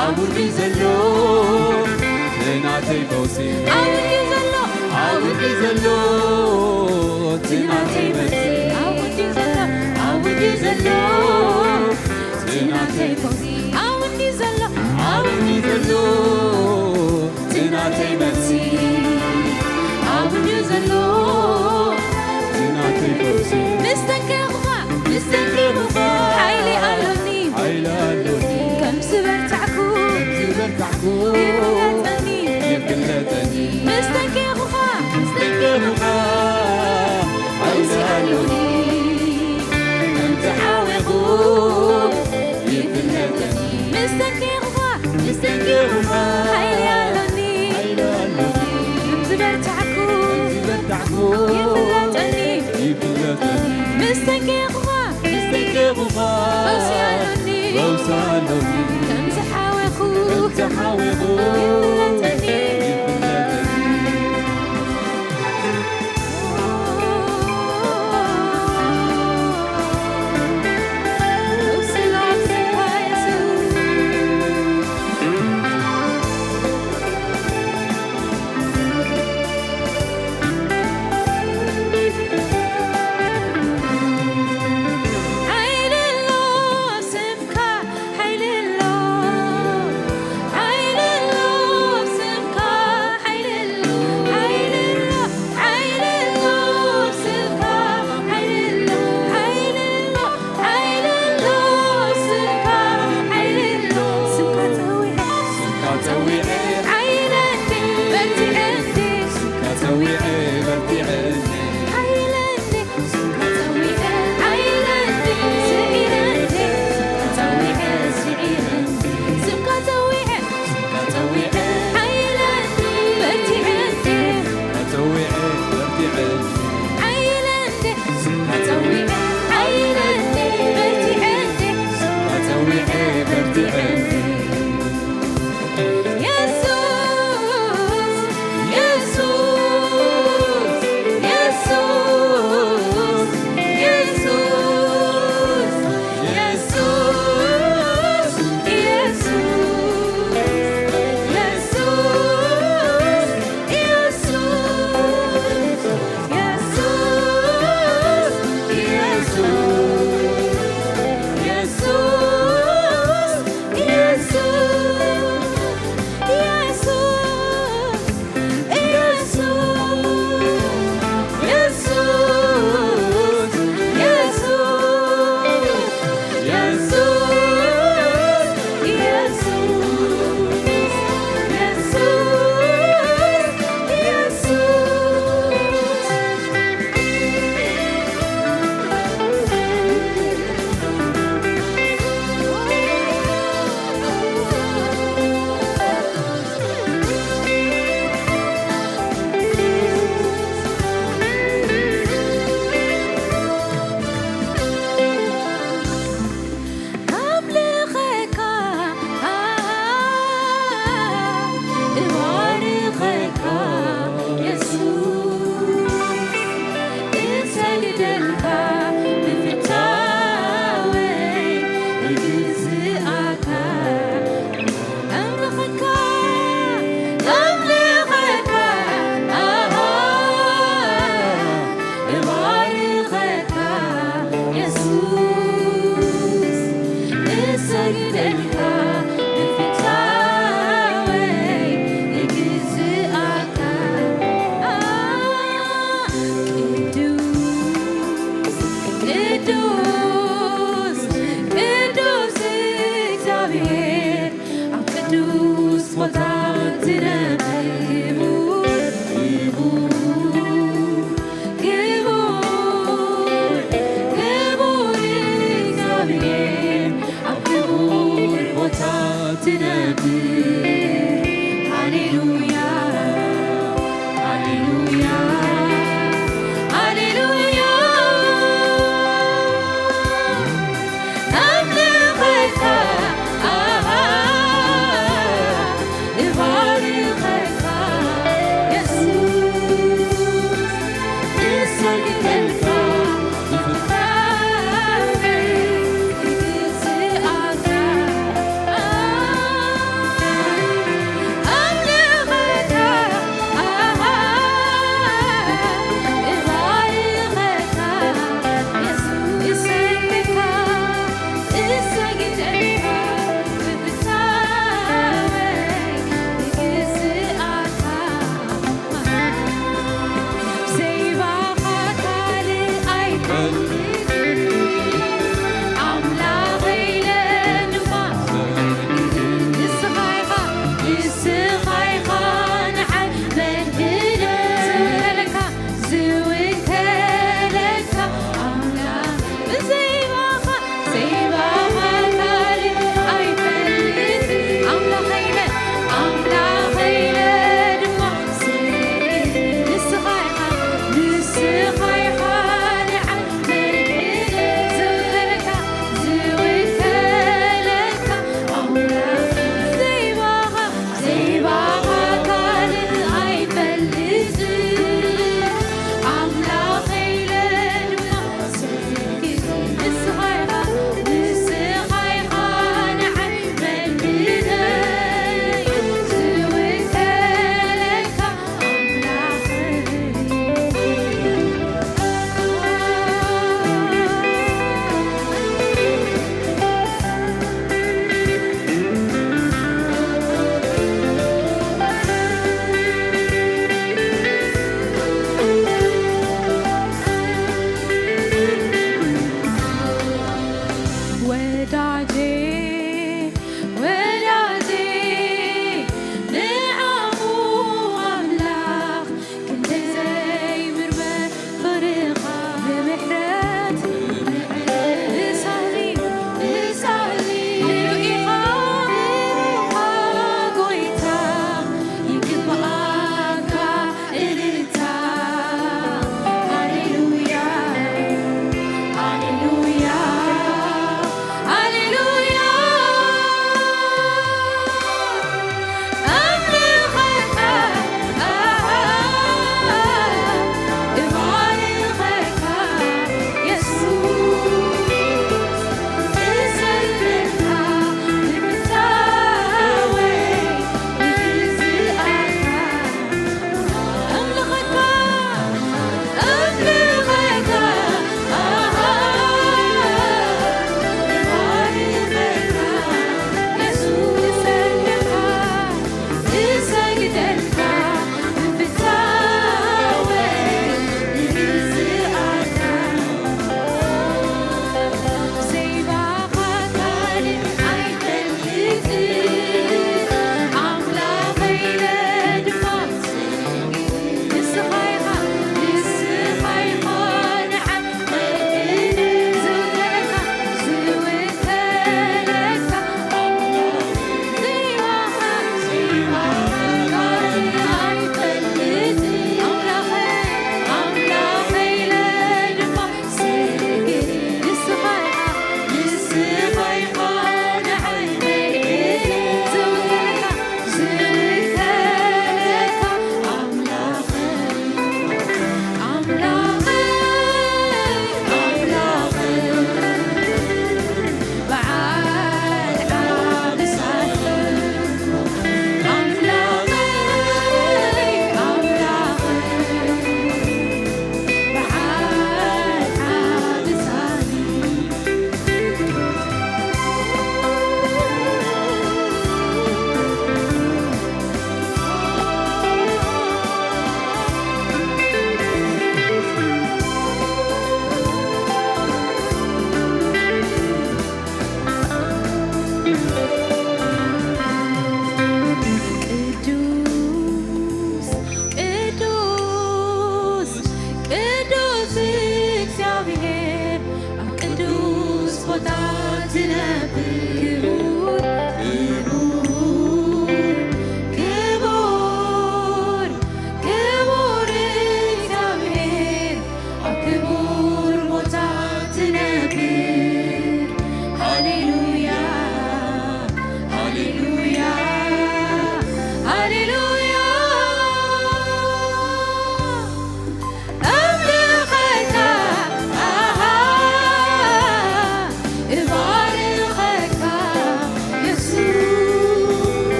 ኣብኡ ድዩ ዘሎ እቲ ናተይ ፈውሲ? ኣብኡ ድዩ ዘሎ? ኣብኡ ድዩ ዘሎ እቲ ናተይ መልሲ? ኣብኡ ድዩ ዘሎ? ኣብኡ ድዩ ዘሎ እቲ ናተይ ፈውሲ? ኣብኡ ድዩ ዘሎ? ኣብኡ ድዩ ዘሎ እቲ ናተይ መልሲ? ኣብኡ ድዩ ዘሎ እቲ ናተይ ፈውሲ? ምስ ተንከኹኻ፣ ምስ ተንከኹኻ ሓይሊ ኣሎኒ። ሓይሊ ኣሎኒ። ከም ዝበርታዕኩ፣ ከም ዝበርታዕኩ ይፍለጠኒ። ይፍለጠኒ። ምስ ተንከኹኻ፣ ምስ ተንከኹኻ ሓይሊ ኣሎኒ። ከም ዝሓወኹ ይፍለጠኒ። ምስ ተንከኹኻ፣ ምስ ተንከኹኻ ሓይሊ ኣሎኒ። ሓይሊ ኣሎኒ። ከም ዝበርታዕኩ፣ ከም ዝበርታዕኩ ይፍለጠኒ። ይፍለጠኒ። ምስ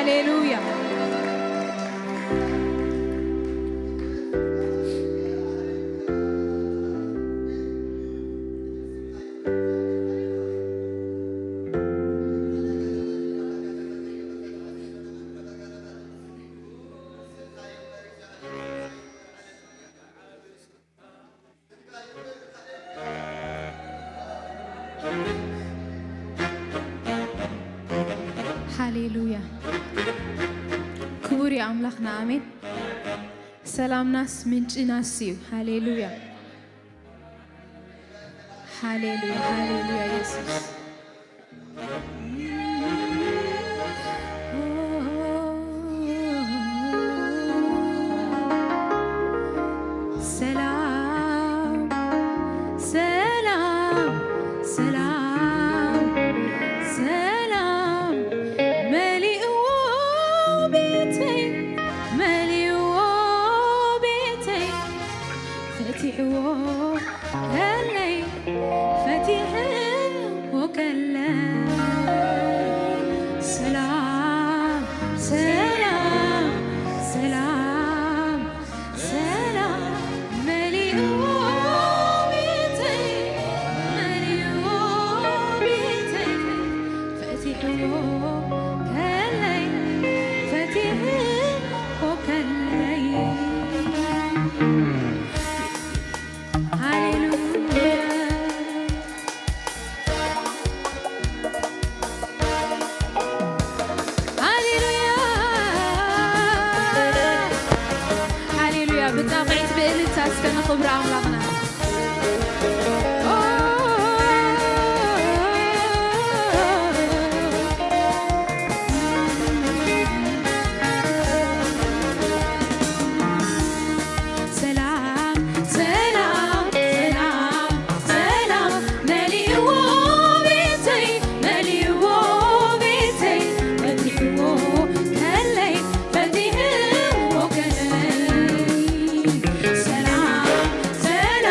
ሃሌሉያ። ሃሌሉያ። ክቡር እዩ ኣምላኽና። ኣሜን። ሰላምናስ ምንጭናስ እዩ። ሃሌሉያ። ሃሌሉያ፣ ሃሌሉያ ኢየሱስ። ሰላም፣ ሰላም፣ ሰላም፣ ሰላም መሊእዎ ቤተይ፣ መሊእዎ ቤተይ፣ ፈቲሕዎ ከለይ፣ ፈቲሕዎ ከለይ። ሰላም፣ ሰላም፣ ሰላም፣ ሰላም መሊእዎ ቤተይ፣ መሊእዎ ቤተይ፣ ፈቲሕዎ ከለይ፣ ፈቲሕዎ ከለይ። ሃሌሉያ። ሃሌሉያ። ሃሌሉያ። ብጣቕዒት ብእልልታ እስከ ንኽብሪ ኣምላኽና። ሰላም፣ ሰላም፣ ሰላም፣ ሰላም መሊእዎ ቤተይ፣ መሊእዎ ቤተይ፣ ፈቲሕዎ ከለይ፣ ፈቲሕዎ ከለይ። ሰላም፣ ሰላም፣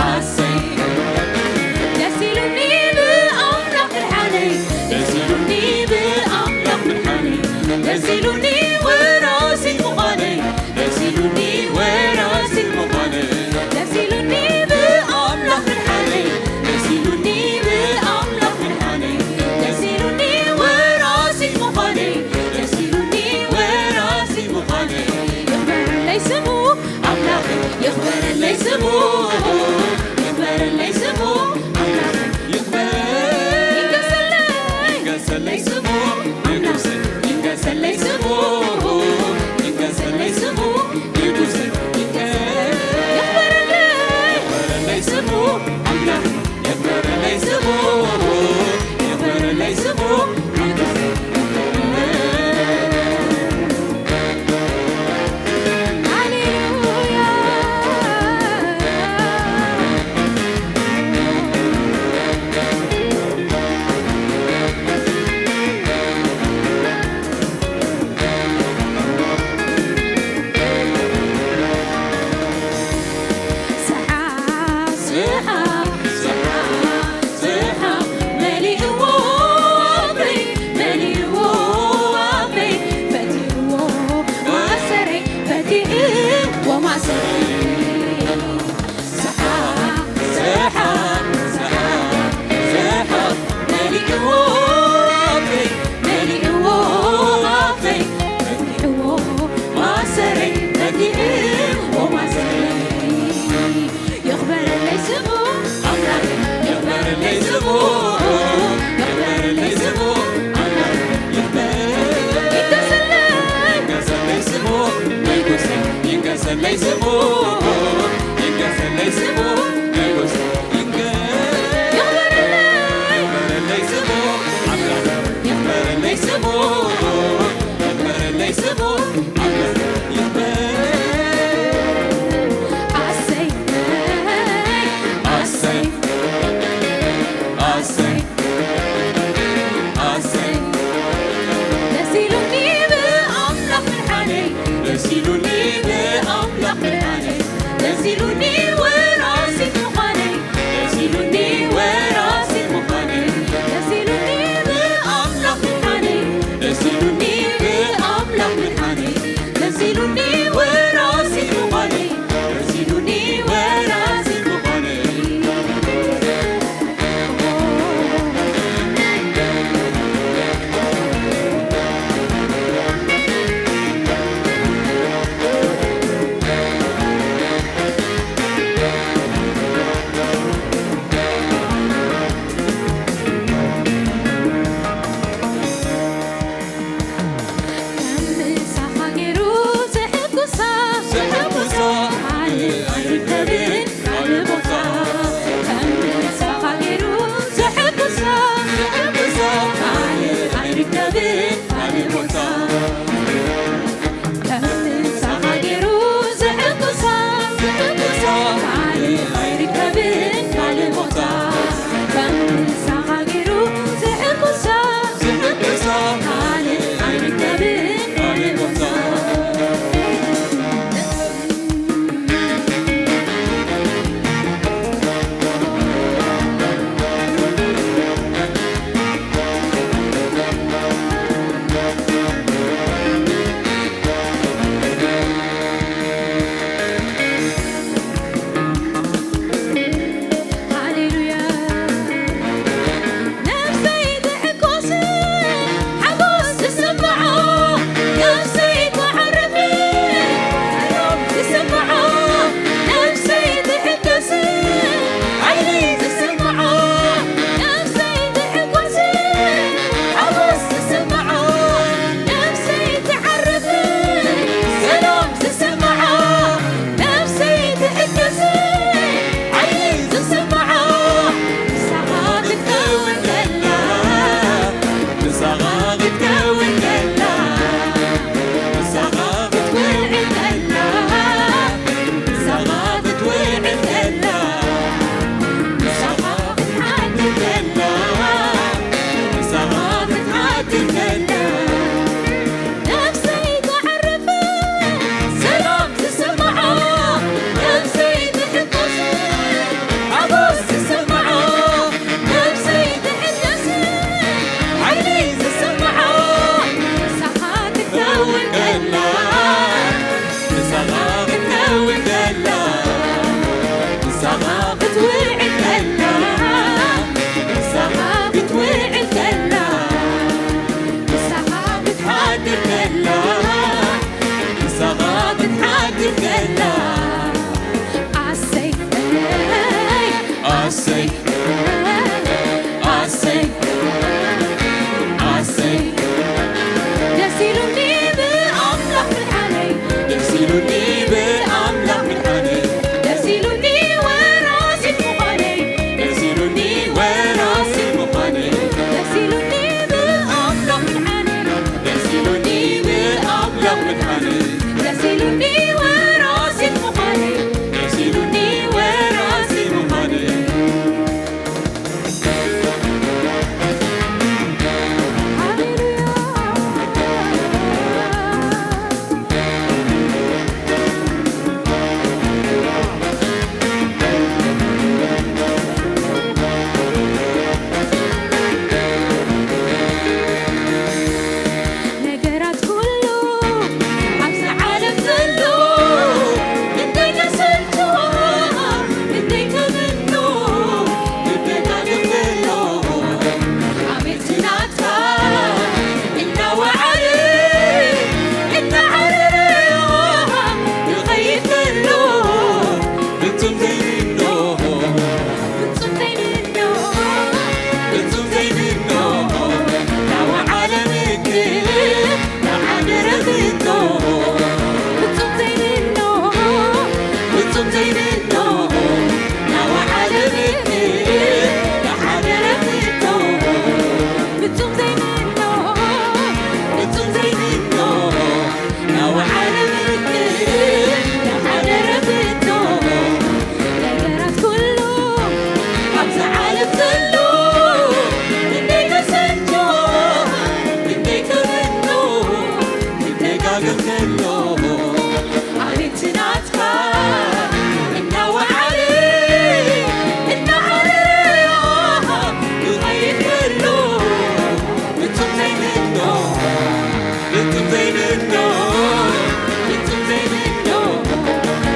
ኣሰይ ደስ ኢሉኒ ብኣምላኽ ምድሓነይ፣ ደስ ኢሉኒ ብኣምላኽ ምድሓነይ፣ ደስ ኢሉኒ ወራሲት ምዃነይ፣ ደስ ኢሉኒ ወራሲት ምዃነይ፣ ደስ ኢሉኒ ብኣምላኽ ምድሓነይ፣ ደስ ኢሉኒ ብኣምላኽ ምድሓነይ፣ ደስ ኢሉኒ ወራሲት ምዃነይ፣ ደስ ኢሉኒ ወራሲት ምዃነይ። ይኽበረለይ ስሙ ኣምላኸይ፣ ይኽበረለይ ስሙ፣ ይኽበረለይ ስሙ ኣምላኸይ፣ ይኽበረለይ፣ ይንገሰለይ፣ ይንገሰለይ ስሙ ኣምላኸይ፣ ይንገሰለይ ስሙ፣ ይንገሰለይ ስሙ ንጉሰይ፣ ይንገሰለይ፣ ይኽበረለይ፣ ይኽበረለይ ስሙ ኣምላኸይ፣ ይኽበረለይ ስሙ፣ ይኽበረለይ ስሙ ንጉሰይ። ክትውዕል ከላ፣ ንሳኻ ክትውዕል ከላ፣ ንሳኻ ክትሓድር ከላ፣ ንሳኻ ክትሓድር ከላ፣ ኣሰይ፣ ኣሰይ፣ ኣሰይ፣ ኣሰይ፣ ደስ ኢሉኒ ብኣምላኽ ምድሓነይ፣ ደስ ኢሉኒ ብኣምላኽ ምድሓነይ፣ ደስ ኢሉኒ ወራሲት ምዃነይ፣ ደስ ኢሉኒ ወራሲት ምዃነይ፣ ደስ ኢሉኒ ብኣምላኽ ምድሓነይ፣ ደስ ኢሉኒ ብኣምላኽ ምድሓነይ፣ ደስ ኢሉኒ ወራሲት ምዃነይ፣ ደስ ኢሉኒ ወራሲት ምዃነይ። ነገራት ኩሉ ኣብዛ ዓለም ዘሎ፣ ክንደይ ተሰልችዎ፣ ክንደይ ተመኖ፣ ክንደይ ተደመኖ፣ ኣቤት ናትካ እናወዓለ፣ እናዓረረ፣ ይኸይድ ዘሎ፣ ፍጹም ዘይምኖ። ፍጹም ዘይምኖ፣ ፍጹም ዘይምኖ፣ ናወዓለምክ ናዓደረግቶ። ፍጹም ዘይምኖ፣ ፍጹም ዘይምኖ፣ ናወዓለምክ ናዓደረግቶ። ፍጹም ዘይምኖ፣ ፍጹም ዘይምኖ፣ ናወዓለምክ ናዓደረግቶ። ነገራት ኩሉ ኣብዛ ዓለም ዘሎ፣ ክንደይ ተሰልችዎ፣ ክንደይ ተመኖ፣ ክደጋገም ከሎ፣ ኣቤት ናትካ እናወዓለ፣ እናዓረረ፣ ይኸይድ ከሎ፣ ፍጹም ዘይምኖ፣ ፍጹም ዘይምኖ፣ ፍጹም ዘይምኖ፣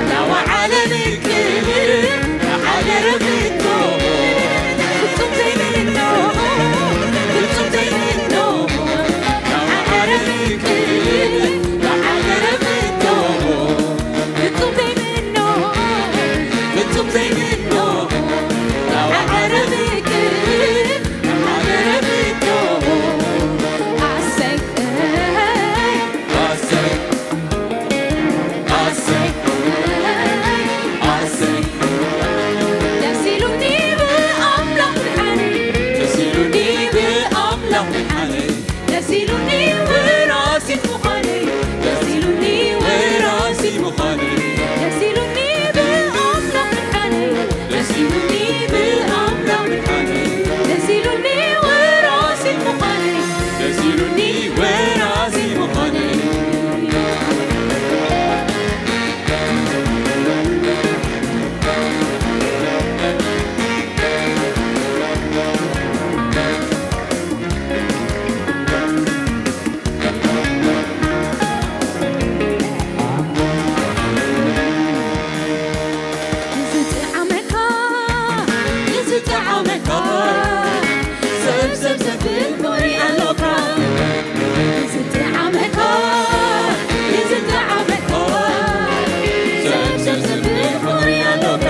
ናወዓለ ምክር ንሓደረ ፍቶ። ፍጹም ዘይምኖ፣ ፍጹም ዘይምኖ፣ ናወዓለ ምክር ንሓደረ ፍቶ። ፍጹም ዘይምኖ፣ ፍጹም ዘይምኖ፣ ናወዓለ ምክር ንሓደረ ፍቶ። ኣሰይ፣ ኣሰይ፣ ኣሰይ፣ ኣሰይ፣ ደስ ኢሉኒ ብኣምላኽ ምድሓነይ፣ ደስ ኢሉኒ ብኣምላኽ ምድሓነይ፣ ደስ ኢሉኒ ወራሲት ምዃነይ፣ ደስ ኢሉኒ ወራሲት ምዃነይ፣ ደስ ኢሉኒ ብኣምላኽ ምድሓነይ፣ ደስ ኢሉኒ ብኣምላኽ ምድሓነይ፣ ደስ ኢሉኒ ወራሲት ምዃነይ፣ ደስ ኢሉኒ ወራሲት ምዃነይ። ንዝጠዓመካ፣ ንዝጠዓመካ፣ ሰብ፣ ሰብ ዘብል ፍቕሪ ኣሎካ። ንዝጠዓመካ፣ ንዝጠዓመካ፣ ሰብ፣ ሰብ ዘብል ፍቕሪ ኣሎካ።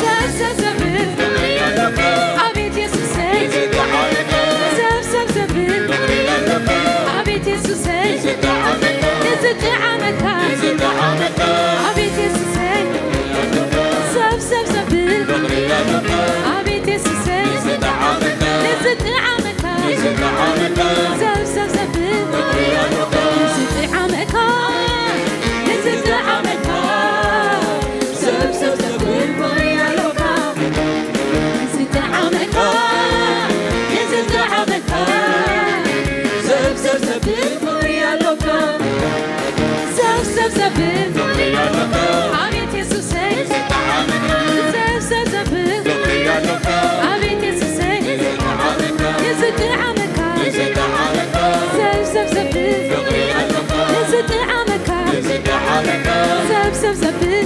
ሰብ፣ ሰብ ዘብል ፍቕሪ ኣሎካ። ኣቤት የሱሰይ። ንዝጠዓመካ። ሰብ፣ ሰብ ዘብል ፍቕሪ ኣሎካ። ኣቤት የሱሰይ። ንዝጠዓመካ። ንዝጠዓመካ። ኣቤት የሱሰይ። ሰብ ሰብ ዘብል ፍቕሪ ኣለካ። ኣቤት የሱሰይ። ንዝጠዓመካ። ንዝጠዓመካ። ንዝጠዓመካ። ሰብ ሰብ ዘብል ፍቕሪ ኣለካ። ንዝጠዓመካ። ንዝጠዓመካ። ሰብ ሰብ ዘብል ፍቕሪ ኣለካ። ንዝጠዓመካ። ንዝጠዓመካ። ሰብ ሰብ ዘብል ፍቕሪ ኣለካ። ሰብ ሰብ ዘብል ኣቤት የሱሰይ። ሰብ ሰብ ዘብል ኣቤት የሱሰይ። ንዝጠዓመካ። ሰብ ሰብ ዘብል ንዝጠዓመካ። ሰብ ሰብ ዘብል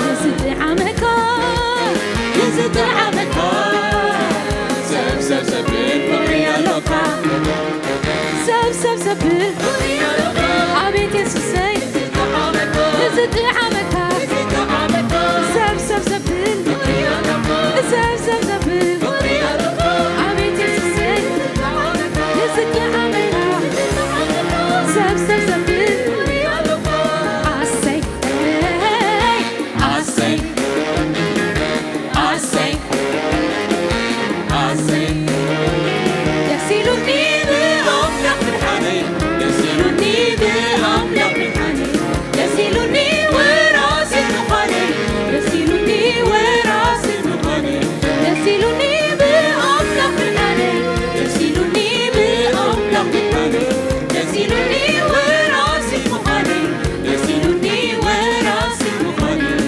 ንዝጠዓመካ። ኣቤት የሱሰይ፣ እዚ ጥዓመካ። ሰብ ሰብ ዘብል፣ ሰብ ሰብ ዘብል። ኣቤት የሱሰይ፣ እዚ ጥዓመካ። ሰብ ሰብ ዘብል። ኣሰይ፣ ኣሰይ፣ ኣሰይ፣ ኣሰይ። ደስ ኢሉኒ ብኣምላኽ ምድሓነይ፣ ደስ ኢሉኒ ብኣምላኽ ምድሓነይ፣ ደስ ኢሉኒ ወራሲ ምዃነይ፣ ደስ ኢሉኒ ወራሲ ምዃነይ፣ ደስ ኢሉኒ ብኣምላኽ ምድሓነይ፣ ደስ ኢሉኒ ብኣምላኽ ምድሓነይ፣ ደስ ኢሉኒ ወራሲ ምዃነይ፣ ደስ ኢሉኒ ወራሲ ምዃነይ።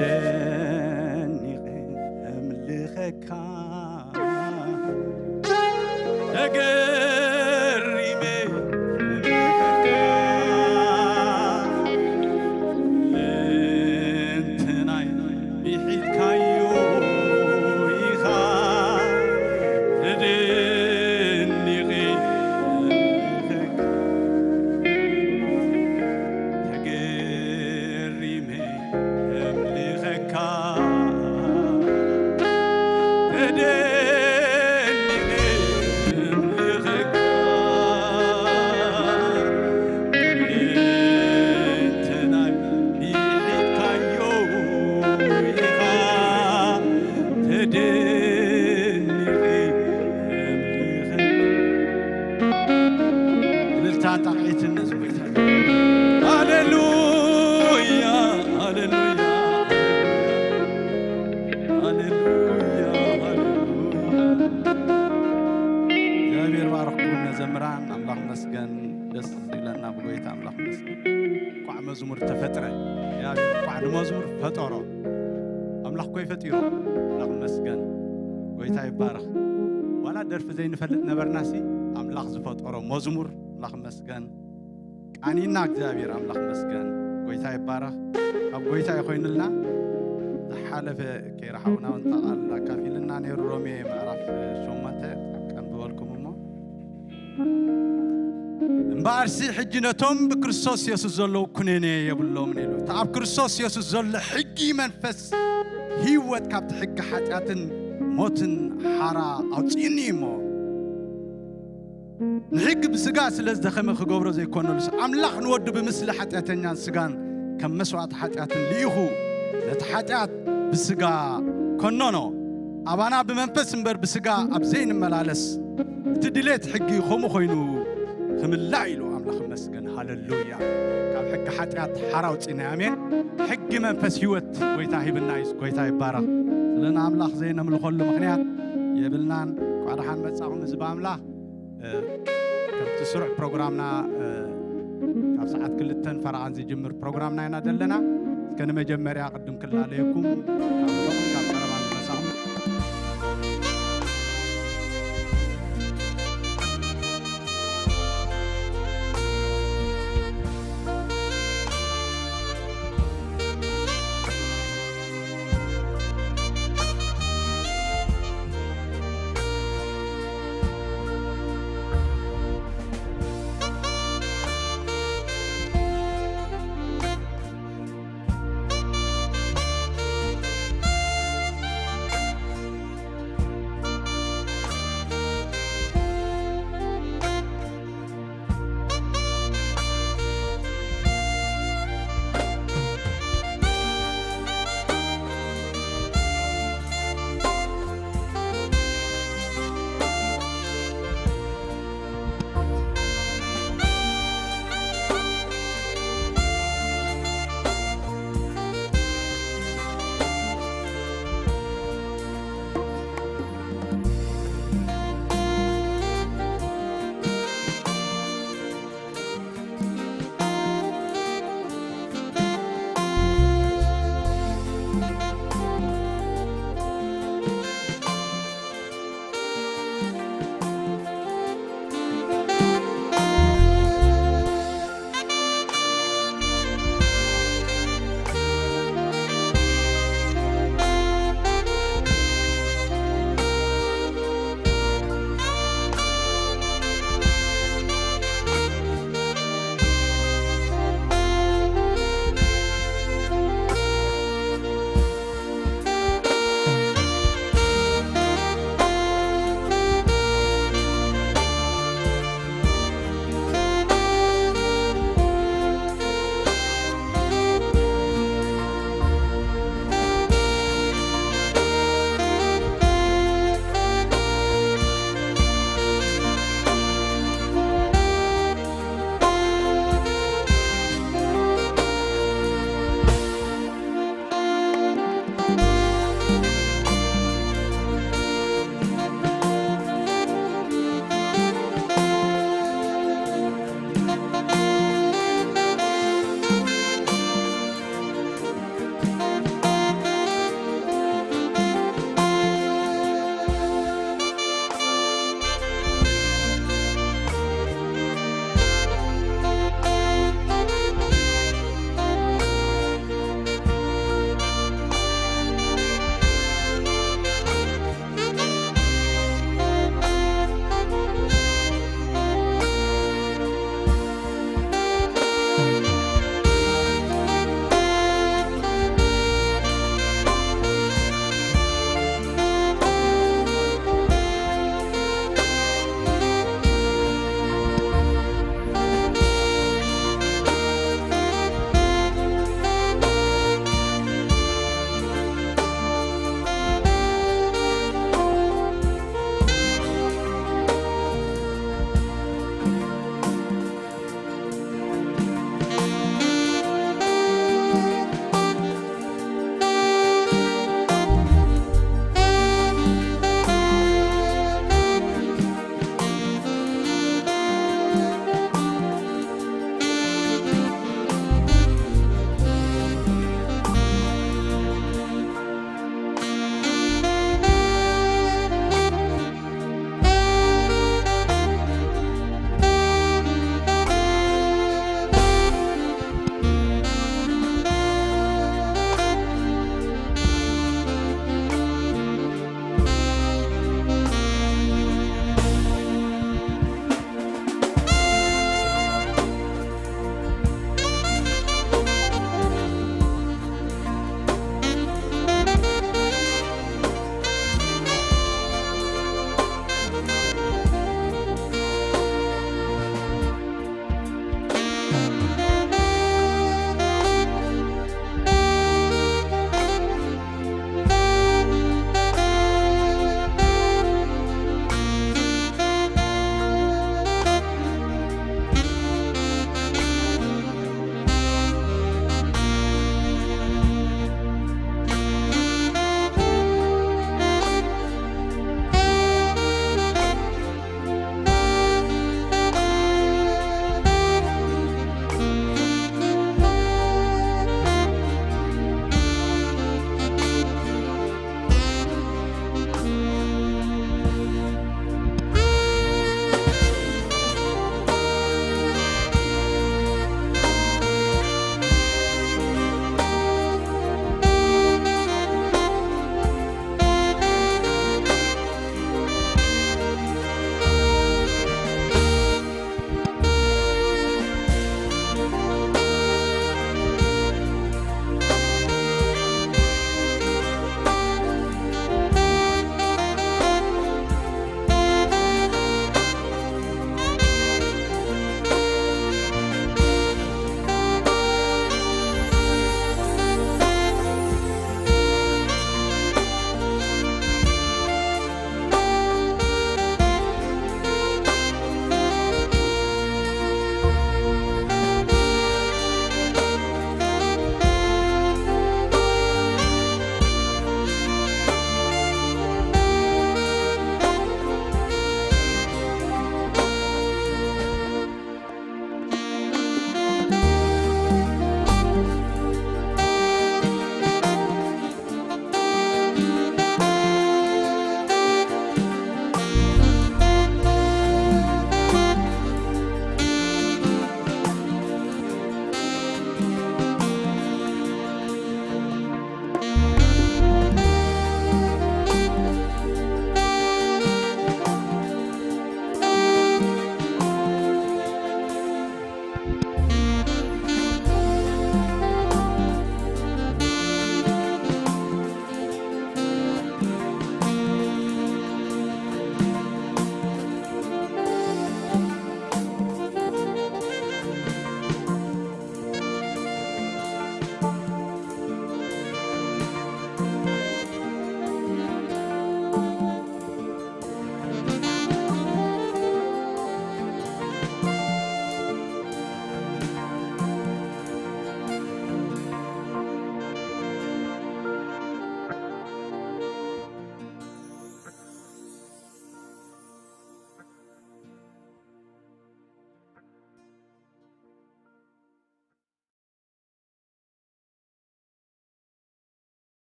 ደኒቐ እምልኸካ፣ ተገሪመ እምልኸካ፣ ልንትናይ ብሒትካዮ ኢኻ፣ ተደኒቐ እምልኸካ፣ ተገሪመ እምልኸካ፣ ተደኒቐ እምልኸካ፣ ልንትናይ ብሒትካዮ ኢኻ፣ ተደኒቐ እምልኸካ። እልልታን ጣቕዒትን ነዚ ጎይታ። ሃሌሉያ፣ ሃሌሉያ፣ ሃሌሉያ፣ ሃሌሉያ። እግዚኣብሔር ባርኽኩም መዘምራን፣ ኣምላኽ መስገን። ደስ ዝብለና ብጎይታ ኣምላኽ መስገን። እንኳዕ መዝሙር ተፈጥረ። እግዚኣብሔር እንኳዕ ንመዝሙር ፈጠሮ። ኣምላኽ እኮ እዩ ፈጢሩ። ኣምላኽ መስገን። ጎይታ ይባረኽ። ዋላ ደርፊ ዘይንፈልጥ ነበርናሲ፣ ኣምላኽ ዝፈጠሮ መዝሙር፣ ኣምላኽ መስገን። ቃኒና እግዚኣብሔር ኣምላኽ መስገን። ጎይታ ይባረኽ። ካብ ጎይታ ይኾይንልና። ዝሓለፈ ከይረሓቑና እውን እታ ቃል ኣካፊልና ነይሩ። ሮሜ ምዕራፍ ሸሞንተ ከንብበልኩም እሞ፣ እምበኣርሲ ሕጂ ነቶም ብክርስቶስ የሱስ ዘለዉ ኩነኔ የብሎምን ኢሉ። እቲ ኣብ ክርስቶስ የሱስ ዘሎ ሕጊ መንፈስ ህይወት ካብቲ ሕጊ ሓጢኣትን ሞትን ሓራ ኣውፅእኒ እሞ፣ ንሕጊ ብስጋ ስለ ዝደኸመ ክገብሮ ዘይኮነሉስ፣ ኣምላኽ ንወዱ ብምስሊ ሓጢኣተኛን ስጋን ከም መስዋእቲ ሓጢኣትን ልኢኹ ነቲ ሓጢኣት ብስጋ ኮነኖ። ኣባና ብመንፈስ እምበር ብስጋ ኣብ ዘይንመላለስ፣ እቲ ድሌት ሕጊ ከምኡ ኮይኑ ክምላእ ኢሉ። ኣምላኽ ይመስገን። ሃሌሉያ። ካብ ሕጊ ሓጢኣት ሓራ ኣውፂእና። ኣሜን። ሕጊ መንፈስ ህይወት ጎይታ ሂብና እዩ። ጎይታ ይባረኽ። ስለ ንኣምላኽ ዘይነምልኸሉ ምኽንያት የብልናን። እንኳዕ ደሓን መጻኹም ህዝቢ ኣምላኽ። እ፣ ከምቲ ስሩዕ ፕሮግራምና፣ እ፣ ካብ ሰዓት ክልተን ፈረቓን ዝጅምር ፕሮግራምና ኢና ዘለና። እስከ ንመጀመርያ ቅድም ክላለየኩም፣ ካብ ርሑቕን ካብ ቀረባን ዝመጻኹም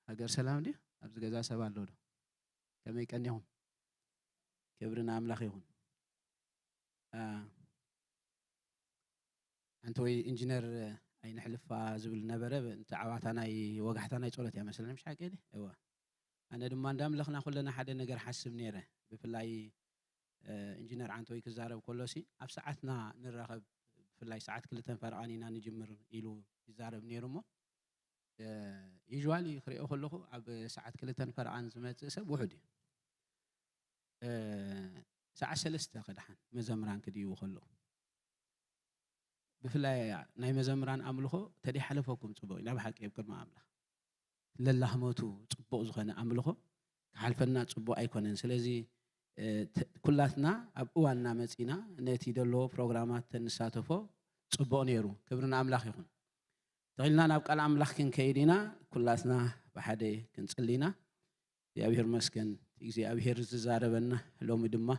ሃገር ሰላም ድዩ? ኣብዚ ገዛ ሰብ ኣሎ ዶ? ከመይ ቀኒኹም? ክብሪ ንኣምላኽ ይኹን። ኣንተ ወይ ኢንጂነር ኣይንሕልፋ ዝብል ነበረ። እቲ ዓዋታ ናይ ወጋሕታ ናይ ጸሎት እያ መስለኒ፣ ምሽ ሓቂ ድየ? እወ። ኣነ ድማ እንዳ ኣምለኽና ኩለና ሓደ ነገር ሓስብ ነይረ። ብፍላይ ኢንጂነር ዓንተወይ ክዛረብ ከሎሲ ኣብ ሰዓትና ንራኸብ፣ ብፍላይ ሰዓት ክልተን ፈረቓን ኢና ንጅምር ኢሉ ይዛረብ ነይሩ እሞ፣ ዩዥዋሊ ክሪኦ ከለኹ ኣብ ሰዓት ክልተን ፈረቓን ዝመጽእ ሰብ ውሑድ እዩ። ሰዓት ሰለስተ ክድሓን መዘምራን ክድይቡ ከለዉ፣ ብፍላይ ናይ መዘምራን ኣምልኾ ተደይሓለፈኩም ጽቡቕ እዩ። ናብ ሓቂ ኣብ ቅድሚ ኣምላኽ ለላህመቱ ጽቡቕ ዝኾነ ኣምልኾ ክሓልፈና ጽቡቕ ኣይኮነን። ስለዚ ኩላትና ኣብ እዋንና መጺና ነቲ ደለዎ ፕሮግራማት ተንሳተፎ ጽቡቕ ነይሩ። ክብሪ ንኣምላኽ ይኹን። ተኺልና ናብ ቃል ኣምላኽ ክንከይድ ኢና። ኩላትና ብሓደ ክንጽሊ ኢና። እግዚኣብሔር መስገን እግዚኣብሔር ዝዛረበና ሎሚ ድማ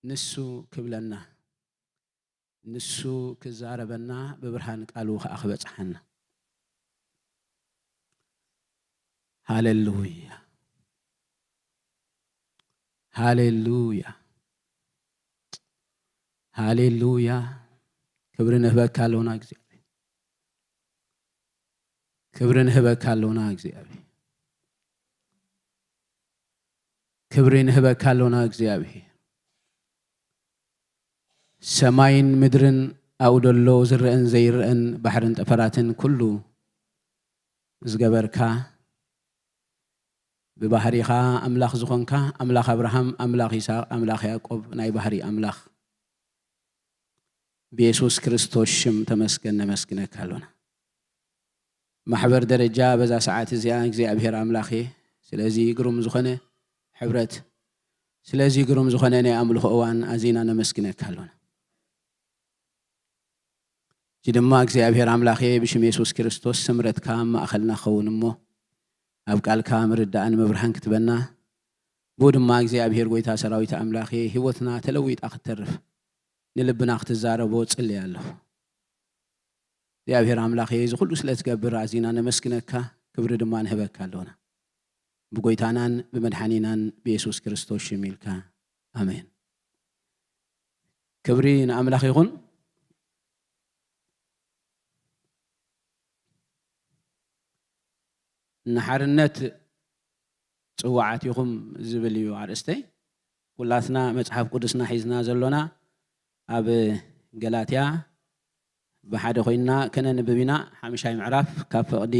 ንሱ ክብለና፣ ንሱ ክዛረበና፣ ብብርሃን ቃሉ ከኣ ክበጽሓና። ሃሌሉያ፣ ሃሌሉያ፣ ሃሌሉያ። ክብሪ ንህበካ ኣሎና እግዚኣብሔር፣ ክብሪ ንህበካ ኣሎና እግዚኣብሔር፣ ክብሪ ንህበካ ኣሎና እግዚኣብሔር። ሰማይን ምድርን ኣብኡ ደሎ ዝረአን ዘይረአን ባሕርን ጠፈራትን ኩሉ ዝገበርካ፣ ብባህሪኻ ኣምላኽ ዝኾንካ፣ ኣምላኽ ኣብርሃም፣ ኣምላኽ ይስሐቅ፣ ኣምላኽ ያዕቆብ፣ ናይ ባህሪ ኣምላኽ፣ ብየሱስ ክርስቶስ ሽም ተመስገን፣ ነመስግነካ ኣሎና። ማሕበር ደረጃ በዛ ሰዓት እዚኣ እግዚኣብሔር ኣምላኽ እየ፣ ስለዚ ግሩም ዝኾነ ሕብረት፣ ስለዚ ግሩም ዝኾነ ናይ ኣምልኾ እዋን ኣዚና ነመስግነካ ኣሎና። እዚ ድማ እግዚኣብሔር ኣምላኽ እየ፣ ብሽም የሱስ ክርስቶስ ስምረትካ ኣብ ማእኸልና ክኸውን እሞ፣ ኣብ ቃልካ ምርዳእን ምብርሃን ክትበና፣ ብኡ ድማ እግዚኣብሔር ጎይታ ሰራዊት ኣምላኽ እየ፣ ህይወትና ተለዊጣ ክትተርፍ ንልብና ክትዛረቦ ጽልየ ኣለኹ። እግዚኣብሔር ኣምላኽ እየ፣ እዚ ኩሉ ስለ ትገብር ኣዚና ነመስግነካ፣ ክብሪ ድማ ንህበካ ኣሎና። ብጎይታናን ብመድሓኒናን ብየሱስ ክርስቶስ ሽም ኢልካ፣ ኣሜን። ክብሪ ንኣምላኽ ይኹን። ንሓርነት ጽዋዓት ኢኹም ዝብል እዩ ኣርእስተይ። ኩላትና መጽሓፍ ቅዱስና ሒዝና ዘሎና ኣብ ገላትያ ብሓደ ኮይንና ከነንብብ ኢና። ሓምሻይ ምዕራፍ ካብ ፍቕዲ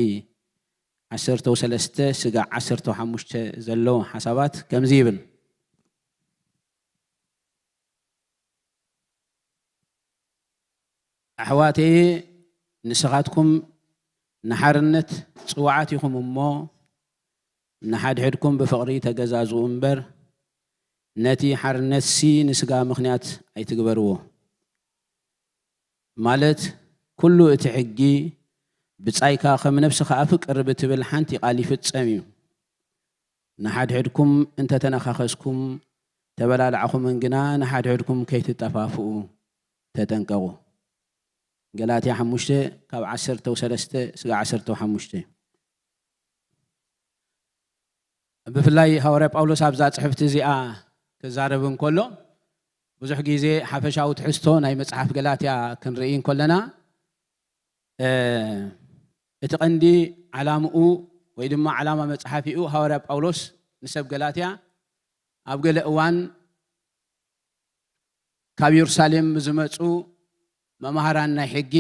ዓሰርተ ሰለስተ ስጋዕ ዓሰርተ ሓሙሽተ ዘሎ ሓሳባት ከምዚ ይብል። ኣሕዋተየ፣ ንስኻትኩም ንሓርነት ጽዋዓት ኢኹም እሞ፣ ንሓድሕድኩም ብፍቕሪ ተገዛዝኡ እምበር፣ ነቲ ሓርነትሲ ንስጋ ምኽንያት ኣይትግበርዎ። ማለት፣ ኩሉ እቲ ሕጊ፣ "ብጻይካ ከም ነፍስኻ ኣፍቅር" ብትብል ሓንቲ ቃል ይፍጸም እዩ። ንሓድሕድኩም እንተ ተነኻኸስኩም፣ ተበላላዕኹምን ግና ንሓድሕድኩም ከይትጠፋፍኡ ተጠንቀቑ። ገላትያ ሓሙሽተ ካብ ዓሰርተ ሰለስተ ስጋዕ ዓሰርተ ሓሙሽተ። ብፍላይ ሃዋርያ ጳውሎስ ኣብዛ ጽሕፍቲ እዚኣ ክዛረብ እንከሎ፣ ብዙሕ ግዜ ሓፈሻዊ ትሕዝቶ ናይ መጽሓፍ ገላትያ ክንርኢ እንከለና፣ እ፣ እቲ ቀንዲ ዓላምኡ ወይ ድማ ዓላማ መጽሓፊኡ ሃዋርያ ጳውሎስ ንሰብ ገላትያ ኣብ ገለ እዋን ካብ የሩሳሌም ዝመጹ መማህራን ናይ ሕጊ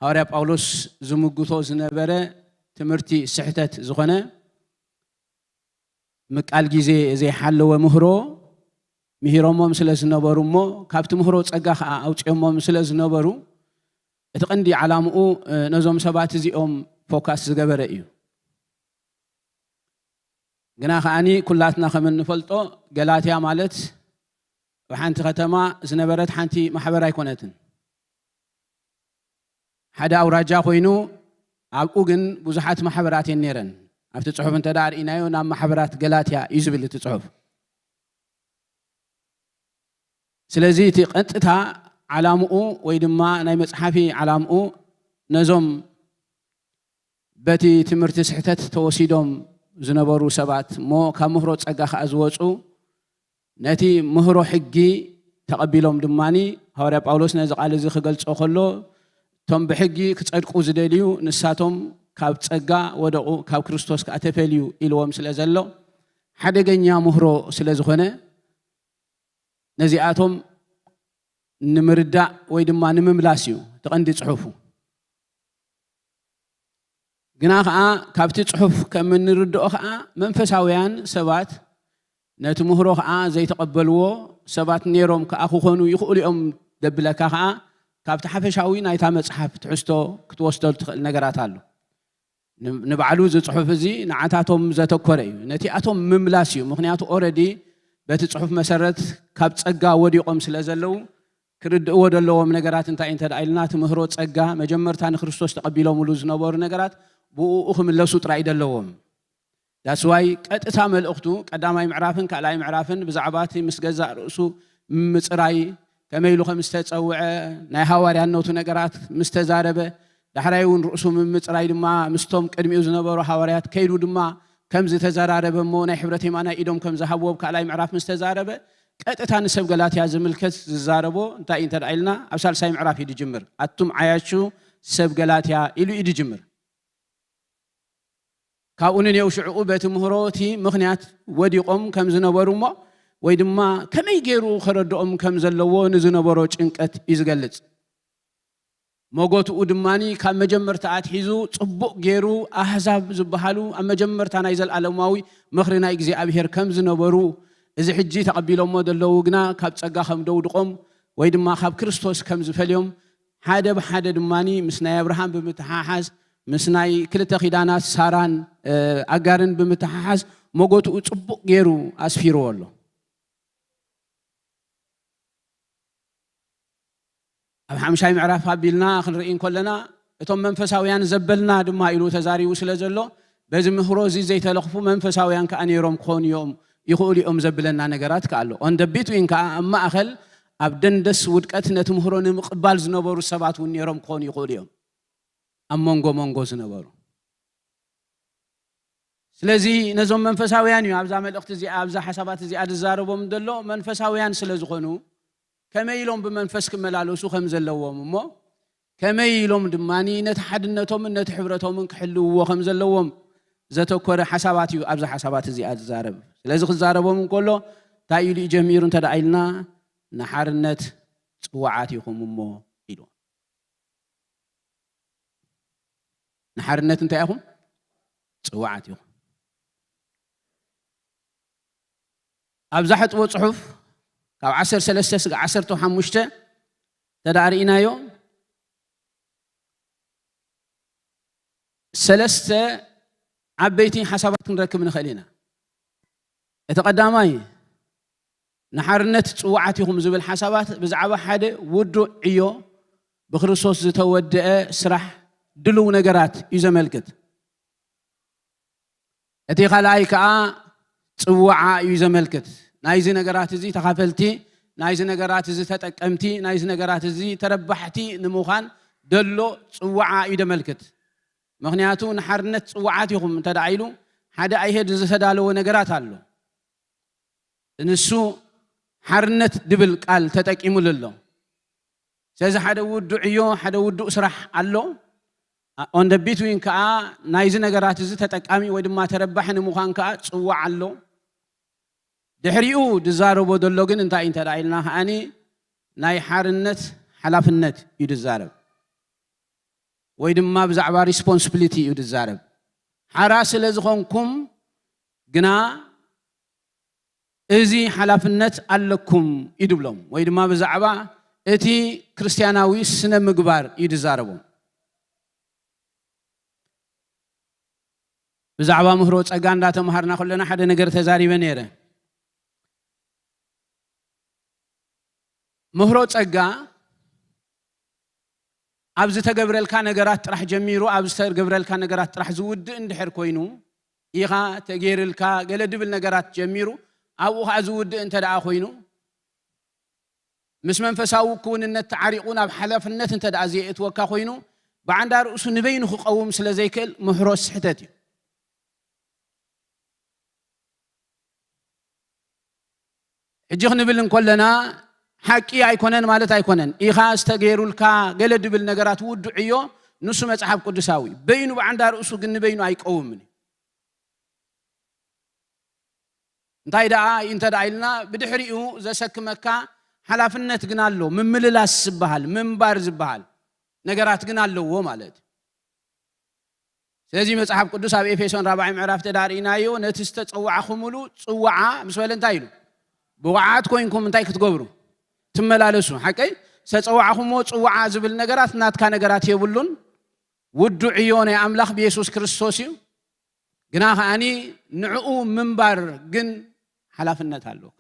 ሃዋርያ ጳውሎስ ዝምጉቶ ዝነበረ ትምህርቲ ስሕተት ዝኾነ ምቃል ግዜ ዘይሓለወ ምህሮ ምሂሮሞም ስለ ዝነበሩ እሞ ካብቲ ምህሮ ጸጋ ኸኣ ኣውጺኦሞም ስለ ዝነበሩ እቲ ቀንዲ ዓላምኡ፣ እ፣ ነዞም ሰባት እዚኦም ፎካስ ዝገበረ እዩ። ግና ከኣኒ ኩላትና ከም እንፈልጦ ገላትያ ማለት ኣብ ሓንቲ ከተማ ዝነበረት ሓንቲ ማሕበር ኣይኮነትን። ሓደ ኣውራጃ ኮይኑ ኣብኡ ግን ብዙሓት ማሕበራት እየን ነይረን። ኣብቲ ጽሑፍ እንተ ደኣ ርኢናዮ ናብ ማሕበራት ገላትያ እዩ ዝብል እቲ ጽሑፍ። ስለዚ እቲ ቀጥታ ዓላምኡ ወይ ድማ ናይ መጽሓፊ ዓላምኡ ነዞም በቲ ትምህርቲ ስሕተት ተወሲዶም ዝነበሩ ሰባት እሞ ካብ ምህሮ ጸጋ ከኣ ዝወጹ ነቲ ምህሮ ሕጊ ተቐቢሎም ድማኒ ሃዋርያ ጳውሎስ ነዚ ቃል እዚ ክገልጾ ከሎ እቶም ብሕጊ ክጸድቁ ዝደልዩ ንሳቶም ካብ ጸጋ ወደቑ ካብ ክርስቶስ ከኣ ተፈልዩ ኢልዎም ስለ ዘሎ ሓደገኛ ምህሮ ስለ ዝኾነ ነዚኣቶም ንምርዳእ ወይ ድማ ንምምላስ እዩ እቲ ቀንዲ ጽሑፉ። ግና ኸዓ ካብቲ ጽሑፍ ከም እንርድኦ ኸዓ መንፈሳውያን ሰባት ነቲ ምህሮ ኸዓ ዘይተቐበልዎ ሰባት ነይሮም ከኣ ክኾኑ ይኽእሉ እዮም ደብለካ ኸዓ ካብቲ ሓፈሻዊ ናይታ መጽሓፍ ትሕዝቶ ክትወስዶ ትኽእል ነገራት ኣሎ። ንባዕሉ እዚ ጽሑፍ እዚ ንዓታቶም ዘተኮረ እዩ። ነቲኣቶም ምምላስ እዩ። ምኽንያቱ ኦረዲ በቲ ጽሑፍ መሰረት ካብ ጸጋ ወዲቖም ስለ ዘለዉ ክርድእዎ ዘለዎም ነገራት እንታይ እንተ ኢልና ትምህሮ ጸጋ መጀመርታ ንክርስቶስ ተቐቢሎምሉ ዝነበሩ ነገራት ብኡ ክምለሱ ጥራይ ዘለዎም። ዳስዋይ ቀጥታ መልእኽቱ ቀዳማይ ምዕራፍን ካልኣይ ምዕራፍን ብዛዕባ እቲ ምስ ገዛእ ርእሱ ምምፅራይ ከመይ ኢሉ ከም ዝተፀውዐ ናይ ሃዋርያነቱ ነገራት ምስ ተዛረበ ዳሕራይ እውን ርእሱ ምምፅራይ ድማ ምስቶም ቅድሚኡ ዝነበሩ ሃዋርያት ከይዱ ድማ ከም ዝተዘራረበ እሞ ናይ ሕብረት የማናይ ኢዶም ከም ዝሃብዎ ኣብ ካልኣይ ምዕራፍ ምስ ተዛረበ ቀጥታ ንሰብ ገላትያ ዝምልከት ዝዛረቦ እንታይ እዩ እንተ ኢልና ኣብ ሳልሳይ ምዕራፍ እዩ ዝጅምር ኣቱም ዓያሹ ሰብ ገላትያ ኢሉ እዩ ዝጅምር። ካብኡ ንኔው ሽዕኡ በቲ ምህሮ እቲ ምኽንያት ወዲቖም ከም ዝነበሩ እሞ ወይ ድማ ከመይ ገይሩ ከረድኦም ከም ዘለዎ ንዝነበሮ ጭንቀት እዩ ዝገልጽ። መጎትኡ ድማ ካብ መጀመርታ ኣትሒዙ ጽቡቕ ገይሩ ኣህዛብ ዝበሃሉ ኣብ መጀመርታ ናይ ዘለኣለማዊ ምኽሪ ናይ እግዚኣብሔር ከም ዝነበሩ እዚ ሕጂ ተቐቢሎሞ ዘለዉ ግና ካብ ጸጋ ከም ደውድቖም ወይ ድማ ካብ ክርስቶስ ከም ዝፈልዮም ሓደ ብሓደ ድማ ምስ ናይ ኣብርሃም ብምትሓሓዝ ምስ ናይ ክልተ ኪዳናት ሳራን ኣጋርን ብምትሓሓዝ መጎትኡ ጽቡቕ ገይሩ ኣስፊርዎ ኣሎ። ኣብ ሓምሻይ ምዕራፍ ኣቢልና ክንርኢ እንከለና እቶም መንፈሳውያን ዘበልና ድማ ኢሉ ተዛሪቡ ስለ ዘሎ በዚ ምህሮ እዚ ዘይተለኽፉ መንፈሳውያን ከዓ ነይሮም ክኾኑ እዮም ይኽእሉ እዮም ዘብለና ነገራት ከዓ ኣሎ። On the between ከዓ ኣብ ማእኸል ኣብ ደንደስ ውድቀት ነቲ ምህሮ ንምቕባል ዝነበሩ ሰባት እውን ነይሮም ክኾኑ ይኽእሉ እዮም ኣብ መንጎ መንጎ ዝነበሩ። ስለዚ ነዞም መንፈሳውያን እዩ ኣብዛ መልእኽቲ እዚኣ ኣብዛ ሓሳባት እዚኣ ዝዛረቦም ዘሎ መንፈሳውያን ስለ ዝኾኑ ከመይ ኢሎም ብመንፈስ ክመላለሱ ከም ዘለዎም እሞ ከመይ ኢሎም ድማ ነቲ ሓድነቶምን ነቲ ሕብረቶምን ክሕልውዎ ከም ዘለዎም ዘተኮረ ሓሳባት እዩ ኣብዛ ሓሳባት እዚኣ ዝዛረብ። ስለዚ ክዛረቦም እንከሎ እንታይ ኢሉ እዩ ጀሚሩ እንተ ደኣ ኢልና ንሓርነት ጽዋዓት ኢኹም እሞ ኢሉ። ንሓርነት እንታይ ኢኹም? ጽዋዓት ኢኹም። ኣብዛ ሕጥቦ ጽሑፍ ካብ ዓሰርተ ሰለስተ ስጋ ዓሰርተ ሓሙሽተ ተዳርእናዮ ሰለስተ ዓበይቲ ሓሳባት ክንረክብ ንኽእል ኢና። እቲ ቀዳማይ ንሓርነት ጽዋዓት ኢኹም ዝብል ሓሳባት ብዛዕባ ሓደ ውዱእ ዕዮ ብክርስቶስ ዝተወደአ ስራሕ ድልው ነገራት እዩ ዘመልክት። እቲ ካልኣይ ከዓ ጽዋዓ እዩ ዘመልክት። ናይዚ ነገራት እዚ ተኻፈልቲ፣ ናይዚ ነገራት እዚ ተጠቀምቲ፣ ናይዚ ነገራት እዚ ተረባሕቲ ንምዃን ደሎ ጽዋዓ እዩ ዘመልክት። ምኽንያቱ ንሓርነት ጽዋዓት ኢኹም እንተ ደኣ ኢሉ ሓደ ኣይሄድ ዝተዳለወ ነገራት ኣሎ። ንሱ ሓርነት ድብል ቃል ተጠቂሙሉ ኣሎ። ስለዚ ሓደ ውዱእ ዕዮ ሓደ ውዱእ ስራሕ ኣሎ። On the between ከዓ ናይዚ ነገራት እዚ ተጠቃሚ ወይ ድማ ተረባሒ ንምዃን ከዓ ጽዋዕ ኣሎ። ድሕሪኡ ዝዛረቦ ዘሎ ግን እንታይ እንተ ኢልና ከዓኒ ናይ ሓርነት ሓላፍነት እዩ ዝዛረብ ወይ ድማ ብዛዕባ responsibility እዩ ዝዛረብ። ሓራ ስለ ዝኾንኩም ግና እዚ ሓላፍነት ኣለኩም እዩ ዝብሎም ወይ ድማ ብዛዕባ እቲ ክርስትያናዊ ስነ ምግባር እዩ ዝዛረቦም። ብዛዕባ ምህሮ ጸጋ እንዳተምሃርና ከለና ሓደ ነገር ተዛሪበ ነይረ። ምህሮ ጸጋ ኣብ ዝተገብረልካ ነገራት ጥራሕ ጀሚሩ ኣብ ዝተገብረልካ ነገራት ጥራሕ ዝውድእ እንድሕር ኮይኑ ኢኻ ተገይርልካ ገለ ድብል ነገራት ጀሚሩ ኣብኡ ከዓ ዝውድእ እንተ ደኣ ኮይኑ ምስ መንፈሳዊ ክውንነት ተዓሪቑ ናብ ሓላፍነት እንተ ደኣ ዘየእትወካ ኮይኑ ብዓንዳ ርእሱ ንበይኑ ክቐውም ስለ ዘይክእል ምሕሮ ስሕተት እዩ። ሕጂ ክንብል እንኮለና ሓቂ ኣይኮነን ማለት ኣይኮነን። ኢኻ ዝተገይሩልካ ገለ ድብል ነገራት ውዱዕ እዮ፣ ንሱ መጽሓፍ ቅዱሳዊ። በይኑ ብዓንዳ ርእሱ ግን ንበይኑ ኣይቀውምን እዩ። እንታይ ደኣ እዩ እንተ ደኣ ኢልና፣ ብድሕሪኡ ዘሰክመካ ሓላፍነት ግን ኣሎ። ምምልላስ ዝበሃል፣ ምንባር ዝበሃል ነገራት ግን ኣለዎ ማለት እዩ። ስለዚ መጽሓፍ ቅዱስ ኣብ ኤፌሶን ራብዓይ ምዕራፍ ተዳርእናዮ፣ ነቲ ዝተጸዋዕኹምሉ ጽዋዓ ምስ በለ እንታይ ኢሉ? ብቑዓት ኮይንኩም እንታይ ክትገብሩ? ትመላለሱ። ሓቀይ? ዝተጸዋዕኹምዎ ጽዋዓ ዝብል ነገራት ናትካ ነገራት የብሉን። ውዱዕ እዮ፣ ናይ ኣምላኽ ብየሱስ ክርስቶስ እዩ። ግና ከኣኒ ንዕኡ ምንባር ግን ሓላፍነት ኣለካ።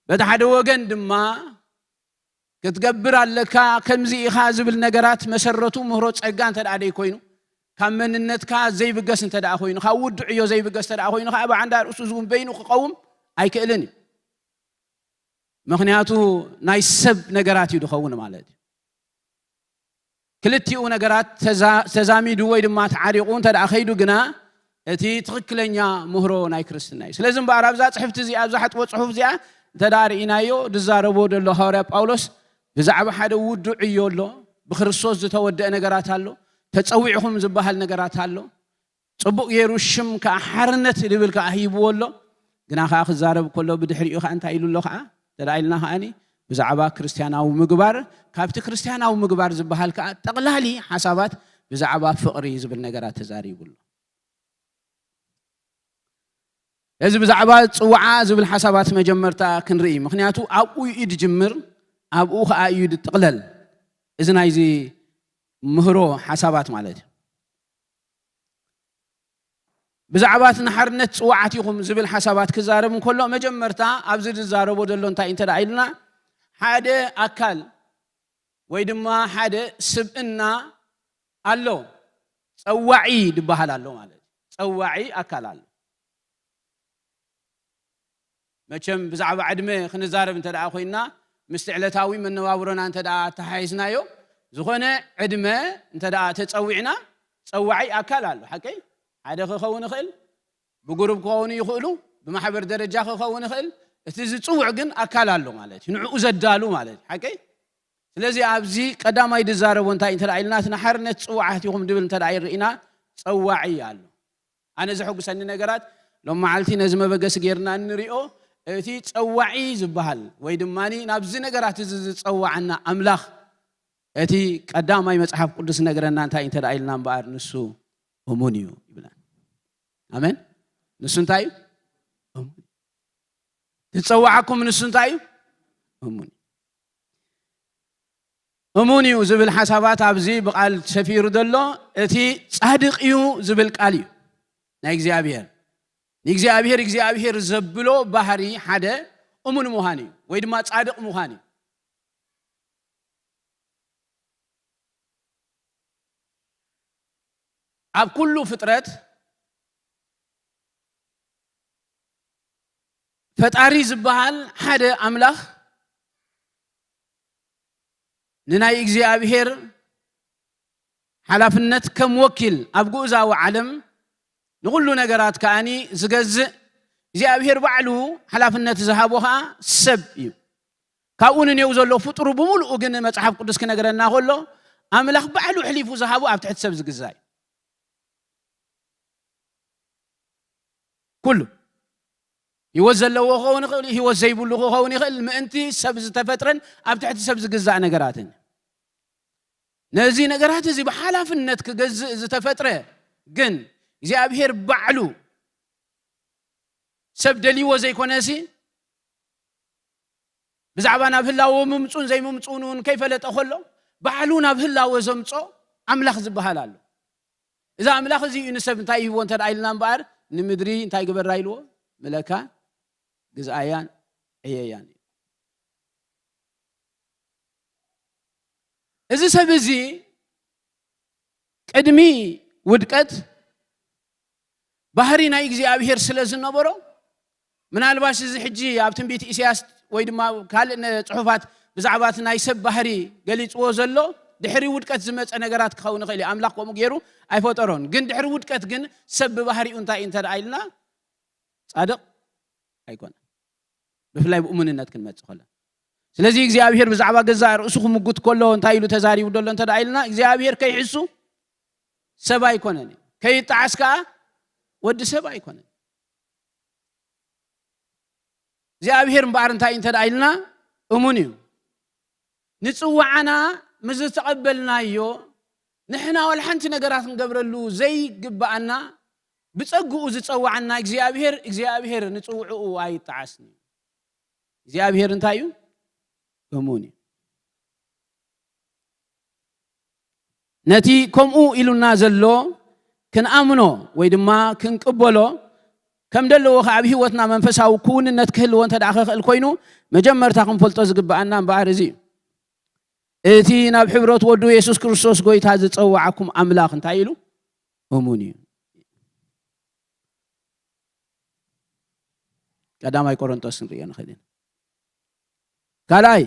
በቲ ሓደ ወገን ድማ ክትገብር ኣለካ፣ ከምዚ ኢኻ ዝብል ነገራት መሰረቱ ምህሮ ጸጋ እንተ ደኣ ደይ ኮይኑ፣ ካብ መንነትካ ዘይብገስ እንተ ደኣ ኮይኑ፣ ካብ ውዱዕ እዮ ዘይብገስ እንተ ደኣ ኮይኑ፣ ከዓ ብዓንዳ ርእሱ ዝውን በይኑ ክቐውም ኣይክእልን እዩ። ምኽንያቱ ናይ ሰብ ነገራት እዩ ዝኸውን ማለት እዩ። ክልቲኡ ነገራት ተዛ-፣ ተዛሚዱ ወይ ድማ ተዓሪቑ እንተ ደኣ ከይዱ ግና፣ እቲ ትኽክለኛ ምህሮ ናይ ክርስትና እዩ። ስለዚ እምበኣር ኣብዛ ጽሕፍቲ እዚኣ፣ ኣብዛ ሓጥቦ ጽሑፍ እዚኣ እንተ ደኣ ርኢናዮ፣ ዝዛረቦ ዘሎ ሃዋርያ ጳውሎስ ብዛዕባ ሓደ ውዱዕ እዮ ኣሎ፣ ብክርስቶስ ዝተወደአ ነገራት ኣሎ፣ ተጸዊዕኹም ዝበሃል ነገራት ኣሎ። ጽቡቕ ገይሩ ሽም ከኣ ሓርነት ዝብል ከኣ ሂብዎ ኣሎ። ግና ከኣ ክዛረብ ከሎ ብድሕሪኡ ከኣ እንታይ ኢሉ ኣሎ ከኣ? እንተ ደኣ ኢልና ከኣኒ ብዛዕባ ክርስትያናዊ ምግባር፣ ካብቲ ክርስትያናዊ ምግባር ዝበሃል ከኣ ጠቕላሊ ሓሳባት ብዛዕባ ፍቕሪ ዝብል ነገራት ተዛሪቡ ኣሎ። እዚ ብዛዕባ ጽዋዓ ዝብል ሓሳባት መጀመርታ ክንርኢ፣ ምኽንያቱ ኣብኡ እዩ ዝጅምር፣ ኣብኡ ከኣ እዩ ዝጥቕለል። እዚ ናይዚ ምህሮ ሓሳባት ማለት እዩ። ብዛዕባ እቲ ንሓርነት ጽዋዓት ኢኹም ዝብል ሓሳባት ክዛረብ እንከሎ፣ መጀመርታ ኣብዚ ዝዛረቦ ዘሎ እንታይ እንተ ደኣ ኢልና፣ ሓደ ኣካል ወይ ድማ ሓደ ስብእና ኣሎ። ጸዋዒ ዝበሃል ኣሎ ማለት እዩ። ጸዋዒ ኣካል ኣሎ። መቸም ብዛዕባ ዕድመ ክንዛረብ እንተ ደኣ ኮይንና፣ ምስቲ ዕለታዊ መነባብሮና እንተ ደኣ ኣተሓሒዝናዮ፣ ዝኾነ ዕድመ እንተ ደኣ ተጸዊዕና፣ ጸዋዒ ኣካል ኣሎ። ሓቀይ? ሓደ ክኸውን ይኽእል፣ ብጉሩብ ክኸውን ይኽእሉ፣ ብማሕበር ደረጃ ክኸውን ይኽእል። እቲ ዝጽውዕ ግን ኣካል ኣሎ ማለት እዩ። ንዕኡ ዘዳሉ ማለት እዩ። ሓቀይ? ስለዚ ኣብዚ ቀዳማይ ዝዛረቦ እንታይ እንተ ደኣ ኢልና፣ እቲ ንሓርነት ጽዋዓት ኢኹም ድብል እንተ ደኣ ይርኢና፣ ጸዋዒ ኣሎ። ኣነ ዘሐጉሰኒ ነገራት ሎም መዓልቲ ነዚ መበገሲ ጌርና እንሪኦ፣ እቲ ጸዋዒ ዝበሃል ወይ ድማ ናብዚ ነገራት እዚ ዝጸዋዓና ኣምላኽ፣ እቲ ቀዳማይ መጽሓፍ ቅዱስ ዝነግረና እንታይ እንተ ደኣ ኢልና እምበኣር፣ ንሱ እሙን እዩ ይብለና። ኣሜን። ንሱ እንታይ እዩ? እሙን። ዝጸዋዓኩም ንሱ እንታይ እዩ? እሙን እዩ። እሙን እዩ ዝብል ሓሳባት ኣብዚ ብቓል ሰፊሩ ዘሎ፣ እቲ ጻድቕ እዩ ዝብል ቃል እዩ ናይ እግዚኣብሔር። ንእግዚኣብሔር እግዚኣብሔር ዘብሎ ባህሪ ሓደ እሙን ምዃን እዩ፣ ወይ ድማ ጻድቕ ምዃን እዩ። ኣብ ኩሉ ፍጥረት ፈጣሪ ዝበሃል ሓደ ኣምላኽ ንናይ እግዚኣብሔር ሓላፍነት ከም ወኪል ኣብ ግኡዛዊ ዓለም ንኹሉ ነገራት ከኣኒ ዝገዝእ እግዚኣብሔር ባዕሉ ሓላፍነት ዝሃቦ ኸኣ ሰብ እዩ። ካብኡ ንኔው ዘሎ ፍጡሩ ብምሉኡ ግን መጽሓፍ ቅዱስ ክነግረና ከሎ ኣምላኽ ባዕሉ ኣሕሊፉ ዝሃቦ ኣብ ትሕቲ ሰብ ዝግዛእ እዩ። ኩሉ ህይወት ዘለዎ ክኸውን ይኽእል፣ ህይወት ዘይብሉ ክኸውን ይኽእል። ምእንቲ ሰብ ዝተፈጥረን ኣብ ትሕቲ ሰብ ዝግዛእ ነገራትን ነዚ ነገራት እዚ ብሓላፍነት ክገዝእ ዝተፈጥረ ግን እግዚኣብሔር ባዕሉ ሰብ ደልይዎ ዘይኮነሲ ብዛዕባ ናብ ህላወ ምምፁን ዘይምምፁን እውን ከይፈለጠ ከሎ ባዕሉ ናብ ህላወ ዘምፆ ኣምላኽ ዝበሃል ኣሎ። እዚ ኣምላኽ እዚ እዩ ንሰብ እንታይ ይህቦ እንተ ደኣ ኢልና እምበኣር ንምድሪ እንታይ ግበራ ኢልዎ ምለካ ግዝኣያን ዕየያን እዩ። እዚ ሰብ እዚ ቅድሚ ውድቀት ባህሪ ናይ እግዚኣብሔር ስለ ዝነበሮ ምናልባሽ እዚ ሕጂ ኣብ ትንቢት ኢሳያስ ወይ ድማ ካልእ ነ- ጽሑፋት ብዛዕባ እቲ ናይ ሰብ ባህሪ ገሊጽዎ ዘሎ ድሕሪ ውድቀት ዝመጸ ነገራት ክኸውን ይኽእል እዩ። ኣምላኽ ከምኡ ገይሩ ኣይፈጠሮን። ግን ድሕሪ ውድቀት ግን ሰብ ብባህሪኡ እንታይ እዩ እንተ ደኣ ኢልና፣ ጻድቕ ኣይኮነን። ብፍላይ ብእሙንነት ክንመጽእ ከለና። ስለዚ እግዚኣብሔር ብዛዕባ ገዛእ ርእሱ ክምጉት ከሎ እንታይ ኢሉ ተዛሪቡ ዘሎ እንተ ደኣ ኢልና፣ እግዚኣብሔር ከይሕሱ ሰብ ኣይኮነን እዩ። ከይጠዓስ ከኣ ወዲ ሰብ ኣይኮነን። እግዚኣብሔር እምበኣር እንታይ እንተ ደኣ ኢልና እሙን እዩ። ንጽዋዓና ምስ ዝተቐበልናዮ ንሕና ዋላ ሓንቲ ነገራት ክንገብረሉ ዘይግብኣና ብጸግኡ ዝጸዋዓና እግዚኣብሔር፣ እግዚኣብሔር ንጽውዕኡ ኣይጠዓስን እዩ። እግዚኣብሔር እንታይ እዩ? እሙን እዩ። ነቲ ከምኡ ኢሉና ዘሎ ክንኣምኖ ወይ ድማ ክንቅበሎ ከም ደለዎ ከኣ ኣብ ህይወትና መንፈሳዊ ክውንነት ክህልዎ እንተ ደኣ ክኽእል ኮይኑ፣ መጀመርታ ክንፈልጦ ዝግብኣና እምበኣር እዚ እዩ። እቲ ናብ ሕብረት ወዱ የሱስ ክርስቶስ ጎይታ ዝጸዋዓኩም ኣምላኽ እንታይ ኢሉ? እሙን እዩ። ቀዳማይ ቆሮንቶስ ክንርእዮ ንኽእል ኢና። ካልኣይ፣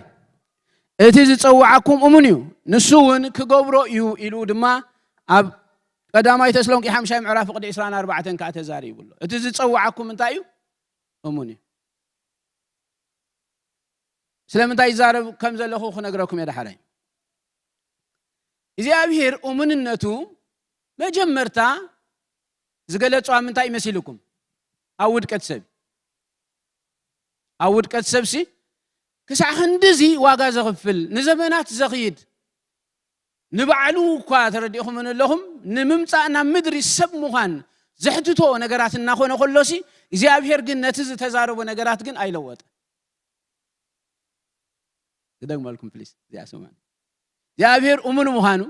እቲ ዝጸውዓኩም እሙን እዩ፣ ንሱ እውን ክገብሮ እዩ ኢሉ ድማ ኣብ ቀዳማይ ተስሎንቄ ሓምሻይ ምዕራፍ ፍቕዲ ዕስራን ኣርባዕተን ከኣ ተዛሪቡ ኣሎ። እቲ ዝጸውዓኩም እንታይ እዩ? እሙን እዩ። ስለምንታይ ይዛረብ ከም ዘለኹ ክነግረኩም እየ ዳሕራይ። እግዚኣብሔር እሙንነቱ መጀመርታ ዝገለጾ ኣብ ምንታይ መሲልኩም? ኣብ ውድቀት ሰብ። ኣብ ውድቀት ሰብሲ ክሳዕ ክንድዚ ዋጋ ዘኽፍል፣ ንዘመናት ዘኽይድ፣ ንባዕሉ እኳ ተረዲእኹም ኣለኹም፣ ንምምጻእ ናብ ምድሪ ሰብ ምዃን ዘሕትቶ ነገራት እናኾነ ከሎሲ፣ እግዚኣብሔር ግን ነቲ ዝተዛረቦ ነገራት ግን ኣይለወጠ። ክደግመልኩም ፕሊስ፣ እዚኣ ስምዑ። እግዚኣብሔር እሙን ምዃኑ፣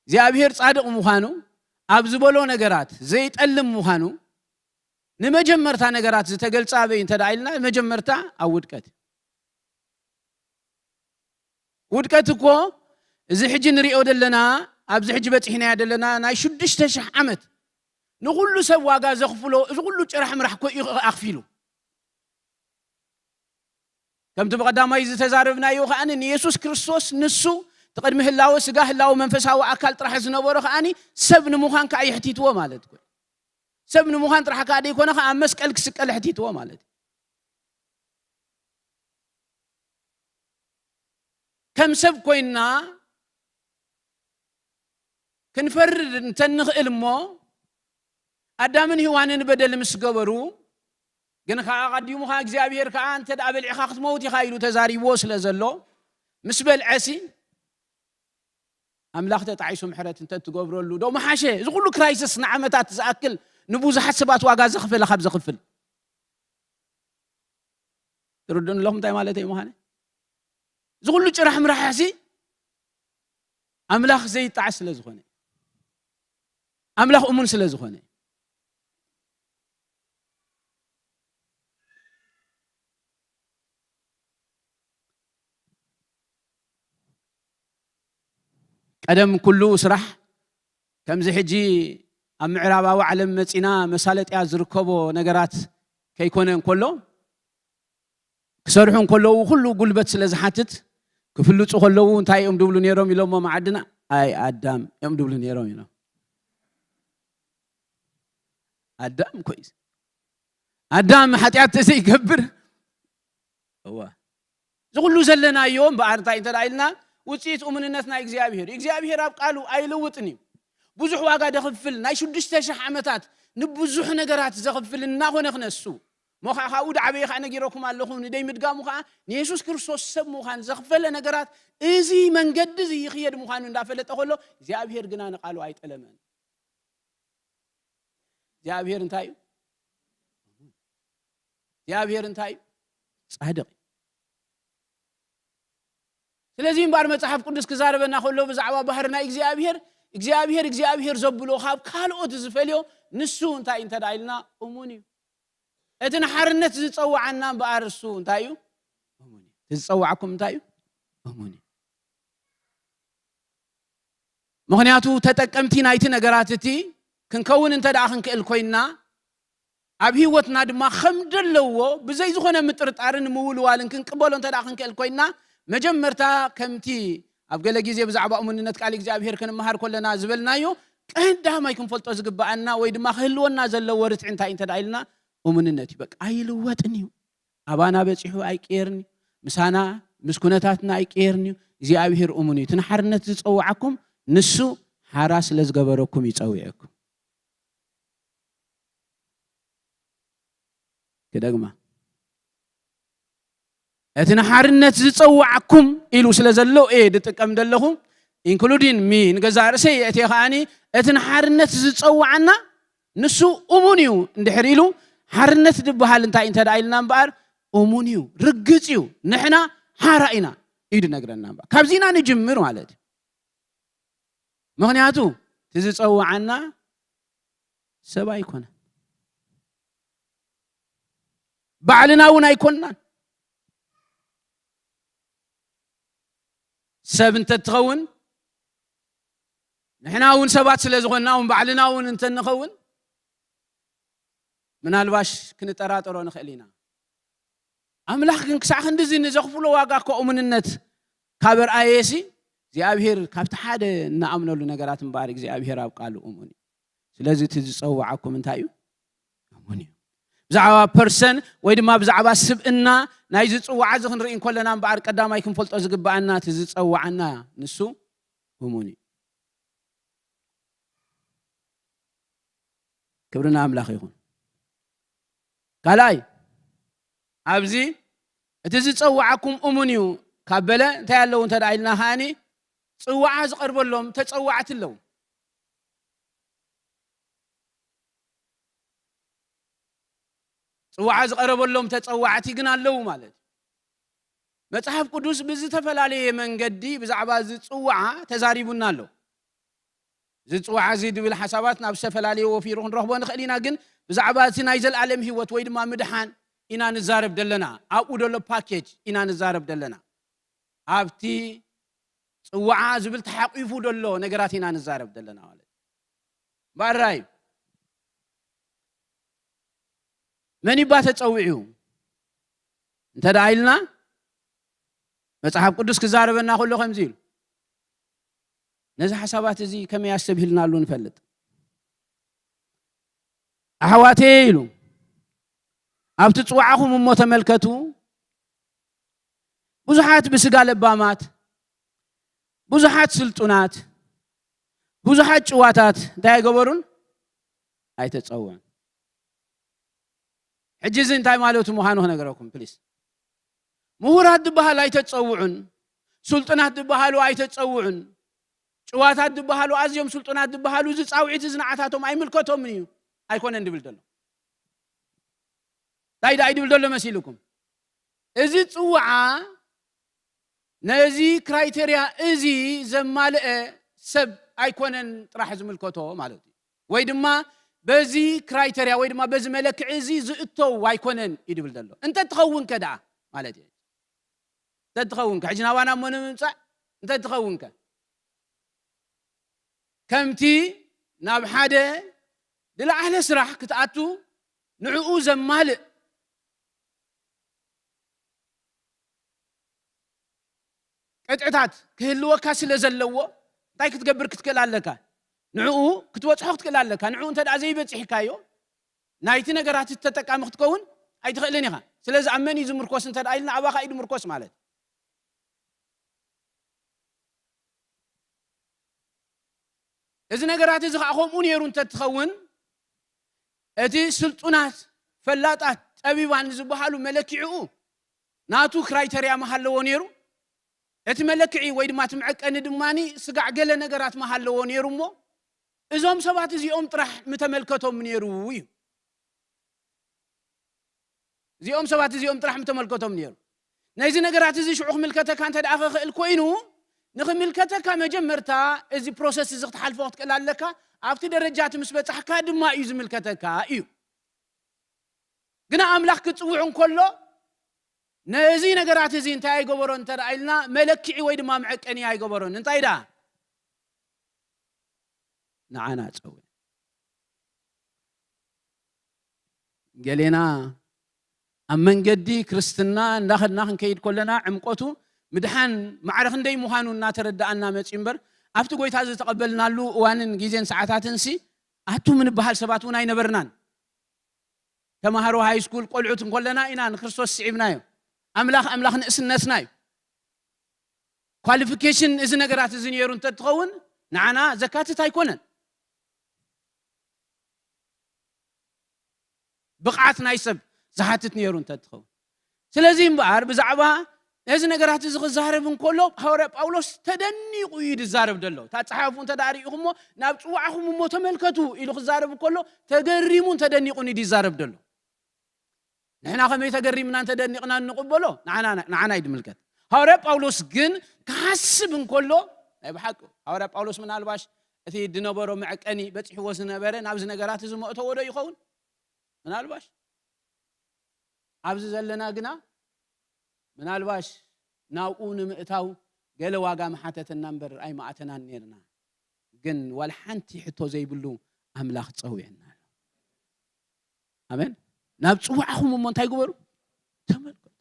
እግዚኣብሔር ጻድቕ ምዃኑ፣ ኣብ ዝበሎ ነገራት ዘይጠልም ምዃኑ፣ ንመጀመርታ ነገራት ዝተገልጸ ኣበይ እንተ ደኣ ኢልና፣ መጀመርታ ኣብ ውድቀት። ውድቀት እኮ እዚ ሕጂ ንሪኦ ዘለና፣ ኣብዚ ሕጂ በጺሕናዮ ዘለና ናይ ሽዱሽተ ሽሕ ዓመት ንኹሉ ሰብ ዋጋ ዘኽፍሎ፣ እዚ ኩሉ ጭራሕ ምራሕ እኮ እዩ ኣኽፊሉ። ከምቲ ብቐዳማይ ዝተዛረብናዮ ከኣ ንየሱስ ክርስቶስ ንሱ እቲ ቅድሚ ህላወ ስጋ ህላወ መንፈሳዊ ኣካል ጥራሕ ዝነበሮ ከኣ ሰብ ንምዃን ከኣ የሕቲትዎ ማለት እኮ እዩ። ሰብ ንምዃን ጥራሕ ከኣ ደይኮነ ከኣ ኣብ መስቀል ክስቀል ኣሕቲትዎ ማለት እዩ። ከም ሰብ ኮይንና ክንፈርድ እንተንኽእል እሞ፣ ኣዳምን ሄዋንን በደል ምስ ገበሩ፣ ግን ከኣ ኣቐዲሙ ከኣ እግዚኣብሔር ከኣ እንተ ደኣ በሊዕኻ ክትመውት ኢኻ ኢሉ ተዛሪብዎ ስለ ዘሎ፣ ምስ በልዐሲ፣ ኣምላኽ ተጣዒሱ ምሕረት እንተ ትገብረሉ ዶ ምሓሸ? እዚ ኩሉ ክራይሲስ ንዓመታት ዝኣክል ንብዙሓት ሰባት ዋጋ ዘኽፈለ ካብ ዘኽፍል። ትርድኡኒ ኣለኹም እንታይ ማለተይ ምዃነ? እዚ ኩሉ ጭራሕ ምራሕሲ ኣምላኽ ዘይጣዓስ ስለ ዝኾነ፣ ኣምላኽ እሙን ስለ ዝኾነ። ቀደም ኩሉ ስራሕ ከምዚ ሕጂ ኣብ ምዕራባዊ ዓለም መጺና መሳለጥያ ዝርከቦ ነገራት ከይኮነ እንከሎ፣ ክሰርሑ እንከለዉ ኩሉ ጉልበት ስለ ዝሓትት፣ ክፍልጹ ከለዉ እንታይ እዮም ድብሉ ነይሮም ኢሎሞ መዓድና? ኣይ ኣዳም እዮም ድብሉ ነይሮም ኢሎም። ኣዳም እኮ እዩ። ኣዳም ሓጢኣት ተዘይገብር፣ እዋ፣ እዚ ኩሉ ዘለናዮ እምበኣር እንታይ እንተ ደኣ ኢልና፣ ውጽኢት እሙንነት ናይ እግዚኣብሔር እዩ። እግዚኣብሔር ኣብ ቃሉ ኣይልውጥን እዩ። ብዙሕ ዋጋ ደኽፍል፣ ናይ ሽዱሽተ ሽሕ ዓመታት ንብዙሕ ነገራት ዘኽፍል እናኾነ ክነሱ። እሞ ኸዓ ካብኡ ደዓበየ ኸዓ ነጊረኩም ኣለኹ፣ ንደይ ምድጋሙ ኸዓ ንየሱስ ክርስቶስ ሰብ ምዃን ዘኽፈለ ነገራት፣ እዚ መንገዲ እዚ ይኽየድ ምዃኑ እንዳፈለጠ ከሎ፣ እግዚኣብሔር ግና ንቃሉ ኣይጠለመን። እግዚኣብሔር እንታይ እዩ? እግዚኣብሔር እንታይ እዩ? ጻድቕ እዩ። ስለዚ እምበኣር መጽሓፍ ቅዱስ ክዛረበና ከሎ ብዛዕባ ባህሪ ናይ እግዚኣብሔር፣ እግዚኣብሔር፣ እግዚኣብሔር ዘብሎ ካብ ካልኦት ዝፈልዮ ንሱ እንታይ እንተ ደኣ ኢልና እሙን እዩ። እቲ ንሓርነት ዝጸውዓና እምበኣር እሱ እንታይ እዩ? እሙን እዩ። እቲ ዝጸውዓኩም እንታይ እዩ? እሙን እዩ። ምኽንያቱ ተጠቀምቲ ናይቲ ነገራት እቲ ክንከውን እንተ ደኣ ክንክእል ኮይንና፣ ኣብ ህይወትና ድማ ከም ደለዎ ብዘይ ዝኾነ ምጥርጣርን ምውልዋልን ክንቅበሎ እንተ ደኣ ክንክእል ኮይንና፣ መጀመርታ ከምቲ ኣብ ገለ ግዜ ብዛዕባ እሙንነት ቃል እግዚኣብሔር ክንመሃር ከለና ዝበልናዮ ቀዳማይ ክንፈልጦ ዝግብኣና ወይ ድማ ክህልወና ዘለዎ ርትዒ እንታይ እንተ ደኣ ኢልና፣ እሙንነት እዩ። በቃ ኣይልወጥን እዩ። ኣባና በጺሑ ኣይቅየርን እዩ። ምሳና ምስ ኩነታትና ኣይቅየርን እዩ። እግዚኣብሔር እሙን እዩ። እቲ ንሓርነት ዝጸውዓኩም ንሱ ሓራ ስለ ዝገበረኩም እዩ ጸዊዕኩም። ክደግማ። እቲ ንሓርነት ዝጸውዓኩም ኢሉ ስለ ዘሎ እየ ዝጥቀም ዘለኹ፣ including me፣ ንገዛእ ርእሰይ የእትየ ከኣኒ፣ እቲ ንሓርነት ዝጸውዓና ንሱ እሙን እዩ እንድሕር ኢሉ፣ ሓርነት ዝበሃል እንታይ እንተ ደኣ ኢልና እምበኣር፣ እሙን እዩ፣ ርግጽ እዩ፣ ንሕና ሓራ ኢና እዩ ዝነግረና እምበኣር። ካብዚ ኢና ንጅምር ማለት እዩ። ምኽንያቱ እቲ ዝጸውዓና ሰብ ኣይኮነን፣ ባዕልና እውን ኣይኮንናን። ሰብ እንተትኸውን፣ ንሕና እውን ሰባት ስለ ዝኾንና እውን ባዕልና እውን እንተንኸውን፣ ምናልባሽ ክንጠራጠሮ ንኽእል ኢና። ኣምላኽ ግን ክሳዕ ክንድዚ ንዘኽፍሎ ዋጋ እኮ እሙንነት ካብ ኣርኣየሲ፣ እግዚኣብሔር ካብቲ ሓደ እንኣምነሉ ነገራት እምበኣር እግዚኣብሔር ኣብ ቃሉ እሙን እዩ። ስለዚ እቲ ዝጸውዓኩም እንታይ እዩ? እሙን እዩ። ብዛዕባ ፐርሰን ወይ ድማ ብዛዕባ ስብእና ናይ ዝጽውዓ እዚ ክንርኢ እንከለና እምበኣር ቀዳማይ ክንፈልጦ ዝግብኣና እቲ ዝጸውዓና ንሱ እሙን እዩ። ክብሪ ንኣምላኽ ይኹን። ካልኣይ፣ ኣብዚ እቲ ዝጸውዓኩም እሙን እዩ ካብ በለ እንታይ ኣለዉ እንተ ደኣ ኢልና ከኣኒ፣ ጽዋዓ ዝቐርበሎም ተጸዋዕቲ ኣለዉ። ጽዋዓ ዝቐረበሎም ተጸዋዕቲ ግን ኣለዉ ማለት እዩ። መጽሓፍ ቅዱስ ብዝተፈላለየ መንገዲ ብዛዕባ እዚ ጽዋዓ ተዛሪቡና ኣሎ። እዚ ጽዋዓ እዚ ድብል ሓሳባት ናብ ዝተፈላለየ ወፊሩ ክንረኽቦ ንኽእል ኢና፣ ግን ብዛዕባ እቲ ናይ ዘልኣለም ህይወት ወይ ድማ ምድሓን ኢና ንዛረብ ደለና። ኣብኡ ደሎ ፓኬጅ ኢና ንዛረብ ደለና። ኣብቲ ጽዋዓ ዝብል ተሓቂፉ ደሎ ነገራት ኢና ንዛረብ ደለና ማለት እዩ። ባራይ መን ይባ ተጸዊዑ እንተ ደኣ ኢልና፣ መጽሓፍ ቅዱስ ክዛረበና ከሎ ከምዚ ኢሉ፣ ነዚ ሓሳባት እዚ ከመይ ኣስተብሂልናሉ ንፈልጥ። ኣሕዋተየ ኢሉ፣ ኣብቲ ጽዋዕኹም እሞ ተመልከቱ፣ ብዙሓት ብስጋ ለባማት፣ ብዙሓት ስልጡናት፣ ብዙሓት ጭዋታት እንታይ ኣይገበሩን? ኣይተጸውዑን። ሕጂ እዚ እንታይ ማለቱ ምዃኑ ክነገረኩም ፕሊስ። ምሁራት ዝበሃል ኣይተጸውዑን፣ ስልጡናት ዝበሃሉ ኣይተጸውዑን፣ ጭዋታት ዝበሃሉ፣ ኣዝዮም ስልጡናት ዝበሃሉ፣ እዚ ጻውዒት እዚ ንዓታቶም ኣይምልከቶምን እዩ፣ ኣይኮነን ድብል ዘሎ። እንታይ ደኣ ይድብል ዘሎ መሲልኩም? እዚ ጽውዓ ነዚ ክራይቴርያ እዚ ዘማልአ ሰብ ኣይኮነን ጥራሕ ዝምልከቶ ማለት እዩ። ወይ ድማ በዚ ክራይቴርያ ወይ ድማ በዚ መለክዒ እዚ ዝእተው ኣይኮነን እዩ ድብል ዘሎ። እንተ ትኸውን ከ ደኣ ማለት እዩ። እንተ ትኸውን ከ፣ ሕጂ ናባና እሞ ንምምጻእ፣ እንተ ትኸውን ከ፣ ከምቲ ናብ ሓደ ዝለዓለ ስራሕ ክትኣቱ ንዕኡ ዘማልእ ቅጥዕታት ክህልወካ ስለ ዘለዎ፣ እንታይ ክትገብር ክትክእል ኣለካ? ንዕኡ ክትበጽሖ ክትክእል ኣለካ። ንዕኡ እንተ ደኣ ዘይበጺሕካዮ፣ ናይቲ ነገራት ተጠቃሚ ክትከውን ኣይትኽእልን ኢኻ። ስለዚ ኣብ መን እዩ ዝምርኮስ እንተ ደኣ ኢልና፣ ኣባኻ እዩ ዝምርኮስ ማለት። እዚ ነገራት እዚ ኸዓ ከምኡ ነይሩ እንተ ትኸውን፣ እቲ ስልጡናት፣ ፈላጣት፣ ጠቢባን ዝበሃሉ መለኪዕኡ ናቱ ክራይተርያ ምሃለዎ ነይሩ። እቲ መለክዒ ወይ ድማ እቲ መዐቀኒ ድማኒ ስጋዕ ገለ ነገራት ምሃለዎ ነይሩ እሞ፣ እዞም ሰባት እዚኦም ጥራሕ ምተመልከቶም ነይሩ እዩ። እዚኦም ሰባት እዚኦም ጥራሕ ምተመልከቶም ነይሩ። ነዚ ነገራት እዚ ሽዑ ክምልከተካ እንተ ደኣ ክኽእል ኮይኑ፣ ንኽምልከተካ መጀመርታ እዚ ፕሮሰስ እዚ ክትሓልፎ ክትክእል ኣለካ። ኣብቲ ደረጃ እቲ ምስ በጻሕካ ድማ እዩ ዝምልከተካ እዩ። ግና ኣምላኽ ክጽውዕ እንከሎ፣ ነዚ ነገራት እዚ እንታይ ኣይገበሮን እንተ ደኣ ኢልና፣ መለክዒ ወይ ድማ መዐቀኒ ኣይገበሮን። እንታይ ደኣ? ንዓና ጸውዕ። ገሌና ኣብ መንገዲ ክርስትና እንዳኸድና ክንከይድ ከለና፣ ዕምቆቱ ምድሓን ማዕረ ክንደይ ምዃኑ እናተረዳኣና መፂኡ እምበር፣ ኣብቲ ጎይታ ዝተቐበልናሉ እዋንን ግዜን ሰዓታትን ሲ ኣቱም ንበሃል ሰባት እውን ኣይነበርናን። ተማሃሮ ሃይ ስኩል ቆልዑት እንኮለና ኢና ንክርስቶስ ስዒብናዮ። ኣምላኽ ኣምላኽ ንእስነትና እዩ። ኳሊፊኬሽን እዚ ነገራት እዚ ነይሩ እንተትኸውን ንዓና ዘካትት ኣይኮነን። ብቕዓት ናይ ሰብ ዝሓትት ነይሩ እንተትኸውን። ስለዚ እምበኣር ብዛዕባ ነዚ ነገራት እዚ ክዛረብ እንከሎ ሃዋርያ ጳውሎስ ተደኒቑ እዩ ዝዛረብ ዘሎ። እታ ጸሓፉ እንተ ደኣ ርኢኹሞ ናብ ጽዋዕኹም እሞ ተመልከቱ ኢሉ ክዛረብ እንከሎ ተገሪሙን ተደኒቑን እዩ ዝዛረብ ዘሎ። ንሕና ከመይ ተገሪምናን ተደኒቕናን ንቕበሎ ንዓና እዩ ዝምልከት። ሃዋርያ ጳውሎስ ግን ክሓስብ እንከሎ ናይ ብሓቂ ሃዋርያ ጳውሎስ ምናልባሽ እቲ ዝነበሮ መዕቀኒ በፂሕዎ ዝነበረ ናብዚ ነገራት እዚ መእተዎ ዶ ይኸውን? ምናልባሽ ኣብዚ ዘለና ግና ምናልባሽ ናብኡ ንምእታው ገለ ዋጋ ምሓተተና እምበር ኣይመኣተናን ነርና። ግን ዋላ ሓንቲ ሕቶ ዘይብሉ ኣምላኽ ጸዊዕና ኣሎ። ኣሜን። ናብ ጽዋዕኹም እሞ እንታይ ግበሩ? ተመልከቱ።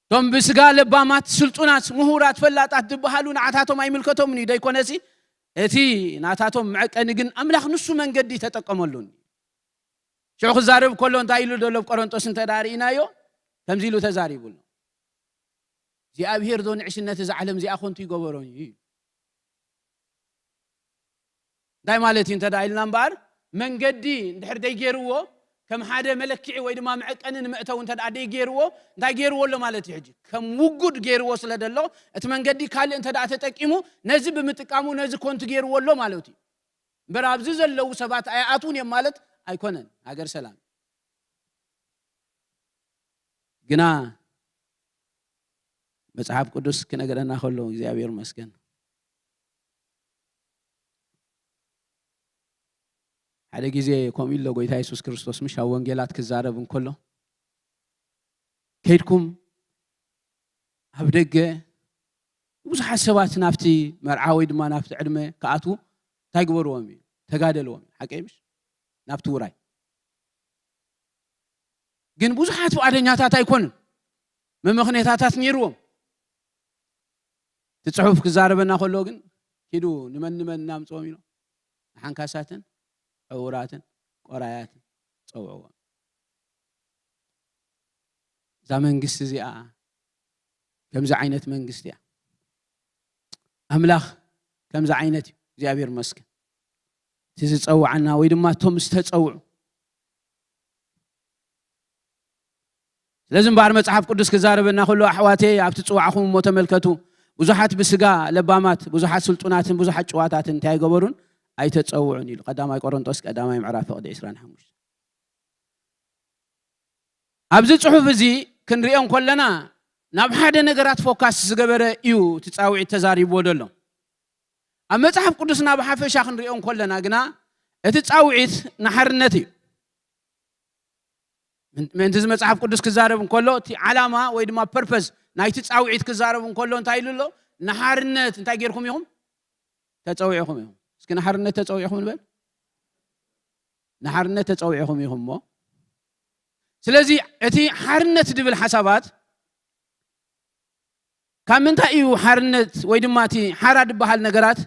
እቶም ብስጋ ለባማት፣ ስልጡናት፣ ምሁራት፣ ፈላጣት ዝበሃሉ ንዓታቶም ኣይምልከቶምን እዩ ደይኮነሲ፣ እቲ ናታቶም መዐቀኒ ግን ኣምላኽ ንሱ መንገዲ ተጠቀመሉን። ሽዑ ክዛረብ ከሎ እንታይ ኢሉ ደሎ ኣብ ቆሮንጦስ እንተ ደኣ ርኢናዮ ከምዚ ኢሉ ተዛሪቡ ኣሎ። እግዚኣብሔር ዶ ንዕሽነት እዛ ዓለም እዚኣ ኮንቱ ይገበሮን እዩ። እንታይ ማለት እዩ እንተ ደኣ ኢልና እምበኣር መንገዲ እንድሕር ደይገይርዎ ከም ሓደ መለክዒ ወይ ድማ መዐቀኒ ንመእተዊ እንተ ደኣ ደይገይርዎ እንታይ ገይርዎ ኣሎ ማለት እዩ። ሕጂ ከም ውጉድ ገይርዎ ስለ ደሎ እቲ መንገዲ ካልእ እንተ ደኣ ተጠቂሙ ነዚ ብምጥቃሙ ነዚ ኮንቱ ገይርዎ ኣሎ ማለት እዩ። እምበር ኣብዚ ዘለዉ ሰባት ኣይኣትውን እዮም ማለት ኣይኮነን። ሃገር ሰላም ግና መጽሓፍ ቅዱስ ክነገረና ከሎ እግዚኣብሔር መስገን ሓደ ግዜ ከምኡ ኢሎ ጎይታ የሱስ ክርስቶስ ምሽ ኣብ ወንጌላት ክዛረብ እንከሎ ከይድኩም ኣብ ደገ ብዙሓት ሰባት ናብቲ መርዓ ወይ ድማ ናብቲ ዕድመ ክኣትዉ እንታይ ግበርዎም እዩ? ተጋደልዎም እዩ። ሓቀይ ምሽ ናብቲ ውራይ ግን ብዙሓት ፍቓደኛታት ኣይኮኑን። መመኽኔታታት ነይርዎም። እቲ ጽሑፍ ክዛረበና ከሎ ግን ኪዱ ንመን ንመን እናምጽኦም ኢሎም ንሓንካሳትን ዕውራትን ቆራያትን ጸውዕዎም። እዛ መንግስቲ እዚኣ ከምዚ ዓይነት መንግስቲ እያ። ኣምላኽ ከምዚ ዓይነት እዩ። እግዚኣብሔር መስገን እቲ ዝጸውዓና ወይ ድማ እቶም ዝተጸውዑ ስለዚ እምበኣር መጽሓፍ ቅዱስ ክዛረበና ከሎ ኣሕዋተይ ኣብቲ ጽዋዕኹም እሞ ተመልከቱ፣ ብዙሓት ብስጋ ለባማት ብዙሓት ስልጡናትን ብዙሓት ጭዋታትን እንታይ ኣይገበሩን ኣይተጸውዑን ኢሉ። ቀዳማይ ቆሮንጦስ ቀዳማይ ምዕራፍ ፍቕዲ ዕስራን ሓሙሽተን። ኣብዚ ጽሑፍ እዚ ክንሪኦ እንከለና ናብ ሓደ ነገራት ፎካስ ዝገበረ እዩ እቲ ጻውዒት ተዛሪብዎ ዘሎ። ኣብ መጽሓፍ ቅዱስና ብሓፈሻ ክንሪኦ እንከለና ግና እቲ ጻውዒት ንሓርነት እዩ። ምእንቲ እዚ መጽሓፍ ቅዱስ ክዛረብ እንከሎ እቲ ዓላማ ወይ ድማ ፐርፐስ ናይቲ ጻውዒት ክዛረብ እንከሎ እንታይ ኢሉ ኣሎ? ንሓርነት እንታይ ጌርኩም ኢኹም? ተጸዊዕኹም ኢኹም። እስኪ ንሓርነት ተጸዊዕኹም ንበል። ንሓርነት ተጸዊዕኹም ኢኹም እሞ ስለዚ እቲ ሓርነት ድብል ሓሳባት ካብ ምንታይ እዩ ሓርነት ወይ ድማ እቲ ሓራ ድበሃል ነገራት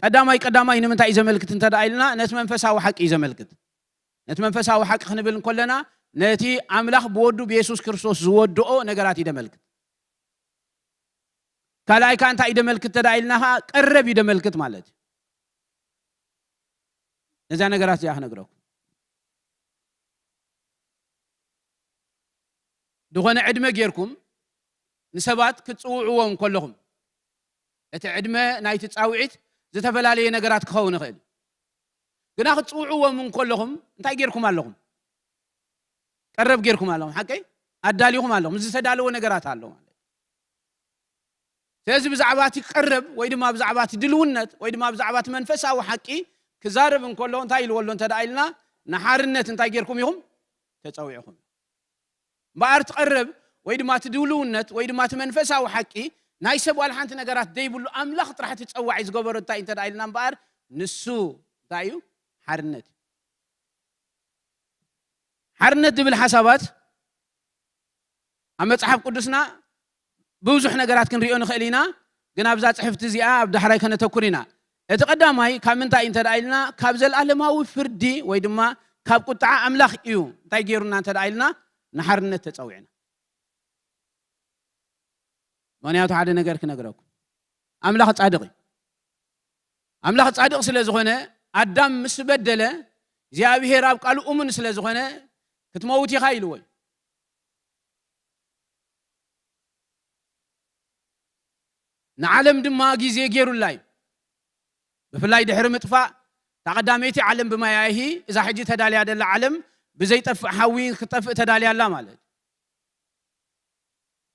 ቀዳማይ ቀዳማይ ንምንታይ እዩ ዘመልክት እንተ ደኣ ኢልና ነቲ መንፈሳዊ ሓቂ እዩ ዘመልክት። ነቲ መንፈሳዊ ሓቂ ክንብል እንከለና ነቲ ኣምላኽ ብወዱ ብየሱስ ክርስቶስ ዝወድኦ ነገራት እዩ ደመልክት። ካልኣይ ከዓ እንታይ እዩ ደመልክት እንተ ደኣ ኢልና ከዓ ቀረብ እዩ ደመልክት ማለት እዩ። ነዛ ነገራት እዚኣ ክነግረኩም ዝኾነ ዕድመ ጌርኩም ንሰባት ክትጽውዕዎም ከለኹም እቲ ዕድመ ናይቲ ጻውዒት ዝተፈላለየ ነገራት ክኸውን ይኽእል እዩ። ግና ክትጽውዕዎም ከለኹም እንታይ ጌርኩም ኣለኹም? ቀረብ ጌርኩም ኣለኹም። ሓቀይ ኣዳሊኹም ኣለኹም። ዝተዳለወ ነገራት ኣሎ ማለት እዩ። ስለዚ ብዛዕባ እቲ ቀረብ ወይ ድማ ብዛዕባ እቲ ድልውነት ወይ ድማ ብዛዕባ እቲ መንፈሳዊ ሓቂ ክዛረብ እንከሎ እንታይ ኢልዎ ኣሎ እንተ ደኣ ኢልና ንሓርነት እንታይ ጌርኩም ኢኹም? ተጸዊዕኹም። እምበኣር ትቐርብ ወይ ድማ እቲ ድልውነት ወይ ድማ እቲ መንፈሳዊ ሓቂ ናይ ሰብ ዋላ ሓንቲ ነገራት ዘይብሉ ኣምላኽ ጥራሕ እቲ ጸዋዒ ዝገበሮ እንታይ እንተ ደኣ ኢልና እምበኣር ንሱ እንታይ እዩ? ሓርነት እዩ። ሓርነት ዝብል ሓሳባት ኣብ መጽሓፍ ቅዱስና ብዙሕ ነገራት ክንሪኦ ንኽእል ኢና። ግን ኣብዛ ጽሕፍቲ እዚኣ ኣብ ዳሕራይ ከነተኩር ኢና። እቲ ቀዳማይ ካብ ምንታይ እንተ ደኣ ኢልና፣ ካብ ዘልኣለማዊ ፍርዲ ወይ ድማ ካብ ቁጥዓ ኣምላኽ እዩ እንታይ ገይሩና እንተ ደኣ ኢልና፣ ንሓርነት ተጸዊዕና። ምኽንያቱ ሓደ ነገር ክነግረኩም፣ ኣምላኽ ጻድቕ እዩ። ኣምላኽ ጻድቕ ስለ ዝኾነ፣ ኣዳም ምስ በደለ፣ እግዚኣብሔር ኣብ ቃሉ እሙን ስለ ዝኾነ፣ ክትመውት ኢኻ ኢልዎ እዩ። ንዓለም ድማ ግዜ ገይሩላ እዩ። ብፍላይ ድሕሪ ምጥፋእ፣ እታ ቀዳመይቲ ዓለም ብማያይሂ፣ እዛ ሕጂ ተዳልያ ደላ ዓለም ብዘይጠፍእ ሓዊ ክትጠፍእ ተዳልያ ኣላ ማለት እዩ።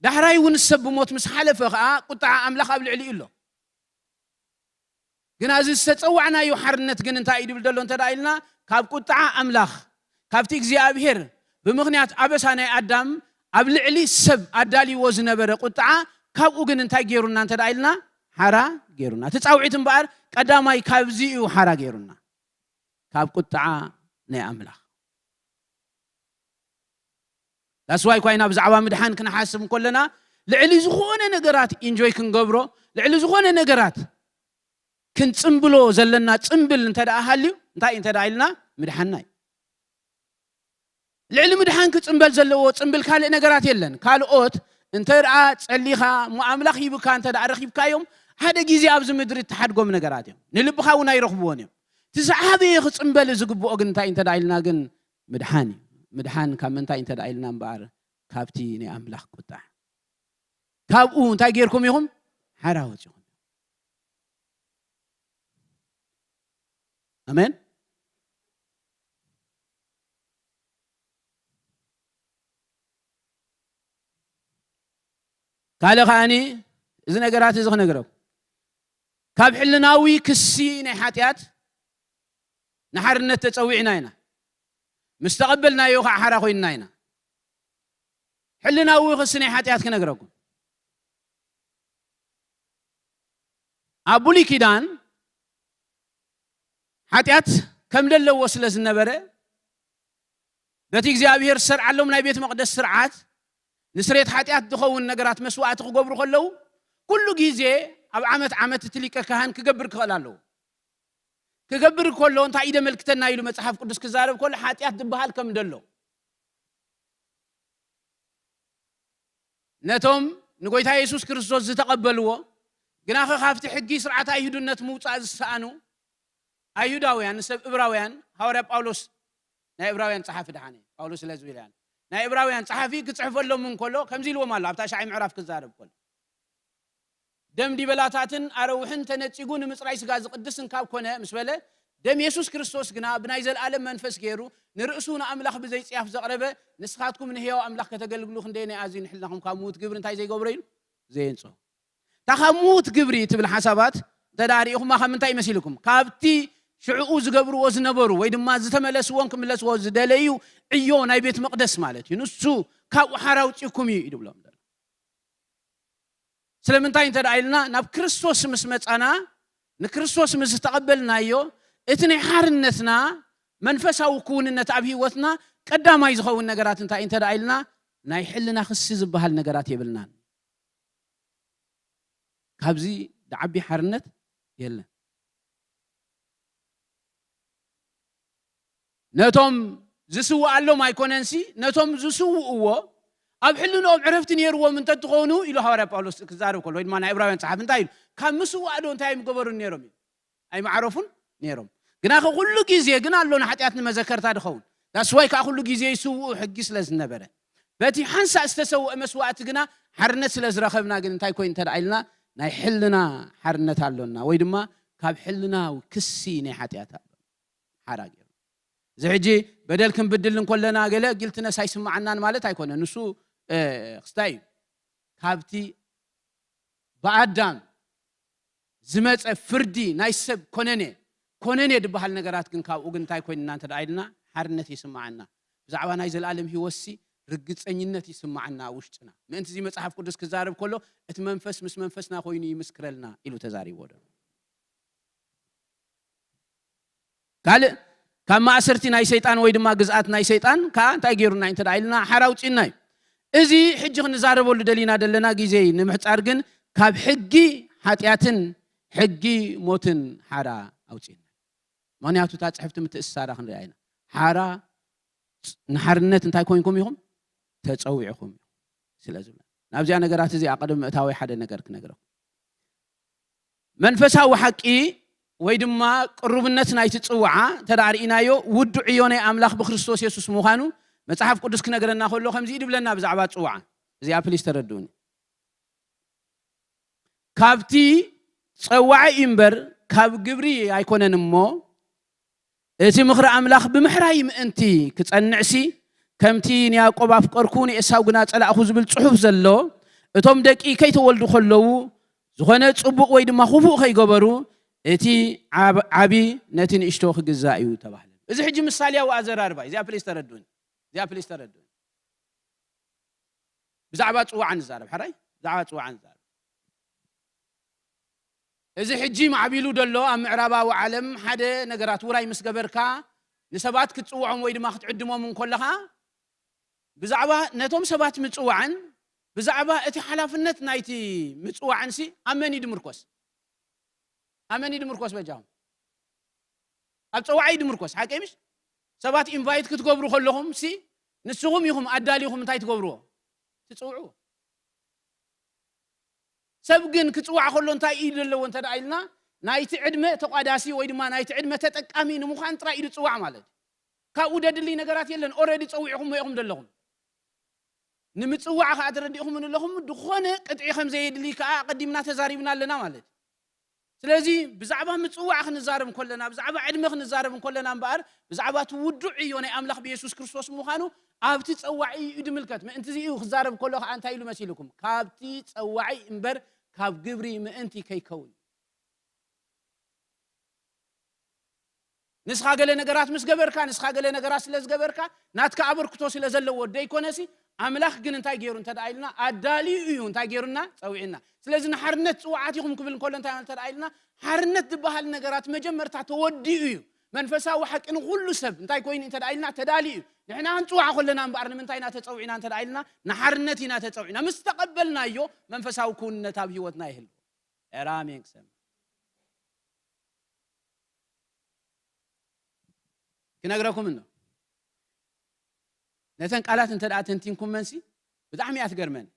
ዳሕራይ እውን ሰብ ብሞት ምስ ሓለፈ ኸዓ፣ ቁጥዓ ኣምላኽ ኣብ ልዕሊኡ ኣሎ። ግና እዚ ዝተጸዋዕናዮ ሓርነት ግን እንታይ እዩ ድብል ዘሎ እንተ ደኣ ኢልና፣ ካብ ቁጥዓ ኣምላኽ፣ ካብቲ እግዚኣብሔር ብምኽንያት ኣበሳ ናይ ኣዳም ኣብ ልዕሊ ሰብ ኣዳልይዎ ዝነበረ ቁጥዓ፣ ካብኡ ግን እንታይ ገይሩና እንተ ደኣ ኢልና፣ ሓራ ገይሩና። እቲ ጻውዒት እምበኣር ቀዳማይ ካብዚ እዩ ሓራ ገይሩና። ካብ ቁጥዓ ናይ ኣምላኽ። ዳስዋይ ኳይና ብዛዕባ ምድሓን ክንሓስብ እንከለና፣ ልዕሊ ዝኾነ ነገራት ኢንጆይ ክንገብሮ፣ ልዕሊ ዝኾነ ነገራት ክንጽምብሎ ዘለና ጽምብል እንተ ደኣ ሃልዩ፣ እንታይ እንተ ደኣ ኢልና፣ ምድሓንና እዩ። ልዕሊ ምድሓን ክጽምበል ዘለዎ ጽምብል ካልእ ነገራት የለን። ካልኦት እንተ ደኣ ጸሊኻ፣ እሞ ኣምላኽ ሂብካ እንተ ደኣ ረኺብካዮም፣ ሓደ ግዜ ኣብዚ ምድሪ እትሓድጎም ነገራት እዮም። ንልብኻ እውን ኣይረኽብዎን እዮም። እቲ ዝዓበየ ክጽምበል ዝግብኦ ግን እንታይ እንተ ደኣ ኢልና ግን ምድሓን እዩ። ምድሓን ካብ ምንታይ እንተ ደኣ ኢልና እምበኣር፣ ካብቲ ናይ ኣምላኽ ቁጣዕ። ካብኡ እንታይ ጌርኩም ኢኹም? ሓራ ወጺኹም። ኣሜን። ካልእ ከኣኒ፣ እዚ ነገራት እዚ ክነግረኩም፣ ካብ ሕልናዊ ክሲ ናይ ሓጢኣት ንሓርነት ተጸዊዕና ኢና። ምስ ተቐበልናዮ ከዓ ሓራ ኮይንና ኢና። ሕልናዊ ክሲ ናይ ሓጢኣት ክነግረኩም። ኣብ ብሉይ ኪዳን ሓጢኣት ከም ዘለዎ ስለ ዝነበረ፣ በቲ እግዚኣብሔር ዝሰርዓሎም ናይ ቤት መቕደስ ስርዓት፣ ንስሬት ሓጢኣት ዝኸውን ነገራት መስዋዕቲ ክገብሩ ከለዉ፣ ኩሉ ግዜ ኣብ ዓመት ዓመት እቲ ሊቀ ካህን ክገብር ክኽእል ኣለዎ። ክገብር ከሎ እንታይ እዩ ደመልክተና ኢሉ መጽሓፍ ቅዱስ ክዛረብ ከሎ፣ ሓጢኣት ዝበሃል ከም ደሎ። ነቶም ንጎይታ የሱስ ክርስቶስ ዝተቐበልዎ፣ ግናኸ ካብቲ ሕጊ ስርዓት ኣይሁድነት ምውጻእ ዝሰኣኑ ኣይሁዳውያን፣ ንሰብ እብራውያን፣ ሃዋርያ ጳውሎስ፣ ናይ እብራውያን ጸሓፊ ደሓነ፣ ጳውሎስ ስለ ዝብል እያን። ናይ እብራውያን ጸሓፊ ክጽሕፈሎም እንከሎ፣ ከምዚ ኢልዎም ኣሎ፣ ኣብታ ሻዓይ ምዕራፍ ክዛረብ ከሎ። ደም ዲበላታትን ኣረውሕን ተነጺጉ ንምጽራይ ስጋ ዝቕድስ እንካብ ኮነ ምስ በለ፣ ደም የሱስ ክርስቶስ ግና ብናይ ዘለኣለም መንፈስ ገይሩ ንርእሱ ንኣምላኽ ብዘይ ጽያፍ ዘቕረበ፣ ንስኻትኩም ንህያው ኣምላኽ ከተገልግሉ ክንደየናይ ኣዝዩ ንሕልናኹም ካብ ምዉት ግብሪ እንታይ ዘይገብሮ ኢሉ? ዘየንጽሆ። እታ ካብ ምዉት ግብሪ ትብል ሓሳባት እንተ ደኣ ርኢኹማ ካብ ምንታይ ይመሲልኩም? ካብቲ ሽዕኡ ዝገብርዎ ዝነበሩ ወይ ድማ ዝተመለስዎን ክምለስዎ ዝደለዩ ዕዮ ናይ ቤት መቕደስ ማለት እዩ። ንሱ ካብኡ ሓራ ኣውጺእኩም እዩ ይድብሎም ዘሎ። ስለምንታይ እንተ ደኣ ኢልና፣ ናብ ክርስቶስ ምስ መጻና፣ ንክርስቶስ ምስ ዝተቐበልናዮ፣ እቲ ናይ ሓርነትና መንፈሳዊ ክውንነት ኣብ ህይወትና ቀዳማይ ዝኸውን ነገራት እንታይ እንተ ደኣ ኢልና፣ ናይ ሕልና ክሲ ዝበሃል ነገራት የብልናን። ካብዚ ዝዓቢ ሓርነት የለን። ነቶም ዝስውኣሎም ኣይኮነንሲ፣ ነቶም ዝስውእዎ ኣብ ሕልንኦም ዕረፍቲ ነይርዎም እንተትኾኑ ኢሉ ሃዋርያ ጳውሎስ ክዛረብ ከሎ፣ ወይ ድማ ናይ ዕብራውያን ጸሓፊ እንታይ ኢሉ? ካብ ምስዋእ ዶ እንታይ ኣይምገበሩን ነይሮም እዩ? ኣይምዓረፉን ነይሮም። ግናኸ ኩሉ ግዜ ግን ኣሎ ንሓጢኣት ንመዘከርታ ድኸውን። ዳስዋይ ከዓ ኩሉ ግዜ ይስውኡ ሕጊ ስለ ዝነበረ። በቲ ሓንሳእ ዝተሰውአ መስዋእቲ ግና ሓርነት ስለ ዝረኸብና ግን እንታይ ኮይኑ እንተ ደኣ ኢልና ናይ ሕልና ሓርነት ኣሎና ወይ ድማ ካብ ሕልናዊ ክሲ ናይ ሓጢኣት ኣሎ ሓራ ገይሩ። እዚ ሕጂ በደል ክንብድል እንከለና ገለ ጊልትነስ ኣይስምዓናን ማለት ኣይኮነ። ንሱ፣ እ፣ ክስታይ እዩ። ካብቲ ብኣዳም ዝመጸ ፍርዲ ናይ ሰብ ኮነኔ፣ ኮነኔ ዝበሃል ነገራት ግን ካብኡ ግን እንታይ ኮይንና እንተ ደኣ ኢልና ሓርነት ይስምዓና። ብዛዕባ ናይ ዘለኣለም ህይወትሲ ርግጸኝነት ይስምዓና ኣብ ውሽጥና። ምእንቲ እዚ መጽሓፍ ቅዱስ ክዛረብ ከሎ እቲ መንፈስ ምስ መንፈስና ኮይኑ ይምስክረልና ኢሉ ተዛሪብዎ ዶ። ካልእ ካብ ማእሰርቲ ናይ ሰይጣን ወይ ድማ ግዝኣት ናይ ሰይጣን ከኣ እንታይ ገይሩና እዩ እንተ ደኣ ኢልና ሓራ ኣውጺእና እዩ። እዚ ሕጂ ክንዛረበሉ ደሊና ዘለና ግዜ ንምሕጻር ግን ካብ ሕጊ ሓጢኣትን ሕጊ ሞትን ሓራ ኣውፅእና። ምኽንያቱ እታ ጽሕፍቲ ምትእስሳራ ክንሪኣ ኢና። ሓራ ንሓርነት እንታይ ኮይንኩም ኢኹም? ተጸዊዕኹም ኢኹም ስለ ዝብለ። ናብዚኣ ነገራት እዚኣ ቅድሚ ምእታወይ ሓደ ነገር ክነግረኩም። መንፈሳዊ ሓቂ ወይ ድማ ቅሩብነት ናይቲ ጽዋዓ እንተ ደኣ ርኢናዮ፣ ውዱዕ ዕዮ ናይ ኣምላኽ ብክርስቶስ የሱስ ምዃኑ መጽሓፍ ቅዱስ ክነግረና ከሎ ከምዚ እዩ ድብለና ብዛዕባ ጽዋዓ። እዚኣ ፕሊስ ተረድኡኒ። ካብቲ ጸዋዒ እዩ እምበር ካብ ግብሪ ኣይኮነን እሞ፣ እቲ ምኽሪ ኣምላኽ ብምሕራይ ምእንቲ ክጸንዕሲ፣ ከምቲ ንያዕቆብ ኣፍቀርኩ ንኤሳው ግና ጸላእኹ ዝብል ጽሑፍ ዘሎ፣ እቶም ደቂ ከይተወልዱ ከለዉ ዝኾነ ጽቡቕ ወይ ድማ ክፉእ ከይገበሩ፣ እቲ ዓብ-፣ ዓቢ ነቲ ንእሽቶ ክግዛእ እዩ ተባህለ። እዚ ሕጂ ምሳልያዊ ኣዘራርባ እዩ። እዚኣ ፕሊስ ተረድኡኒ። እዚኣ ፕሊስ ተረድኡኒ። ብዛዕባ ጽዋዕ ንዛረብ፣ ሕራይ? ብዛዕባ ጽዋዕ ንዛረብ። እዚ ሕጂ ማዕቢሉ ዘሎ ኣብ ምዕራባዊ ዓለም ሓደ ነገራት ውራይ ምስ ገበርካ፣ ንሰባት ክትጽውዖም ወይ ድማ ክትዕድሞም እንከለኻ፣ ብዛዕባ ነቶም ሰባት ምጽዋዕን ብዛዕባ እቲ ሓላፍነት ናይቲ ምጽዋዕንሲ ኣብ መን እዩ ድምርኮስ? ኣብ መን እዩ ድምርኮስ በጃኹም? ኣብ ጸዋዒ እዩ ድምርኮስ፣ ሓቀይ ምሽ? ሰባት ኢንቫይት ክትገብሩ ከለኹም ሲ ንስኹም ኢኹም ኣዳሊኹም እንታይ ትገብርዎ? ትጽውዕዎ። ሰብ ግን ክጽዋዕ ከሎ እንታይ ኢድ ኣለዎ እንተ ደኣ ኢልና፣ ናይቲ ዕድመ ተቋዳሲ ወይ ድማ ናይቲ ዕድመ ተጠቃሚ ንምዃን ጥራይ ኢዱ ጽዋዕ ማለት እዩ። ካብኡ ደድልይ ነገራት የለን። ኦረዲ ጸዊዕኹም ኢኹም ዘለኹም። ንምጽዋዕ ከኣ ተረዲእኹም ኣለኹም። ዝኾነ ቅጥዒ ከም ዘየድሊ ከኣ ኣቐዲምና ተዛሪብና ኣለና ማለት እዩ። ስለዚ ብዛዕባ ምጽዋዕ ክንዛረብ እንከለና፣ ብዛዕባ ዕድመ ክንዛረብ እንከለና እምበኣር፣ ብዛዕባ እቲ ውዱዕ ዕዮ ናይ ኣምላኽ ብየሱስ ክርስቶስ ምዃኑ ኣብቲ ጸዋዒ እዩ ድምልከት። ምእንቲ እዚ እዩ ክዛረብ ከሎ ከኣ እንታይ ኢሉ መሲልኩም? ካብቲ ጸዋዒ እምበር ካብ ግብሪ ምእንቲ ከይከውን። ንስኻ ገለ ነገራት ምስ ገበርካ፣ ንስኻ ገለ ነገራት ስለ ዝገበርካ፣ ናትካ ኣበርክቶ ስለ ዘለዎ ደይኮነሲ፣ ኣምላኽ ግን እንታይ ገይሩ እንተ ደኣ ኢልና፣ ኣዳልዩ እዩ እንታይ ገይሩና? ጸዊዕና። ስለዚ ንሓርነት ጽዋዓት ኢኹም ክብል እንከሎ እንታይ እንተ ደኣ ኢልና፣ ሓርነት ዝበሃል ነገራት መጀመርታ ተወዲኡ እዩ። መንፈሳዊ ሓቂ ንኹሉ ሰብ እንታይ ኮይኑ እንተ ደኣ ኢልና፣ ተዳልዩ እዩ። ንሕና ክንጽዋዕ ከለና እምበኣር ንምንታይ ኢና ተጸዊዕና እንተ ደኣ ኢልና፣ ንሓርነት ኢና ተጸዊዕና። ምስ ተቐበልናዮ መንፈሳዊ ክውንነት ኣብ ህይወትና ይህሉ። ኤራ ኣሜን ክሰምዕ። ክነግረኩም እንዶ። ነተን ቃላት እንተ ደኣ ተንቲንኩመንሲ ብጣዕሚ እያ ትገርመኒ።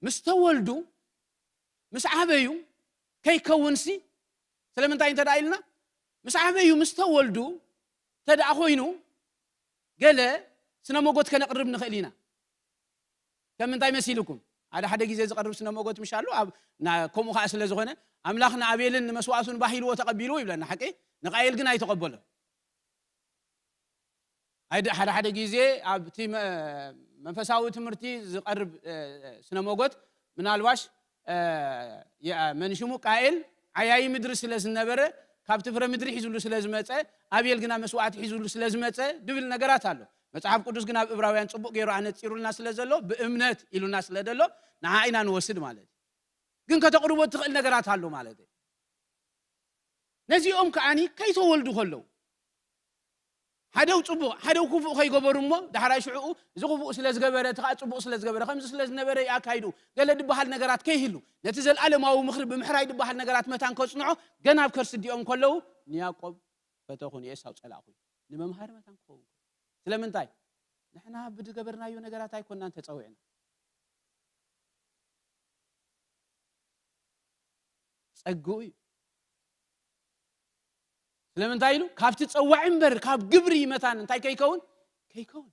ምስ ተወልዱ፣ ምስ ዓበዩ ከይከውንሲ፣ ስለምንታይ እንተ ደኣ ኢልና፣ ምስ ዓበዩ፣ ምስ ተወልዱ እንተ ደኣ ኮይኑ፣ ገለ ስነ መጎት ከነቕርብ ንኽእል ኢና። ከም እንታይ መሲልኩም? ሓደ ሓደ ግዜ ዝቐርብ ስነ መጎት ምሽ ኣሎ፣ ኣብ፣ ና-፣ ከምኡ ኸኣ ስለ ዝኾነ፣ ኣምላኽ ንኣቤልን ንመስዋእቱን ባህ ኢልዎ ተቐቢልዎ ይብለና፣ ሓቂ? ንቃኤል ግን ኣይተቐበሎን። ኣይደ-፣ ሓደ ሓደ ግዜ ኣብቲ መ-፣ መንፈሳዊ ትምህርቲ ዝቐርብ፣ እ፣ ስነ መጎት፣ ምናልባሽ፣ እ፣ የ-፣ መን ሽሙ ቃኤል ዓያዪ ምድሪ ስለ ዝነበረ፣ ካብቲ ፍረ ምድሪ ሒዙሉ ስለ ዝመጸ፣ ኣቤል ግና መስዋእቲ ሒዙሉ ስለ ዝመጸ ድብል ነገራት ኣሎ። መጽሓፍ ቅዱስ ግን ኣብ እብራውያን ጽቡቕ ገይሩ ኣነጺሩልና ስለ ዘሎ፣ ብእምነት ኢሉና ስለ ዘሎ፣ ንዓ ኢና ንወስድ ማለት እዩ። ግን ከተቕርቦ እትኽእል ነገራት ኣሎ ማለት እዩ። ነዚኦም ከኣኒ ከይተወልዱ ከለዉ፣ ሓደው ጽቡቕ፣ ሓደው ክፉእ ከይገበሩ እሞ፣ ዳሕራይ ሽዕኡ፣ እዚ ክፉእ ስለ ዝገበረ፣ እቲ ኸኣ ጽቡቕ ስለ ዝገበረ፣ ከምዚ ስለ ዝነበረ እዩ ኣካይዱ፣ ገለ ድበሃል ነገራት ከይህሉ፣ ነቲ ዘልኣለማዊ ምኽሪ ብምሕራይ ድበሃል ነገራት መታን ከጽንዖ፣ ገና ኣብ ከርሲ ኣዲኦም ከለዉ፣ ንያዕቆብ ፈተኹ፣ ንኤሳው ጸላእኹ፣ ንመምሃሪ መታን ክኸውን ከሎ። ስለምንታይ? ንሕና ብዝገበርናዮ ነገራት ኣይኮናን ተጸዊዕና። ጸግኡ እዩ። ስለምንታይ ኢሉ? ካብቲ ጸዋዒ እምበር ካብ ግብሪ መታን እንታይ ከይከውን? ከይከውን።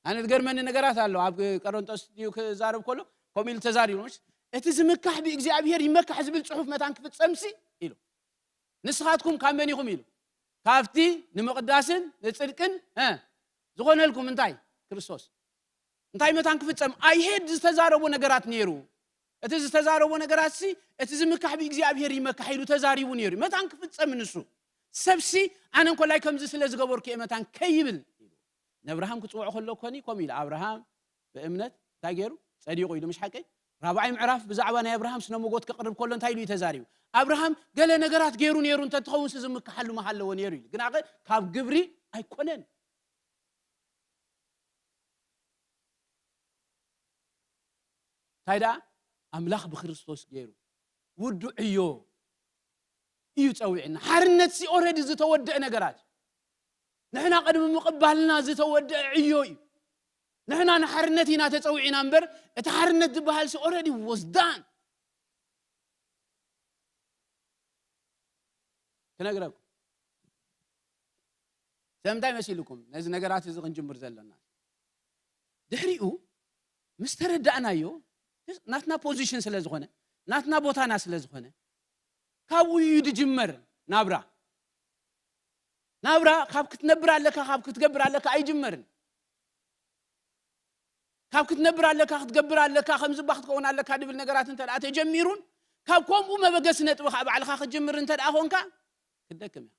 ኣነ ዝገርመኒ ነገራት ኣሎ። ኣብ ቀረንጦስ ድዩ ክዛረብ ከሎ፣ ከምኡ ኢሉ ተዛሪቡ፣ ምሽ? "እቲ ዝምካሕ ብእግዚኣብሔር ይመካሕ" ዝብል ጽሑፍ መታን ክፍጸምሲ ኢሉ። "ንስኻትኩም ካብ መን ኢኹም?" ኢሉ። "ካብቲ ንምቕዳስን ንጽድቅን፣ እ፣ ዝኾነልኩም እንታይ? ክርስቶስ።" እንታይ መታን ክፍጸም? ኣይሄድ ዝተዛረቦ ነገራት ነይሩ። እቲ ዝተዛረቦ ነገራት ሲ፣ "እቲ ዝምካሕ ብእግዚኣብሔር ይመካሕ" ኢሉ ተዛሪቡ ነይሩ። መታን ክፍጸም ንሱ። ሰብሲ፣ "ኣነ እንኮላይ ከምዚ ስለ ዝገበርኩ እየ መታን" ከይብል። ንኣብርሃም ክጽውዖ ከሎ ኮኒ ከምኡ ኢሉ፣ ኣብርሃም ብእምነት እንታይ ገይሩ? ጸዲቑ ኢሉ፣ ምሽ ሓቀይ? ራብዓይ ምዕራፍ ብዛዕባ ናይ ኣብርሃም ስነ መጎት ከቕርብ ከሎ እንታይ ኢሉ እዩ ተዛሪቡ? ኣብርሃም ገለ ነገራት ገይሩ ነይሩ እንተትኸውን ሲ ዝምክሓሉ ምሃለዎ ነይሩ ኢሉ። ግና ኸ ካብ ግብሪ ኣይኮነን። እንታይ ደኣ ኣምላኽ ብክርስቶስ ገይሩ ውዱዕ ዕዮ እዩ ጸዊዕና። ሓርነት ሲ ኦረዲ ዝተወደአ ነገራት እዩ። ንሕና ቅድሚ ምቕባልና ዝተወደአ ዕዮ እዩ። ንሕና ንሓርነት ኢና ተጸዊዕና እምበር፣ እቲ ሓርነት ዝበሃል ሲ ኦረዲ ወስዳን ክነግረኩም። ስለምንታይ መሲልኩም ነዚ ነገራት እዚ ክንጅምር ዘለና? ድሕሪኡ ምስ ተረዳእናዮ፣ ናትና ፖዚሽን ስለ ዝኾነ፣ ናትና ቦታና ስለ ዝኾነ፣ ካብኡ እዩ ድጅመር ናብራ። ናብራ ካብ ክትነብር ኣለካ፣ ካብ ክትገብር ኣለካ ኣይጅመርን። ካብ ክትነብር ኣለካ፣ ክትገብር ኣለካ፣ ከምዚ እባ ክትከውን ኣለካ ድብል ነገራት እንተ ደኣ ተጀሚሩን፣ ካብ ከምኡ መበገሲ ነጥቢ ከዓ ባዕልኻ ክትጅምር እንተ ደኣ ኾንካ፣ ክትደክም እያ።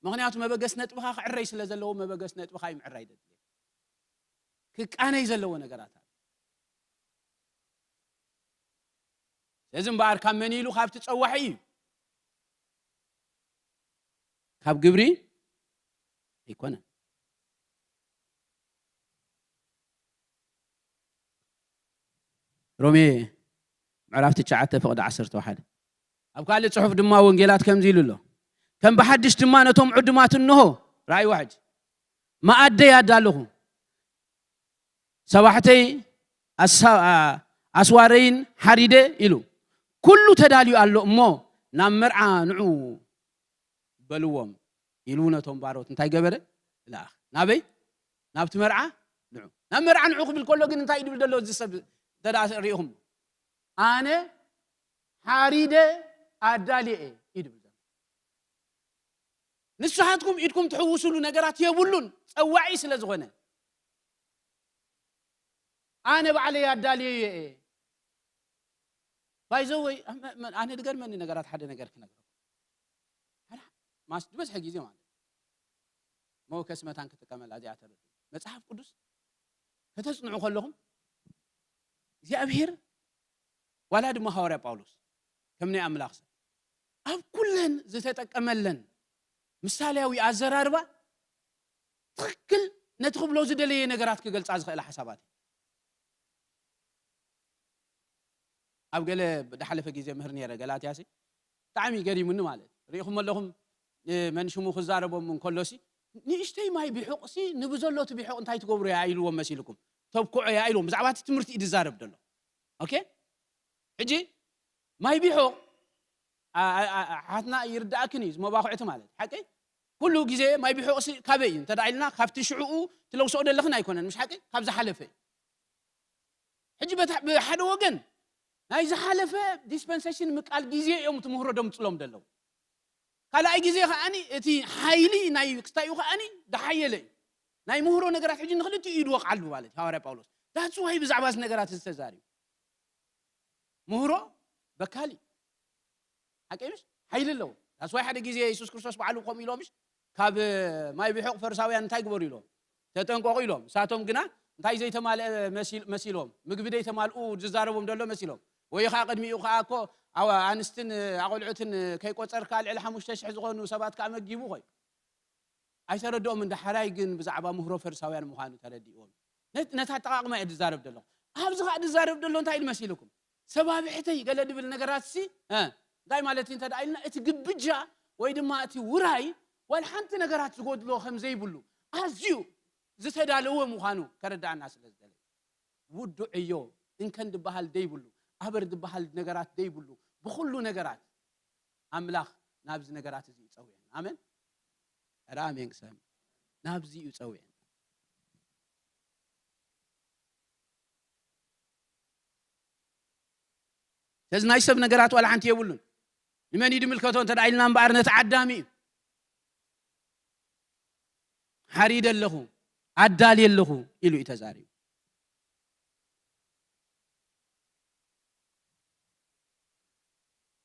ምኽንያቱ መበገሲ ነጥብኻ ክዕረይ ስለ ዘለዎ፣ መበገሲ ነጥብኻ እዩ ምዕራይ ደድልየካ። ክቃነይ ዘለዎ ነገራት ኣሎ። ስለዚ እምበኣር ካብ መን ኢሉ? ካብቲ ጸዋሒ እዩ። ካብ ግብሪ ኣይኮነን። ሮሜ ምዕራፍ ትሽዓተ ፍቕዲ ዓሰርተ ሓደ። ኣብ ካልእ ጽሑፍ ድማ ወንጌላት ከምዚ ኢሉ ኣሎ። ከም ብሓድሽ ድማ ነቶም ዕዱማት እንሆ፣ ረኣይዎ ሕጂ፣ መኣደይ ኣዳለኹ፣ ሰባሕተይ ኣሳ-፣ ኣ-፣ ኣስዋረይን ሓሪደ ኢሉ። ኩሉ ተዳልዩ ኣሎ እሞ ናብ መርዓ ንዑ በልዎም ኢሉ ነቶም ባሮት እንታይ ገበረ? ለኣኽ። ናበይ? ናብቲ መርዓ ንዑ። ናብ መርዓ ንዑ ክብል ከሎ ግን እንታይ ይድብል ዘሎ እዚ ሰብ እንተ ደኣ ርኢኹም? ኣነ ሓሪደ ኣዳልየ እየ ይድብል ዘሎ። ንስኻትኩም ኢድኩም ትሕውስሉ ነገራት የብሉን፣ ጸዋዒ ስለ ዝኾነ። ኣነ ባዕለይ ኣዳልየዮ እየ። ባይ ዘ ወይ፣ ኣነ ድገርመኒ ነገራት ሓደ ነገር ክነግረኩም። ሓደ ማስ ዝበዝሐ ግዜ ማለት መወከሲ መታን ክጥቀመላ እዚኣ ተረድኡ። መጽሓፍ ቅዱስ ከተጽንዑ ከለኹም እግዚኣብሔር ዋላ ድማ ሃዋርያ ጳውሎስ ከም ናይ ኣምላኽ ሰብ ኣብ ኩለን ዝተጠቀመለን ምሳሌያዊ ኣዘራርባ ትኽክል ነቲ ክብሎ ዝደለየ ነገራት ክገልጻ ዝኽእላ ሓሳባት እዩ። ኣብ ገለ ዝሓለፈ ግዜ ምህር ነይረ ገላትያ ሲ ብጣዕሚ ገሪሙኒ ማለት ርኢኹም ኣለኹም። መን ሽሙ ክዛረቦም እንከሎሲ ንእሽተይ ማይ ቢሑቕ ሲ ንብዘሎ እቲ ቢሑቕ እንታይ ትገብሩ እያ ኢልዎም መሲልኩም ተብኩዖ እያ ኢልዎም ብዛዕባ እቲ ትምህርቲ እዩ ዝዛረብ ዘሎ። ኦኬ ሕጂ ማይ ቢሑቕ ሓትና ይርዳእክን እዩ ዝመባኹዕቲ ማለት ሓቂ ኩሉ ግዜ ማይ ቢሑቕ ሲ ካበይ እዩ እንተ ኢልና ካብቲ ሽዕኡ ትለውስኦ ደለኽን ኣይኮነን ምሽ ሓቂ ካብ ዝሓለፈ እዩ። ሕጂ ብሓደ ወገን ናይ ዝሓለፈ ዲስፐንሴሽን ምቃል ግዜ እዮም ትምህሮ ደምፅሎም ደለዉ። ካልኣይ ግዜ ከዓኒ እቲ ሓይሊ ናይ ክስታዩ ከዓኒ ድሓየለ እዩ። ናይ ምህሮ ነገራት ሕጂ ንክልቲኡ እዩ ድወቕዓሉ ማለት እዩ ሃዋርያ ጳውሎስ። ዳትስ ዋይ ብዛዕባ እዚ ነገራት ዝተዛርዩ ምህሮ በካል እዩ። ሓቂ ምሽ ሓይሊ ኣለዎ። ዳትስ ዋይ ሓደ ግዜ የሱስ ክርስቶስ ባዕሉ ከምኡ ኢሎምሽ ካብ ማይ ብሕቕ ፈሪሳውያን እንታይ ግበሩ ኢሎም ተጠንቀቑ ኢሎም። ንሳቶም ግና እንታይ ዘይተማልአ መሲሎም ምግቢ ደይተማልኡ ዝዛረቦም ዘሎ መሲሎም ወይ ከዓ ቅድሚኡ ከዓ እኮ ኣንስትን ኣቆልዑትን ከይቆፀርካ ልዕሊ ሓሙሽተ ሽሕ ዝኾኑ ሰባት ከዓ መጊቡ ኾይ ኣይተረድኦም እንዳ ሓራይ ግን ብዛዕባ ምህሮ ፈሪሳውያን ምዃኑ ተረዲእዎም። ነታ ኣጠቓቕማ እየ ዝዛረብ ዘለኹ። ኣብዚ ከዓ ዝዛረብ ዘሎ እንታይ ኢሉ መሲልኩም ሰባብሕተይ ገለ ድብል ነገራት ሲ እንታይ ማለት እንተ ደኣ ኢልና እቲ ግብጃ ወይ ድማ እቲ ውራይ ዋል ሓንቲ ነገራት ዝጎድሎ ከም ዘይብሉ ኣዝዩ ዝተዳለወ ምዃኑ ከረዳእና ስለ ዝደለየ ውዱዕ እዮ እንከን ዝበሃል ደይብሉ ኣበር ዝበሃል ነገራት ደይብሉ ብኩሉ ነገራት ኣምላኽ ናብዚ ነገራት እዚ ይጸውዕና ኣሜን። ኧረ ኣሜን ክሰም ናብዚ እዩ ጸውዕና። ስለዚ ናይ ሰብ ነገራት ዋላ ሓንቲ የብሉን። ንመን እዩ ድምልከቶ እንተ ኢልና እምበኣር ነቲ ዓዳሚ እዩ። ሓሪደ ኣለኹ ኣዳልየ ኣለኹ ኢሉ እዩ ተዛሪቡ።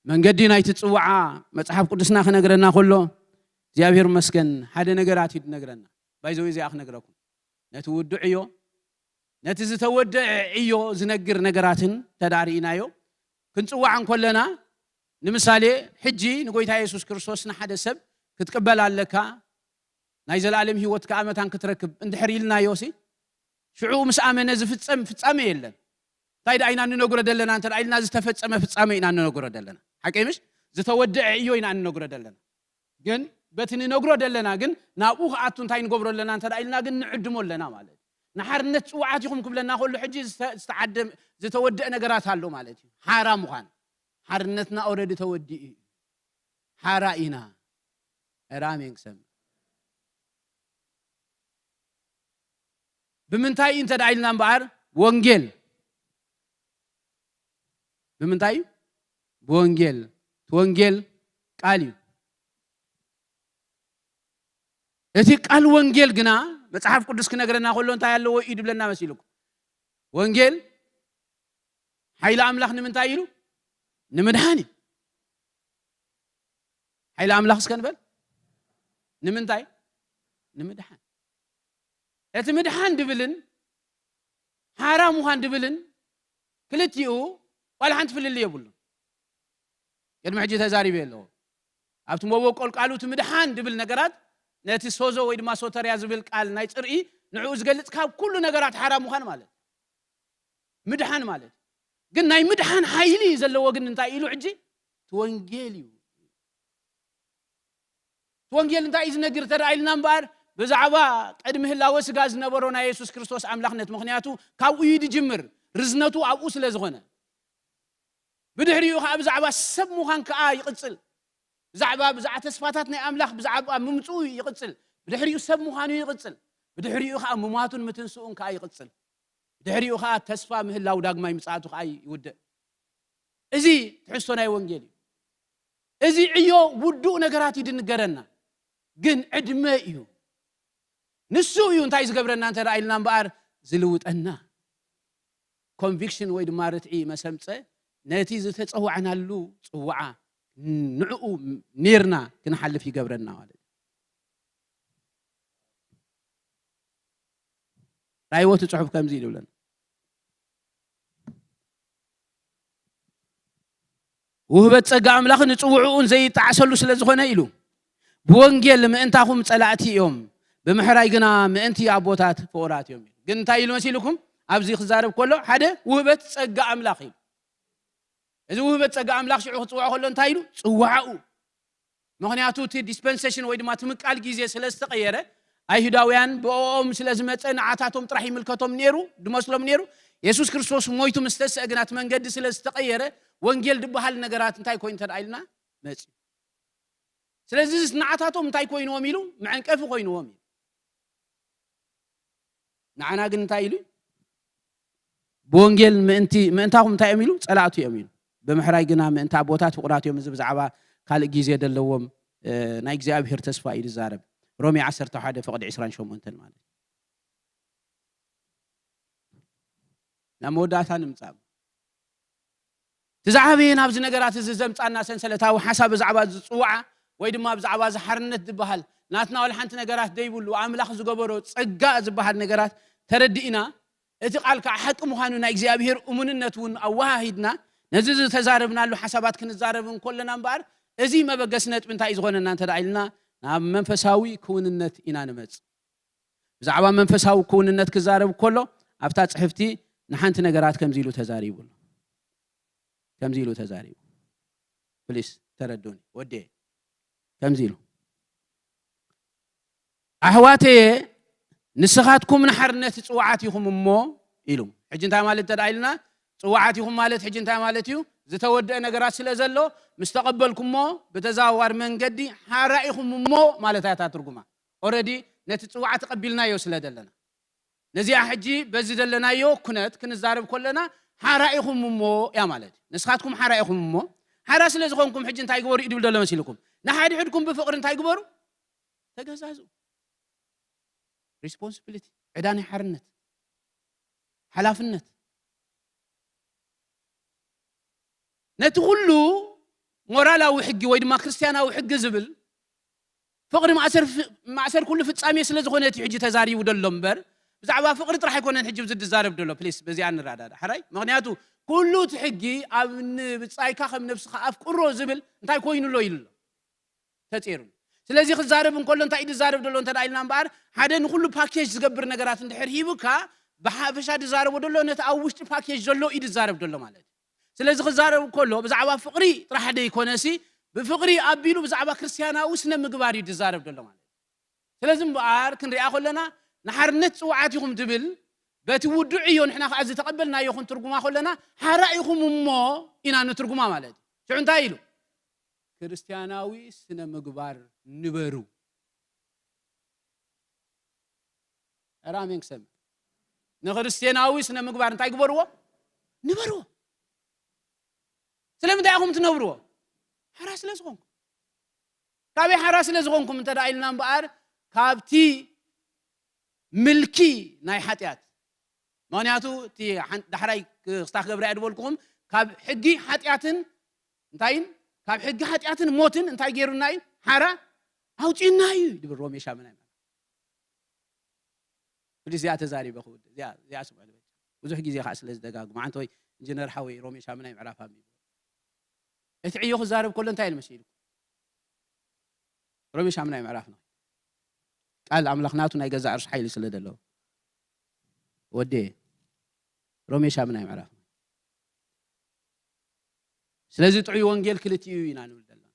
መንገዲ ናይቲ ጽዋዓ መጽሓፍ ቅዱስና ክነግረና ከሎ እግዚኣብሔር መስገን ሓደ ነገራት እዩ ዝነግረና። ባይዘው እዚኣ ክነግረኩም ነቲ ውዱዕ እዮ ነቲ ዝተወደዐ ዕዮ ዝነግር ነገራትን ተዳርእናዮ ክንጽዋዕ እንኮለና ንምሳሌ ሕጂ ንጎይታ የሱስ ክርስቶስ ንሓደ ሰብ ክትቅበል ኣለካ ናይ ዘላለም ህይወት ከኣ መታን ክትረክብ እንድሕር ኢልናዮ ሲ ሽዑ ምስ ኣመነ ዝፍጸም ፍጻሜ የለን። እንታይ ደኣ ኢና ንነግሮ ዘለና እንተ ደኣ ኢልና፣ ዝተፈጸመ ፍጻሜ ኢና ንነግሮ ዘለና። ሓቀይ ምሽ? ዝተወደዐ ዕዮ ኢና ንነግሮ ዘለና። ግን በቲ ንነግሮ ዘለና ግን ናብኡ ክኣቱ እንታይ ንገብሮ ኣለና እንተ ደኣ ኢልና ግን ንዕድሞ ኣለና ማለት እዩ። ንሓርነት ጽውዓት ኢኹም ክብለና ከሎ ሕጂ ዝተ-፣ ዝተዓደም-፣ ዝተወደአ ነገራት ኣሎ ማለት እዩ። ሓራ ምዃን። ሓርነትና ኦረዲ ተወዲኡ እዩ። ሓራ ኢና። ኧረ ኣሜን ክሰምዕ። ብምንታይ እዩ እንተ ደኣ ኢልና እምበኣር፣ ወንጌል። ብምንታይ እዩ? ብወንጌል። እቲ ወንጌል ቃል እዩ። እቲ ቃል ወንጌል ግና መጽሓፍ ቅዱስ ክነግረና ከሎ እንታይ ኣለዎ እዩ ድብለና መሲልኩም? ወንጌል ሓይሊ ኣምላኽ ንምንታይ ኢሉ? ንምድሓን እዩ። ሓይሊ ኣምላኽ እስከ ንበል። ንምንታይ? ንምድሓን። እቲ ምድሓን ድብልን ሓራ ምዃን ድብልን ክልቲኡ ዋላ ሓንቲ ፍልልይ የብሉን። ቅድሚ ሕጂ ተዛሪበ ኣለኹ። ኣብቲ መበቆል ቃሉ እቲ ምድሓን ድብል ነገራት ነቲ ሶዞ ወይ ድማ ሶተርያ ዝብል ቃል ናይ ጽርኢ ንዕኡ ዝገልጽ ካብ ኩሉ ነገራት ሓራ ምዃን ማለት እዩ። ምድሓን ማለት እዩ። ግን ናይ ምድሓን ሓይሊ ዘለዎ ግን እንታይ ኢሉ ሕጂ? እቲ ወንጌል እዩ። እቲ ወንጌል እንታይ እዩ ዝነግር እንተ ደኣ ኢልና እምበኣር፣ ብዛዕባ ቅድሚ ህላወ ስጋ ዝነበሮ ናይ የሱስ ክርስቶስ ኣምላኽነት፣ ምኽንያቱ ካብኡ እዩ ዝጅምር፣ ርዝነቱ ኣብኡ ስለ ዝኾነ። ብድሕሪኡ ኸዓ ብዛዕባ ሰብ ምዃን ከኣ ይቕጽል። ብዛዕባ፣ ብዛዕባ ተስፋታት ናይ ኣምላኽ ብዛዕባ ምምጽኡ ይቕጽል። ብድሕሪኡ ሰብ ምዃኑ ይቕጽል። ብድሕሪኡ ኸዓ ምሟቱን ምትንስኡን ከኣ ይቕጽል። ብድሕሪኡ ኸዓ ተስፋ ምህላው ዳግማይ ምጽኣቱ ኸዓ ይውድእ። እዚ ትሕዝቶ ናይ ወንጌል እዩ። እዚ ዕዮ ውዱእ ነገራት እዩ ድንገረና፣ ግን ዕድመ እዩ። ንሱ እዩ እንታይ ዝገብረና እንተ ደኣ ኢልና እምበኣር ዝልውጠና። ኮንቪክሽን ወይ ድማ ርትዒ መሰምፀ ነቲ ዝተፀዋዕናሉ ፅዋዓ ንዕኡ ኔርና ክንሓልፍ ይገብረና ማለት እዩ። ናይ ህይወት ጽሑፍ ከምዚ ኢሉ ይብለና። ውህበት ጸጋ ኣምላኽ ንጽውዕኡን ዘይጣዕሰሉ ስለ ዝኾነ ኢሉ፣ ብወንጌል ምእንታኹም ጸላእቲ እዮም፣ ብምሕራይ ግና ምእንቲ ኣቦታት ፍቑራት እዮም። ግን እንታይ ኢሉ መሲልኩም? ኣብዚ ክዛረብ ከሎ ሓደ ውህበት ጸጋ ኣምላኽ ኢሉ። እዚ ውህበት ጸጋ ኣምላኽ ሽዑ ክጽውዖ ከሎ እንታይ ኢሉ? ጽዋዕኡ። ምኽንያቱ እቲ ዲስፐንሴሽን ወይ ድማ እቲ ምቃል ግዜ ስለ ዝተቐየረ፣ ኣይሁዳውያን ብኦኦም ስለ ዝመጸ ንዓታቶም ጥራሕ ይምልከቶም ነይሩ፣ ድመስሎም ነይሩ። የሱስ ክርስቶስ ሞይቱ ምስ ተስአ ግና እቲ መንገዲ ስለ ዝተቐየረ፣ ወንጌል ድበሃል ነገራት እንታይ ኮይኑ እንተ ደኣ ኢልና መጺኡ። ስለዚ ንዓታቶም እንታይ ኮይንዎም ኢሉ? መዐንቀፊ ኮይንዎም እዩ። ንዓና ግን እንታይ ኢሉ? ብወንጌል ምእንቲ፣ ምእንታኹም እንታይ እዮም ኢሉ? ጸላእቱ እዮም ኢሉ። ብምሕራይ ግና ምእንቲ ኣቦታት ፍቑራት እዮም። እዚ ብዛዕባ ካልእ ግዜ ዘለዎም፣ እ፣ ናይ እግዚኣብሔር ተስፋ እዩ ዝዛረብ። ሮሜ ዓሰርተ ሓደ ፍቕዲ ዕስራን ሸሞንተን ማለት እዩ። ናብ መወዳእታ ንምጻእ። እቲ ዝዓበየ ናብዚ ነገራት እዚ ዘምጻና ሰንሰለታዊ ሓሳብ ብዛዕባ ዝጽዋዓ ወይ ድማ ብዛዕባ እዚ ሓርነት ዝበሃል ናትና ዋላ ሓንቲ ነገራት ደይብሉ ኣምላኽ ዝገበሮ ጸጋ ዝበሃል ነገራት ተረዲእና፣ እቲ ቃል ከዓ ሓቂ ምዃኑ ናይ እግዚኣብሔር እሙንነት እውን ኣወሃሂድና ነዚ ዝተዛረብናሉ ሓሳባት ክንዛረብ እንከለና እምበኣር፣ እዚ መበገሲ ነጥቢ እንታይ እዩ ዝኾነና እንተ ደኣ ኢልና ናብ መንፈሳዊ ክውንነት ኢና ንመጽእ። ብዛዕባ መንፈሳዊ ክውንነት ክዛረብ ከሎ ኣብታ ጽሕፍቲ ንሓንቲ ነገራት ከምዚ ኢሉ ተዛሪቡ ኣሎ። ከምዚ ኢሉ ተዛሪቡ። ፕሊስ ተረዱኒ ወዴ። ከምዚ ኢሉ፣ ኣሕዋተየ ንስኻትኩም ንሓርነት ጽዋዓት ኢኹም እሞ ኢሉ። ሕጂ እንታይ ማለት እንተ ደኣ ኢልና፣ ጽዋዓት ኢኹም ማለት ሕጂ እንታይ ማለት እዩ? ዝተወደአ ነገራት ስለ ዘሎ ምስ ተቐበልኩሞ ብተዘዋዋሪ መንገዲ ሓራ ኢኹም እሞ ማለት እያ እታ ትርጉማ። ኦረዲ ነቲ ጽዋዕ ተቐቢልናዮ ስለ ዘለና። ነዚኣ ሕጂ በዚ ዘለናዮ ኩነት ክንዛረብ ከለና ሓራ ኢኹም እሞ እያ ማለት እዩ። ንስኻትኩም ሓራ ኢኹም እሞ፣ ሓራ ስለ ዝኾንኩም ሕጂ እንታይ ግበሩ እዩ ድብል ዘሎ መሲልኩም? ንሓድሕድኩም ብፍቕሪ እንታይ ግበሩ? ተገዛዝኡ። ሪስፖንሲቢሊቲ፣ ዕዳ ናይ ሓርነት፣ ሓላፍነት። ነቲ ኩሉ ሞራላዊ ሕጊ ወይ ድማ ክርስትያናዊ ሕጊ ዝብል ፍቕሪ ማእሰር ፍ-፣ ማእሰር ኩሉ ፍጻሜ ስለ ዝኾነ እቲ ሕጂ ተዛሪቡ ደሎ እምበር፣ ብዛዕባ ፍቕሪ ጥራሕ ኣይኮነን ሕጂ ብዚ ዝዛረብ ደሎ። ፕሊስ፣ በዚኣ ንረዳዳ። ሕራይ? ምኽንያቱ ኩሉ እቲ ሕጊ ኣብ ንብጻይካ ከም ነብስኻ ኣፍቅሮ ዝብል እንታይ ኮይኑ ኣሎ ኢሉ ኣሎ? ተጼሩ። ስለዚ ክዛረብ እንከሎ እንታይ እዩ ዝዛረብ ደሎ እንተ ደኣ ኢልና እምበኣር፣ ሓደ ንኹሉ ፓኬጅ ዝገብር ነገራት እንድሕር ሂቡካ፣ ብሓፈሻ ዝዛረቦ ዘሎ ነቲ ኣብ ውሽጢ ፓኬጅ ዘሎ እዩ ዝዛረብ ዘሎ ማለት እዩ። ስለዚ ክዛረብ ከሎ ብዛዕባ ፍቕሪ ጥራሕ ደይኮነሲ፣ ብፍቕሪ ኣቢሉ ብዛዕባ ክርስትያናዊ ስነ ምግባር እዩ ዝዛረብ ዘሎ ማለት እዩ። ስለዚ እምበኣር ክንሪኣ ከለና ንሓርነት ጽውዓት ኢኹም ትብል በቲ ውዱዕ እዮ ንሕና ከዓ ዝተቐበልናዮ ክንትርጉማ ከለና ሓራ ኢኹም እሞ ኢና ንትርጉማ ማለት እዩ። ሽዑ እንታይ ኢሉ? ክርስትያናዊ ስነ ምግባር ንበሩ። ኧረ ኣሜን ክሰምዕ። ንክርስቲያናዊ ስነ ምግባር እንታይ ግበርዎ? ንበርዎ። ስለምንታይ ኢኹም ትነብርዎ? ሓራ ስለ ዝኾንኩም። ካበይ ሓራ ስለ ዝኾንኩም እንተ ደኣ ኢልና እምበኣር፣ ካብቲ ምልኪ ናይ ሓጢኣት። ምኽንያቱ እቲ ሓን-፣ ዳሕራይ ክስታ ክገብራ እየ ዝበልኩኹም፣ ካብ ሕጊ ሓጢኣትን እንታይን፣ ካብ ሕጊ ሓጢኣትን ሞትን እንታይ ገይሩና እዩ? ሓራ ኣውፂኡና እዩ ድብል ሮሜ ሻምናይ ማለት። ሕጂ እዚኣ ተዛሪበ ክውድእ፣ እዚኣ፣ እዚኣ ስምዑ ዝበል። ብዙሕ ግዜ ከዓ ስለ ዝደጋግሞ፣ ዓንተ ወይ ኢንጂነር ሓወይ ሮሜ ሻምናይ ምዕራፍ ኣንቢቡ። እቲ ዕዮ ክዛረብ ከሎ እንታይ ኢሉ መሲሉ? ሮሜ ሻምናይ ምዕራፍ ነው። ቃል ኣምላኽ ናቱ ናይ ገዛእ ርእሱ ሓይሊ ስለ ዘለዎ። ወዴ፣ ሮሜ ሻምናይ ምዕራፍ ነው። ስለዚ ጥዑይ ወንጌል ክልቲኡ ኢና ንብል ዘለና።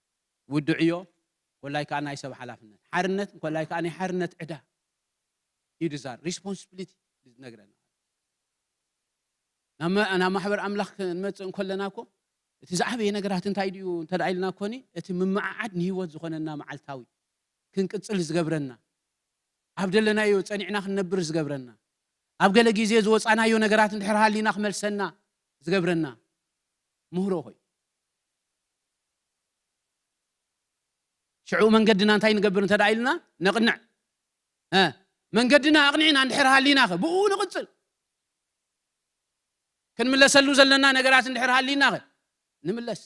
ውዱዕ እዮ፣ ኮላይ ከዓ ናይ ሰብ ሓላፍነት። ሓርነት፣ ኮላይ ከዓ ናይ ሓርነት ዕዳ እዩ ዝዛር፣ ሪስፖንሲቢሊቲ ዝነግረና። ናብ መ-፣ ናብ ማሕበር ኣምላኽ ክንመጽእ እንከለና እኮ፣ እቲ ዝዓበየ ነገራት እንታይ ድዩ እንተ ደኣ ኢልና እኮኒ፣ እቲ ምምዓዓድ ንህይወት ዝኾነና መዓልታዊ ክንቅጽል ዝገብረና፣ ኣብ ደለናዮ ጸኒዕና ክንነብር ዝገብረና፣ ኣብ ገለ ግዜ ዝወጻናዮ ነገራት እንድሕር ሃሊና ክመልሰና ዝገብረና ምህሮ ኾዩ። ሽዑ መንገድና እንታይ ንገብር እንተ ደኣ ኢልና፣ ነቕንዕ። እ፣ መንገድና ኣቕኒዕና እንድሕር ሃሊና ኸ፣ ብኡ ንቕጽል። ክንምለሰሉ ዘለና ነገራት እንድሕር ሃሊና ኸ፣ ንምለስ።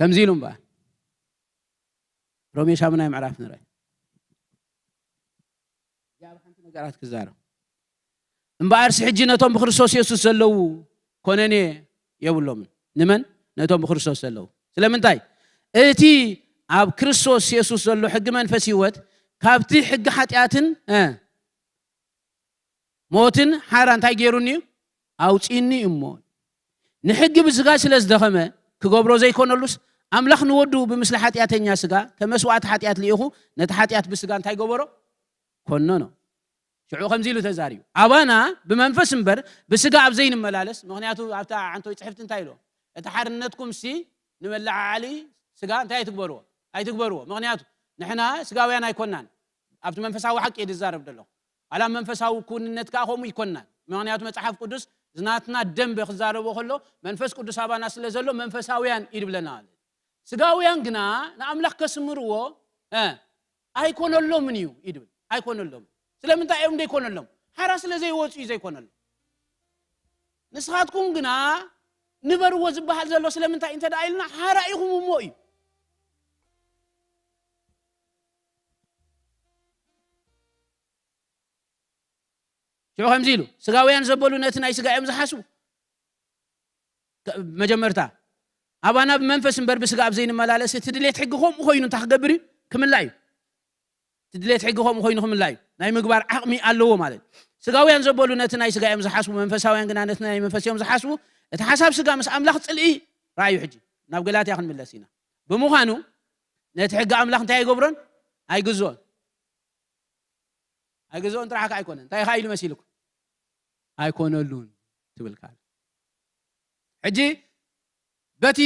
ከምዚ ኢሉ እምበኣር፣ ሮሜ ሻምናይ ምዕራፍ ንርአ። እዚኣ ብሓንቲ ነገራት ክዛረብ። እምበኣርሲ ሕጂ ነቶም ብክርስቶስ የሱስ ዘለዉ ኮነኔ የብሎምን። ንመን? ነቶም ብክርስቶስ ዘለዉ። ስለምንታይ? እቲ ኣብ ክርስቶስ የሱስ ዘሎ ሕጊ መንፈስ ህይወት ካብቲ ሕጊ ሓጢኣትን፣ እ፣ ሞትን ሓራ እንታይ ገይሩኒ እዩ? ኣውጺእኒ እዩ እሞ። ንሕጊ ብስጋ ስለ ዝደኸመ ክገብሮ ዘይኮነሉስ፣ ኣምላኽ ንወዱ ብምስሊ ሓጢኣተኛ ስጋ ከመስዋዕቲ ሓጢኣት ልኢኹ ነቲ ሓጢኣት ብስጋ እንታይ ገበሮ? ኮነኖ። ሽዑ ከምዚ ኢሉ ተዛሪቡ፣ ኣባና ብመንፈስ እምበር ብስጋ ኣብ ዘይንመላለስ። ምኽንያቱ ኣብታ ዓንቶይ ጽሕፍቲ እንታይ ኢልዎ? እቲ ሓርነትኩምሲ ንመለዓዓሊ ስጋ እንታይ ኣይትግበርዎ? ኣይትግበርዎ። ምኽንያቱ ንሕና ስጋውያን ኣይኮናን። ኣብቲ መንፈሳዊ ሓቂ እየ ዝዛረብ ዘለኹ። ዋላ ኣብ መንፈሳዊ ክውንነት ከኣ ከምኡ ኣይኮናን። ምኽንያቱ መጽሓፍ ቅዱስ ዝናትና ደንበ ክዛረቦ ከሎ መንፈስ ቅዱስ ኣባና ስለ ዘሎ መንፈሳውያን እዩ ዝብለና ማለት እዩ። ስጋውያን ግና ንኣምላኽ ከስምርዎ፣ እ፣ ኣይኮነሎምን እዩ ይብል። ኣይኮነሎምን። ስለምንታይ እዮም ዘይኮነሎም? ሓራ ስለ ዘይወጹ እዩ ዘይኮነሎም። ንስኻትኩም ግና ንበርዎ ዝበሃል ዘሎ ስለምንታይ እንተ ደኣ ኢልና፣ ሓራ ኢኹም እሞ እዩ። ሽዑ ከምዚ ኢሉ፣ ስጋውያን ዘበሉ ነቲ ናይ ስጋ እዮም ዝሓስቡ። ከ-፣ መጀመርታ፣ ኣባና ብመንፈስ እምበር ብስጋ ኣብ ዘይንመላለስ፣ እቲ ድሌት ሕጊ ከምኡ ኮይኑ እንታይ ክገብር እዩ? ክምላ እዩ። እቲ ድሌት ሕጊ ከምኡ ኮይኑ ክምላ እዩ። ናይ ምግባር ዓቕሚ ኣለዎ ማለት እዩ። ስጋውያን ዘበሉ ነቲ ናይ ስጋ እዮም ዝሓስቡ፣ መንፈሳውያን ግና ነቲ ናይ መንፈስ እዮም ዝሓስቡ። እቲ ሓሳብ ስጋ ምስ ኣምላኽ ጽልኢ፣ ራእዩ ሕጂ ናብ ገላትያ ክንምለስ ኢና። ብምዃኑ፣ ነቲ ሕጊ ኣምላኽ እንታይ ኣይገብሮን? ኣይግዝኦን። ኣይግዝኦን ጥራሕ ከ ኣይኮነን። እንታይ ከ ኢሉ መሲልኩም? ኣይኮነሉን ትብል ካል። ሕጂ በቲ፣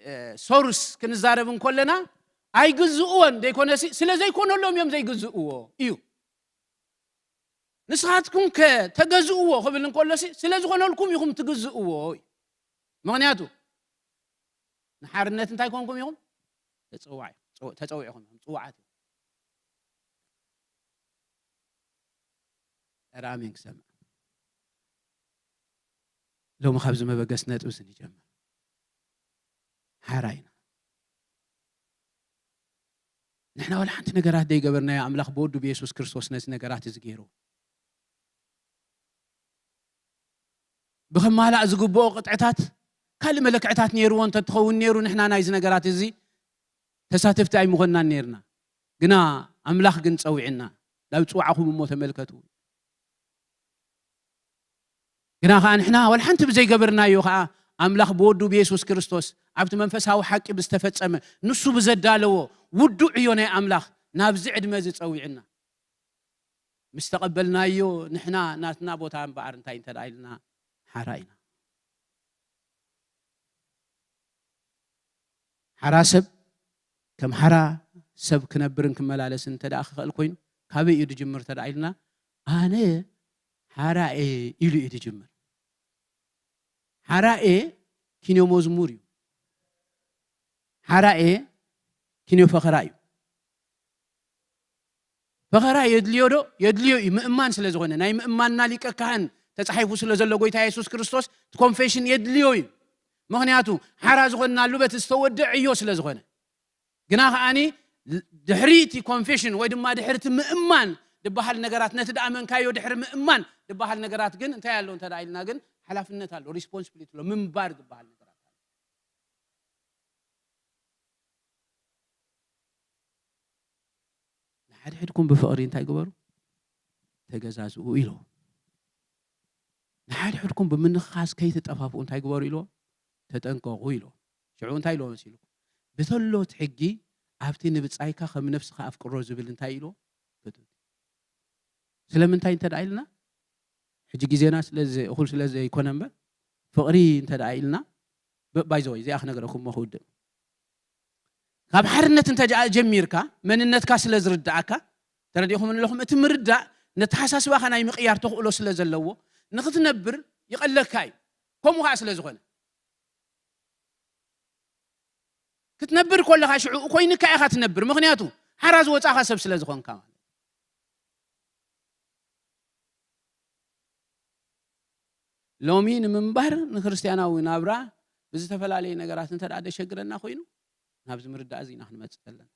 እ፣ ሶርስ ክንዛረብ እንከለና ኣይግዝእዎን ዘይኮነሲ፣ ስለ ዘይኮነሎም እዮም ዘይግዝእዎ እዩ። ንስኻትኩም ከ ተገዝእዎ ክብል እንከሎሲ፣ ስለ ዝኾነልኩም ኢኹም ትግዝእዎ እዩ። ምኽንያቱ ንሓርነት እንታይ ኮንኩም ኢኹም? ተጸዋዕ-፣ ጸው-፣ ተጸዊዕኹም ኢኹም፣ ጽዋዓት ኢኹም። ኧረ ኣሜን ክሰምዕ። ሎሚ ካብዚ መበገስ ነጥቢ እዚ ንጀምር። ሓራ ኢና። ንሕና ዋላ ሓንቲ ነገራት ዘይገበርናዮ ኣምላኽ ብወዱ ብየሱስ ክርስቶስ ነዚ ነገራት እዚ ገይሩ። ብኽማላእ ዝግብኦ ቅጥዕታት ካልእ መለክዕታት ነይርዎ እንተትኸውን ነይሩ፣ ንሕና ናይዚ ነገራት እዚ ተሳተፍቲ ኣይምኾንናን ነይርና። ግና ኣምላኽ ግን ጸዊዕና፣ ናብ ጽዋዕኹም እሞ ተመልከቱ። ግና ኸዓ ንሕና ዋላ ሓንቲ ብዘይገበርናዮ ኸዓ ኣምላኽ ብወዱ ብየሱስ ክርስቶስ ኣብቲ መንፈሳዊ ሓቂ ብዝተፈጸመ ንሱ ብዘዳለዎ ውዱእ ዕዮ ናይ ኣምላኽ ናብዚ ዕድመ እዚ ጸዊዕና። ምስ ተቐበልናዮ ንሕና ናትና ቦታ እምበኣር እንታይ እንተ ደኣ ኢልና ሓራ ኢና። ሓራ ሰብ ከም ሓራ ሰብ ክነብርን ክመላለስን እንተ ደኣ ክኽእል ኮይኑ ካበይ እዩ ዝጅምር እንተ ደኣ ኢልና ኣነ ሓራ እየ ኢሉ እዩ ዝጅምር። ሓራ እየ ኪንዮ መዝሙር እዩ። ሓራ እየ ኪንዮ ፈኸራ እዩ። ፈኸራ የድልዮ ዶ? የድልዮ እዩ። ምእማን ስለ ዝኾነ ናይ ምእማንና ሊቀ ካህን ተጻሒፉ ስለ ዘሎ ጎይታ የሱስ ክርስቶስ እቲ ኮንፌሽን የድልዮ እዩ። ምኽንያቱ ሓራ ዝኾንናሉ በቲ ዝተወደዐ ዕዮ ስለ ዝኾነ። ግና ከዓኒ ድሕሪ እቲ ኮንፌሽን ወይ ድማ ድሕሪ እቲ ምእማን ዝበሃል ነገራት ነቲ ደኣ መንካዮ ድሕሪ ምእማን ዝበሃል ነገራት ግን እንታይ ኣሎ እንተ ደኣ ኢልና ግን ሓላፍነት ኣሎ፣ ሪስፖንሲቢሊቲ ኣሎ፣ ምንባር ዝበሃል ነገራት ኣሎ። ንሓድሕድኩም ብፍቕሪ እንታይ ግበሩ? ተገዛዝኡ ኢሎ። ንሓድሕድኩም ብምንኽኻስ ከይትጠፋፍኡ እንታይ ግበሩ ኢልዎም? ተጠንቀቑ ኢልዎም። ሽዑ እንታይ ኢልዎም መሲልኩም? ብተሎ እቲ ሕጊ ኣብቲ ንብጻይካ ከም ነፍስኻ ኣፍቅሮ ዝብል እንታይ ኢልዎም? ፍቱት። ስለምንታይ እንተ ደኣ ኢልና ሕጂ ግዜና ስለ ዘ- እኹል ስለ ዘይኮነ እምበር ፍቕሪ እንተ ደኣ ኢልና ባይዘወይ እዚኣ ክነግረኩም ሞ ክውድእ ካብ ሓርነት እንተ ጀሚርካ መንነትካ ስለ ዝርዳእካ ተረዲኹም ኣለኹም እቲ ምርዳእ ነተሓሳስባኻ ናይ ምቕያር ተኽእሎ ስለ ዘለዎ ንኽትነብር ይቐለካ እዩ። ከምኡ ከዓ ስለ ዝኾነ ክትነብር ከለኻ ሽዑ ኮይንካ ኢኻ ትነብር። ምኽንያቱ ሓራ ዝወፃኻ ሰብ ስለ ዝኾንካ ማለት። ሎሚ ንምንባር ንክርስትያናዊ ናብራ ብዝተፈላለየ ነገራት እንተ ደኣ ደሸግረና ኮይኑ ናብዚ ምርዳእ እዚ ኢና ክንመፅእ ዘለና።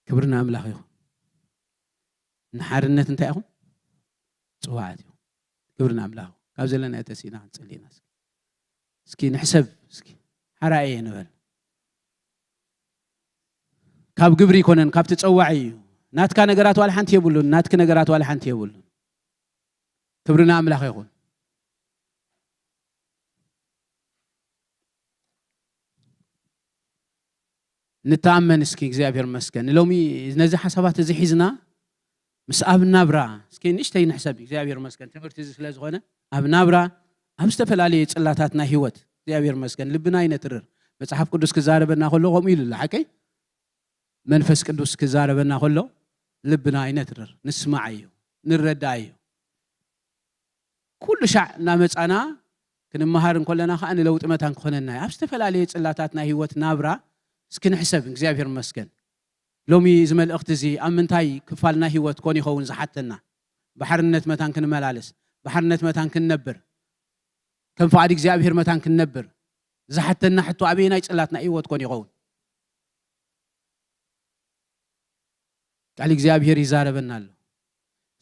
ክብሪ ንኣምላኽ ይኹን። ንሓርነት እንታይ ኢኹም? ፅዋዓት ኢኹም። ክብሪ ንኣምላኽ ይኹን። ካብ ዘለና ተሲእና ክንፅሊ ኢና። እስኪ እስኪ ንሕሰብ እስኪ ሓራየ ንበል። ካብ ግብሪ ይኮነን ካብቲ ፀዋዒ እዩ። ናትካ ነገራት ዋላ ሓንቲ የብሉን፣ ናትኪ ነገራት ዋላ ሓንቲ የብሉን። ክብሪ ንኣምላኽ ይኹን። ንተኣመን እስኪ እግዚኣብሔር መስገን ሎሚ ነዚ ሓሳባት እዚ ሒዝና ምስ ኣብ ናብራ እስኪ ንእሽተይ ንሕሰብ እግዚኣብሔር መስገን ትምህርቲ እዚ ስለ ዝኾነ ኣብ ናብራ ኣብ ዝተፈላለዩ ፅላታት ናይ ህይወት እግዚኣብሔር መስገን ልብና ይነትርር መፅሓፍ ቅዱስ ክዛረበና ከሎ ከምኡ ኢሉ ኣሎ ሓቀይ መንፈስ ቅዱስ ክዛረበና ከሎ ልብና ይነትርር ንስማዓዮ ንረዳኣዮ ኩሉ ሻዕ እናመፃና ክንመሃር እንከለና ከዓ ንለውጢ መታን ክኾነና እዩ ኣብ ዝተፈላለየ ፅላታት ናይ ህይወት ናብራ እስኪ ንሕሰብ እግዚኣብሔር መስገን ሎሚ እዚ መልእኽቲ እዚ ኣብ ምንታይ ክፋል ናይ ህይወት ኮን ይኸውን ዝሓተና ብሓርነት መታን ክንመላለስ ብሓርነት መታን ክንነብር ከም ፍቓድ እግዚኣብሔር መታን ክንነብር ዝሓተና ሕቶ ኣበየናይ ፅላት ናይ ህይወት ኮን ይኸውን ቃል እግዚኣብሔር ይዛረበና ኣሎ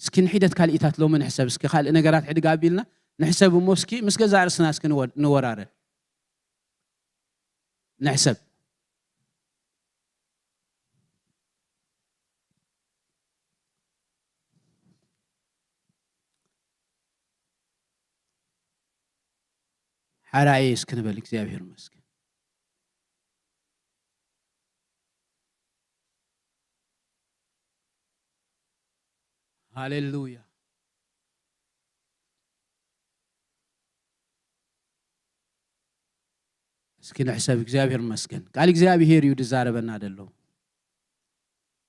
እስኪ ንሒደት ካልኢታት ሎሚ ንሕሰብ እስኪ ካልእ ነገራት ሕድግ ኣቢልና ንሕሰብ እሞ እስኪ ምስ ገዛ ርእስና እስኪ ንወራረድ ንሕሰብ ሓራየ እስኪ ንበል እግዚኣብሔር መስገን ሃሌሉያ እስኪ ንሕሰብ እግዚኣብሔር መስገን ቃል እግዚኣብሔር እዩ ዝዛረበና ደሎ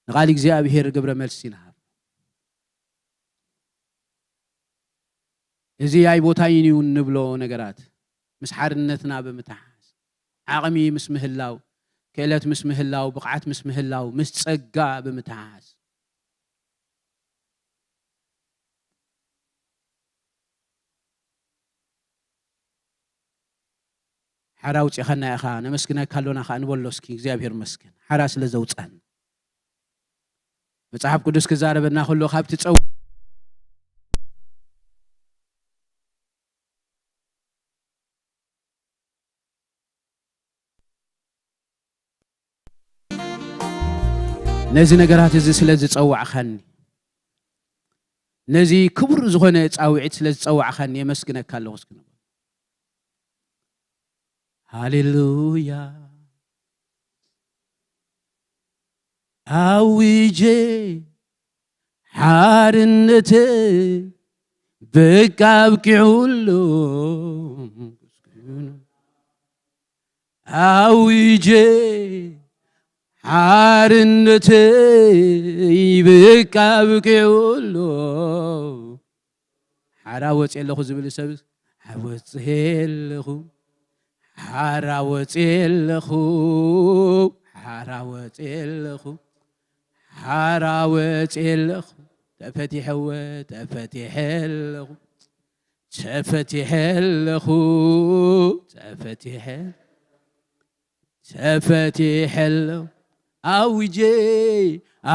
ንቃል እግዚኣብሔር ግብረ መልሲ ንሃብ እዚ ኣይቦታይን እዩ እንብሎ ነገራት ምስ ሓርነትና ብምትሓዝ ዓቕሚ ምስ ምህላው ክእለት ምስ ምህላው ብቕዓት ምስ ምህላው ምስ ጸጋ ብምትሓዝ ሓራ ኣውፂኻና ኢኻ ነመስግነካ ኣሎና ከዓ ንበሎ እስኪ እግዚኣብሔር መስገን ሓራ ስለ ዘውፃን መፅሓፍ ቅዱስ ክዛረበና ከሎ ካብቲ ፀው ነዚ ነገራት እዚ ስለ ዝጸዋዕኻኒ፣ ነዚ ክቡር ዝኾነ ጻውዒት ስለ ዝጸዋዕኻኒ የመስግነካ ኣለኹ። እስኪ ንበል። ሃሌሉያ። ኣዊጀ ሓርነተይ በቃ ኣብቂዑ ኣሎ። ኣዊጀ ሓርነተይ በቃ ኣብቂዑ ኣሎ። ሓራ ወፅየ ኣለኹ ዝብል ሰብ፣ ሓራ ወፅየ ኣለኹ፣ ሓራ ወፅየ ኣለኹ፣ ሓራ ወፅየ ኣለኹ፣ ሓራ ወፅየ ኣለኹ፣ ተፈቲሐወ፣ ተፈቲሐ ኣለኹ፣ ተፈቲሐ ኣለኹ፣ ተፈቲሐ፣ ተፈቲሐ ኣለኹ። ኣዊጀ፣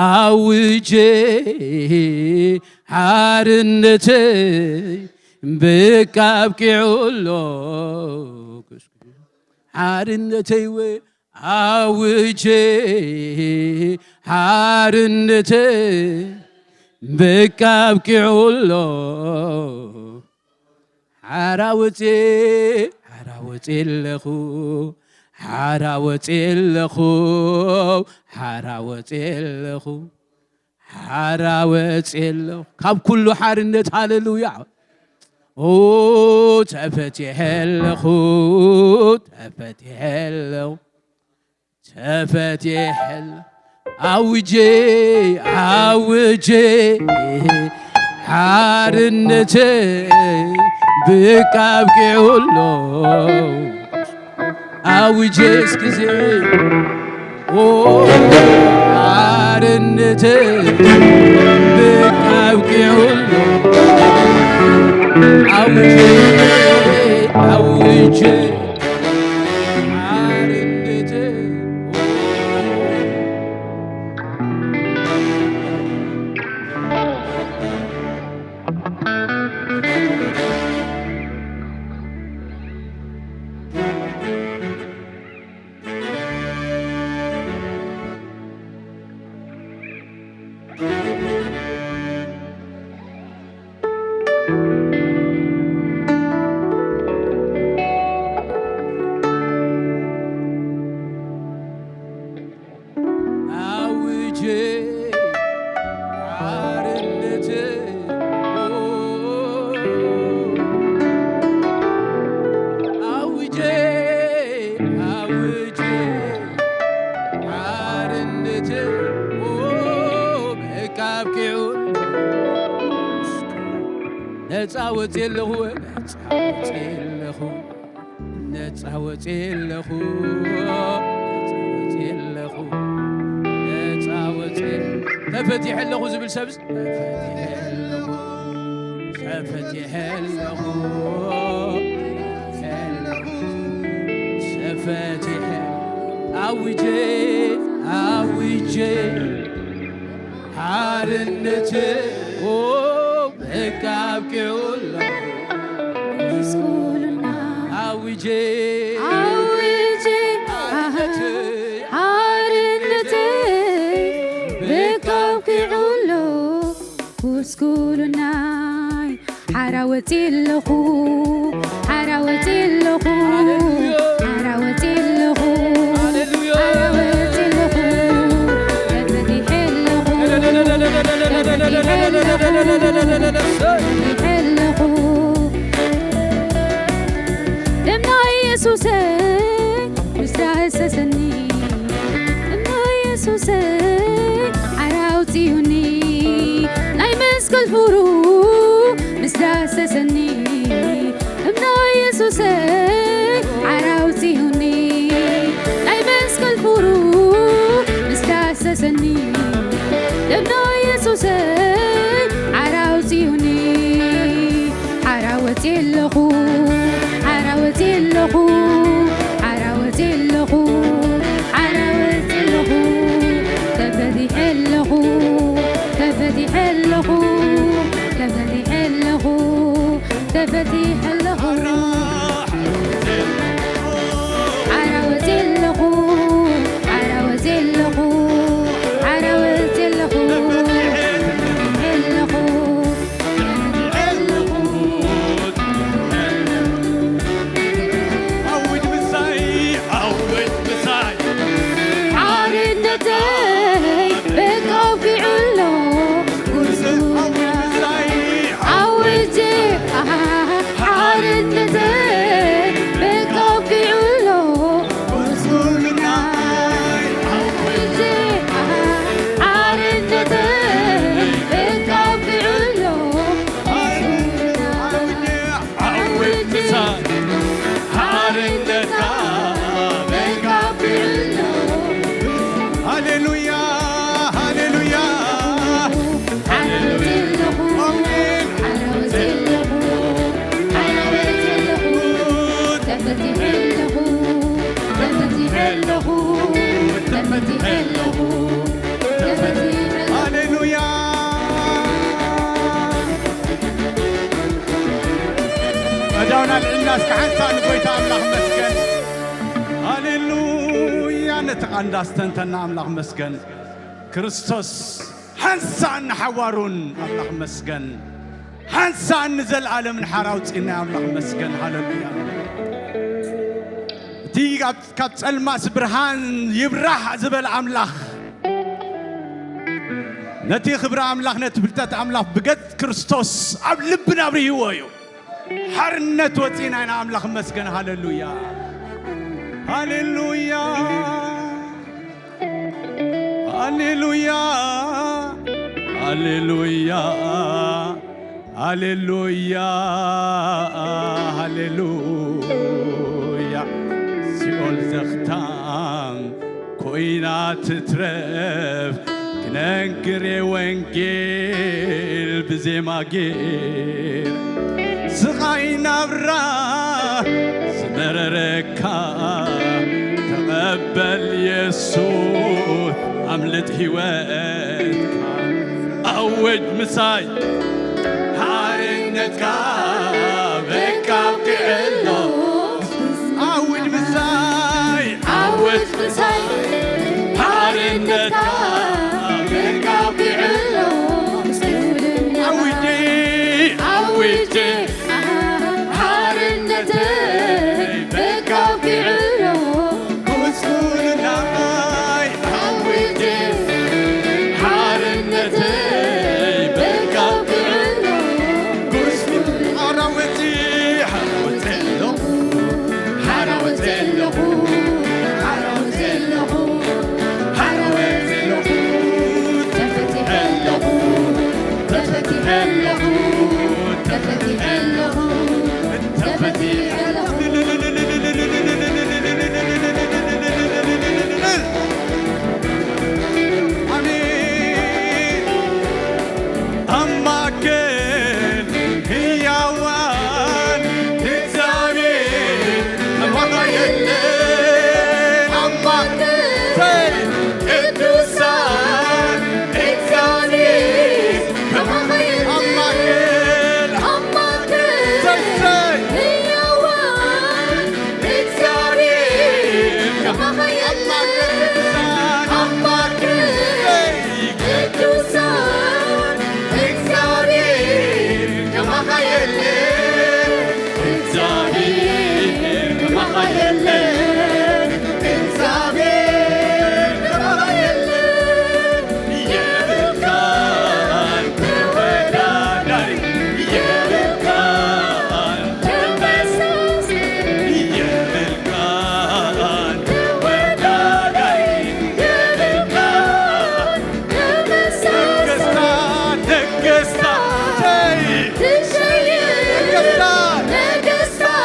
ኣዊጀ፣ ሓርነተይ በቃ ኣብቂዑ ኣሎ። ሓርነተይ ወ-፣ ኣውጀ፣ ሓርነተይ በቃ ኣብቂዑ ኣሎ። ሓራ ወፅየ፣ ሓራ ወፅየ ኣለኹ፣ ሓራ ወፅየ ኣለኹ፣ ሓራ ወፅየ ኣለኹ፣ ሓራ ወፅየ ኣለኹ ካብ ኩሉ ሓርነት። ሃሌሉያ። ኦ፣ ተፈቲሐ ኣለኹ፣ ተፈቲሐ ኣለኹ፣ ተፈቲሐ ኣለኹ። ኣውጀ፣ ኣውጀ፣ ሓርነተይ በቃ ኣብቂዑ ኣሎ። ኣውጀ እስኪ እዚ፣ ኦ፣ ሓርነተይ በቃ ኣብቂዑ ኣሎ። ኣውጀ፣ ኣውጀ፣ ሓርነተይ ኣውጀ ሓርነተይ፣ ኣውጀ፣ ኣውጀ ሓርነተይ፣ በቃ ኣብቂዑ። ነፃ ወፅየ ኣለኹ፣ ነፃ ወፅየ ኣለኹ። ነፃ ወፅየ ኣለኹ፣ ነፃ ወፅየ ኣለኹ፣ ነፃ ወፅየ፣ ተፈቲሐ ኣለኹ ዝብል ሰብስ፣ ተፈቲሐ ኣለኹ፣ ተፈቲሐ ኣለኹ፣ ተፈቲሐ፣ ኣውጀ፣ ኣውጀ፣ ሓርነተይ፣ ኦ፣ በቃ ኣብቂዑ ኣሎ። ጉስቁልና ኣውጀ፣ ኣውጀ፣ ሓርነተይ፣ ሓርነተይ በቃ ኣብቂዑ ኣሎ። ጉስቁልናይ ሓራ ወፂ ኣለኹ፣ ሓራ ወፂ ኣለኹ፣ ሃሌሉያ። ሓራ ወፂ ኣለኹ፣ ሃሌሉያ። ሓራ ወፂ ኣለኹ፣ ተፈቲሐ ኣለኹ፣ ተፈቲሐ ኣለኹ፣ ተፈቲሐ ኣለኹ። ደም ናይ የሱሰይ ምስ ዳህሰሰኒ፣ ደም ናይ የሱሰይ ሓራ ኣውፂኡኒ፣ ናይ መስቀል ፍሩ ምስ ዳሰሰኒ፣ እምና የሱሰይ ሓራ ኣውፂኡኒ፣ ናይ መስቀል ፍሩ ምስ ዳሰሰኒ፣ እምና የሱሰይ ሓራ ኣውፂኡኒ። ሓራ ወፂ ኣለኹ፣ ሓራ ወፂ ኣለኹ፣ ሓራ ወፂ ኣለኹ፣ ሓራ ወፂ ኣለኹ፣ ተፈቲሐ ኣለኹ፣ ተፈቲሐ ኣለኹ፣ ተፈቲሐ ኣለኹ፣ ተፈቲሐ ኣለኹ። ሓራ ወፂ ኣለኹ፣ ሓራ ወፂ ኣለኹ፣ ሓራ ወፂ ኣልዒልና እስከ ሓንሳእ ንጎይታ ኣምላኽ መስገን። ሃሌሉያ! ነቲ ቃንዳ ዝተንተና ኣምላኽ መስገን። ክርስቶስ ሓንሳእን ንሓዋሩን ኣምላኽ መስገን። ሓንሳእን ንዘለኣለምን ሓራ ኣውጺእና ኣምላኽ መስገን። ሃሌሉያ! እቲ ካብ፣ ካብ ጸልማስ ብርሃን ይብራህ ዝበለ ኣምላኽ፣ ነቲ ክብሪ ኣምላኽ፣ ነቲ ፍልጠት ኣምላኽ ብገጽ ክርስቶስ ኣብ ልብና ኣብሪህዎ እዩ። ሓርነት ወጺእና ኢና። ኣምላኽ መስገን። ሃሌሉያ! ሃሌሉያ! ሃሌሉያ! ሃሌሉያ! ሃሌሉያ! ሃሌሉያ! ሲኦል ዘኽታም ኮይና ትትረፍ፣ ክነግር ወንጌል ብዜማ ጌር። ስቓይ ናብራ ዝመረረካ ተቐበል የሱስ፣ ኣምልጥ ህይወትካ። ኣውጅ ምሳይ ሓርነትካ በቃ ኣብቂዑ ኣሎ። ኣውጅ ምሳይ፣ ኣውጅ ምሳይ ሓርነትካ በቃ ኣብቂዑ ኣሎ። ኣውጅ፣ ኣውጅ ሓርነተይ በቃ ኣብቂዑ ኣሎ። ጉስጉስናይ ኣውጅ፣ ሓርነተይ በቃ ኣብቂዑ ኣሎ። ጉስጉስ ኣራዊት ሓራወት ዘለኹ፣ ሓራወት ዘለኹ፣ ሓራወት ዘለኹ፣ ሓራወት ዘለኹ፣ ተፈቲሐ ኣለኹ፣ ተፈቲሐ ኣለኹ፣ ተፈቲሐ ኣለኹ፣ ተፈቲሐ ኣለኹ። ኣሜን። ኣብ ማእከል ህያዋን እግዚኣብሔር ከማኻ የለን። ኣብ ማእከል ቅዱሳን እግዚኣብሔር ከማኻ የለን። ኣብ ማእከል፣ ኣብ ማእከል ህያዋን እግዚኣብሔር ከማኻ የለን። ኣብ ማእከል ቅዱሳን እግዚኣብሔር ከማኻ የለን። እግዚኣብሔር ከማኻ የለን። እግዚኣብሔር ከማኻ የለን። የብልካን ተወዳዳሪ፣ የብልካን ተመሳሳሊ፣ የብልካን ተወዳዳሪ፣ የብልካን ተመሳሳሊ። ነገስታት፣ ነገስታት፣ ትሸይር፣ ነገስታት፣ ነገስታት፣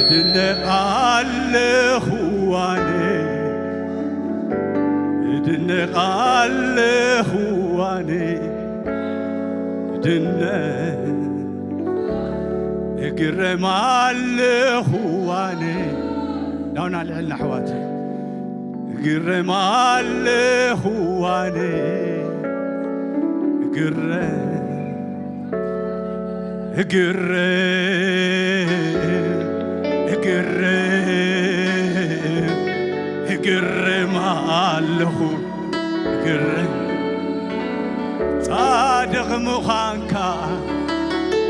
እድነቕ ኣለኹ ኣነ፣ እድነቕ ኣለኹ ኣነ፣ እድነቕ፣ እግረም ኣለኹ ኣነ። ናውና ልዕልና ኣሕዋት፣ እግረም ኣለኹ ኣነ፣ እግረም፣ እግረም፣ እግረም፣ እግረም ኣለኹ፣ እግረም። ጻድቕ ምዃንካ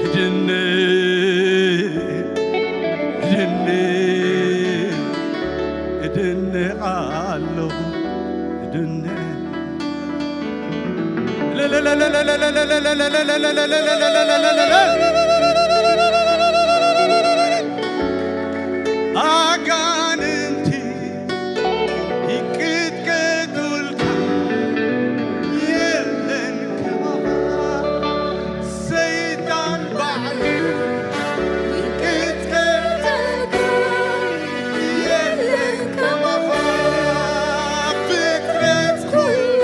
እድነቕ፣ እድነቕ፣ እድነቕ ኣለኹ፣ እድነቕ። ኣጋንንቲ ይንቅጥቀጡልካ፣ የለን ከማኻ። ሰይጣን ባዕሉ ይንቅጥቀጠልካ፣ የለን ከማኻ። ፍጥረት ኩሉ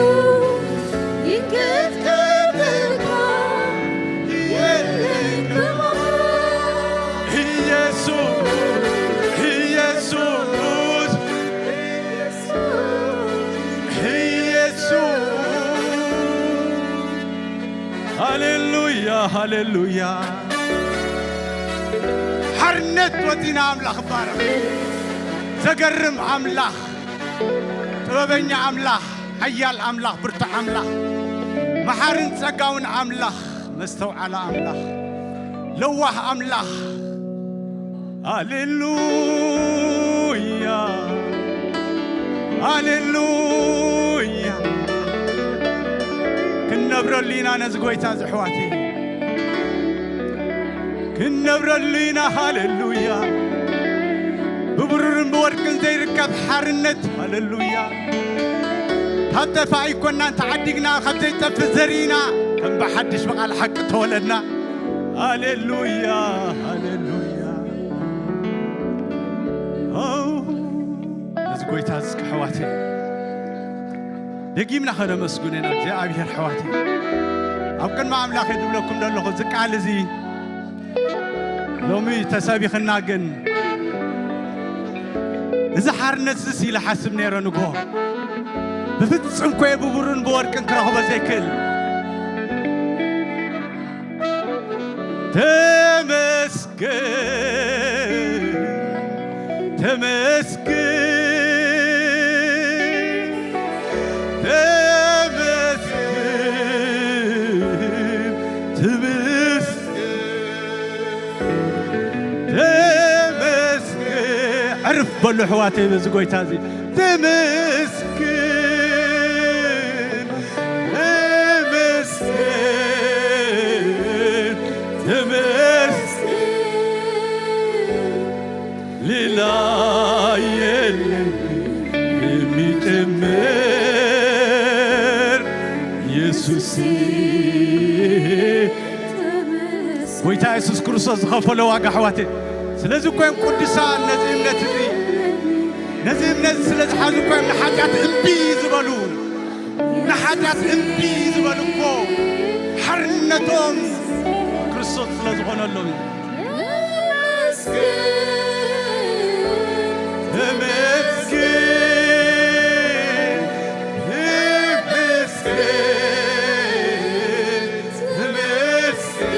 ይንቅጥቀጠልካ፣ የለን ከማኻ። ኢየሱስ፣ ኢየሱስ፣ ኢየሱስ። ሃሌሉያ፣ ሃሌሉያ። ሓርነት ወዲና ኣምላኽ ይባረኽ። ዘገርም ኣምላኽ፣ ጥበበኛ ኣምላኽ፣ ሓያል ኣምላኽ፣ ብርቱዕ ኣምላኽ፣ መሓርን ጸጋውን ኣምላኽ፣ መስተውዓሊ ኣምላኽ፣ ለዋህ ኣምላኽ። ሃሌሉያ፣ ሃሌሉያ። ክንነብረሉ ኢና ነዚ ጎይታ፣ እዚ ኣሕዋተይ፣ ክንነብረሉ ኢና። ሃሌሉያ። ብብሩርን ብወርቅን ዘይርከብ ሓርነት። ሃሌሉያ። ካብ ጠፋኢ ኣይኮናን ተዓዲግና፣ ካብ ዘይጠፍእ ዘሪእና፣ ከም ብሓድሽ ብቓል ሓቂ ተወለድና። ሃሌሉያ፣ ሃሌሉያ። ኦ፣ ነዚ ጎይታ እዚ ኣሕዋተይ፣ ደጊምና ከነመስግኖ ኢና እግዚኣብሔር ኣሕዋተይ። ኣብ ቅድሚ ኣምላኽ እየ ዝብለኩም ዘለኹ፣ እዚ ቃል እዚ ሎሚ ተሰቢኽና፣ ግን እዚ ሓርነት እዚስ ኢለ ሓስብ ነይረ ንግሆ። ብፍጹም ኮየ ብብሩርን ብወርቅን ክረኽቦ ዘይክእል። ተመስገን፣ ተመስገን፣ ተመስገን፣ ተመስገን፣ ተመስገን። ዕርፍ በሉ ኣሕዋተይ በዚ ጎይታ እዚ። ተመስገን፣ ተመስገን፣ ተመስገን። ሌላ የለኝ የሚጨምር ኢየሱስ። ጎይታ የሱስ ክርስቶስ ዝኸፈሎ ዋጋ ኣሕዋተይ። ስለዚ እኮ እዮም ቅዱሳን ነዚ እምነት እዚ፣ ነዚ እምነት ስለ ዝሓዙ እኮ እዮም ንሓጢኣት እምቢ ዝበሉ። ንሓጢኣት እምቢ ዝበሉ እኮ ሓርነቶም ክርስቶስ ስለ ዝኾነሎም እዩ። ተመስገን፣ ተመስገን፣ ተመስገን።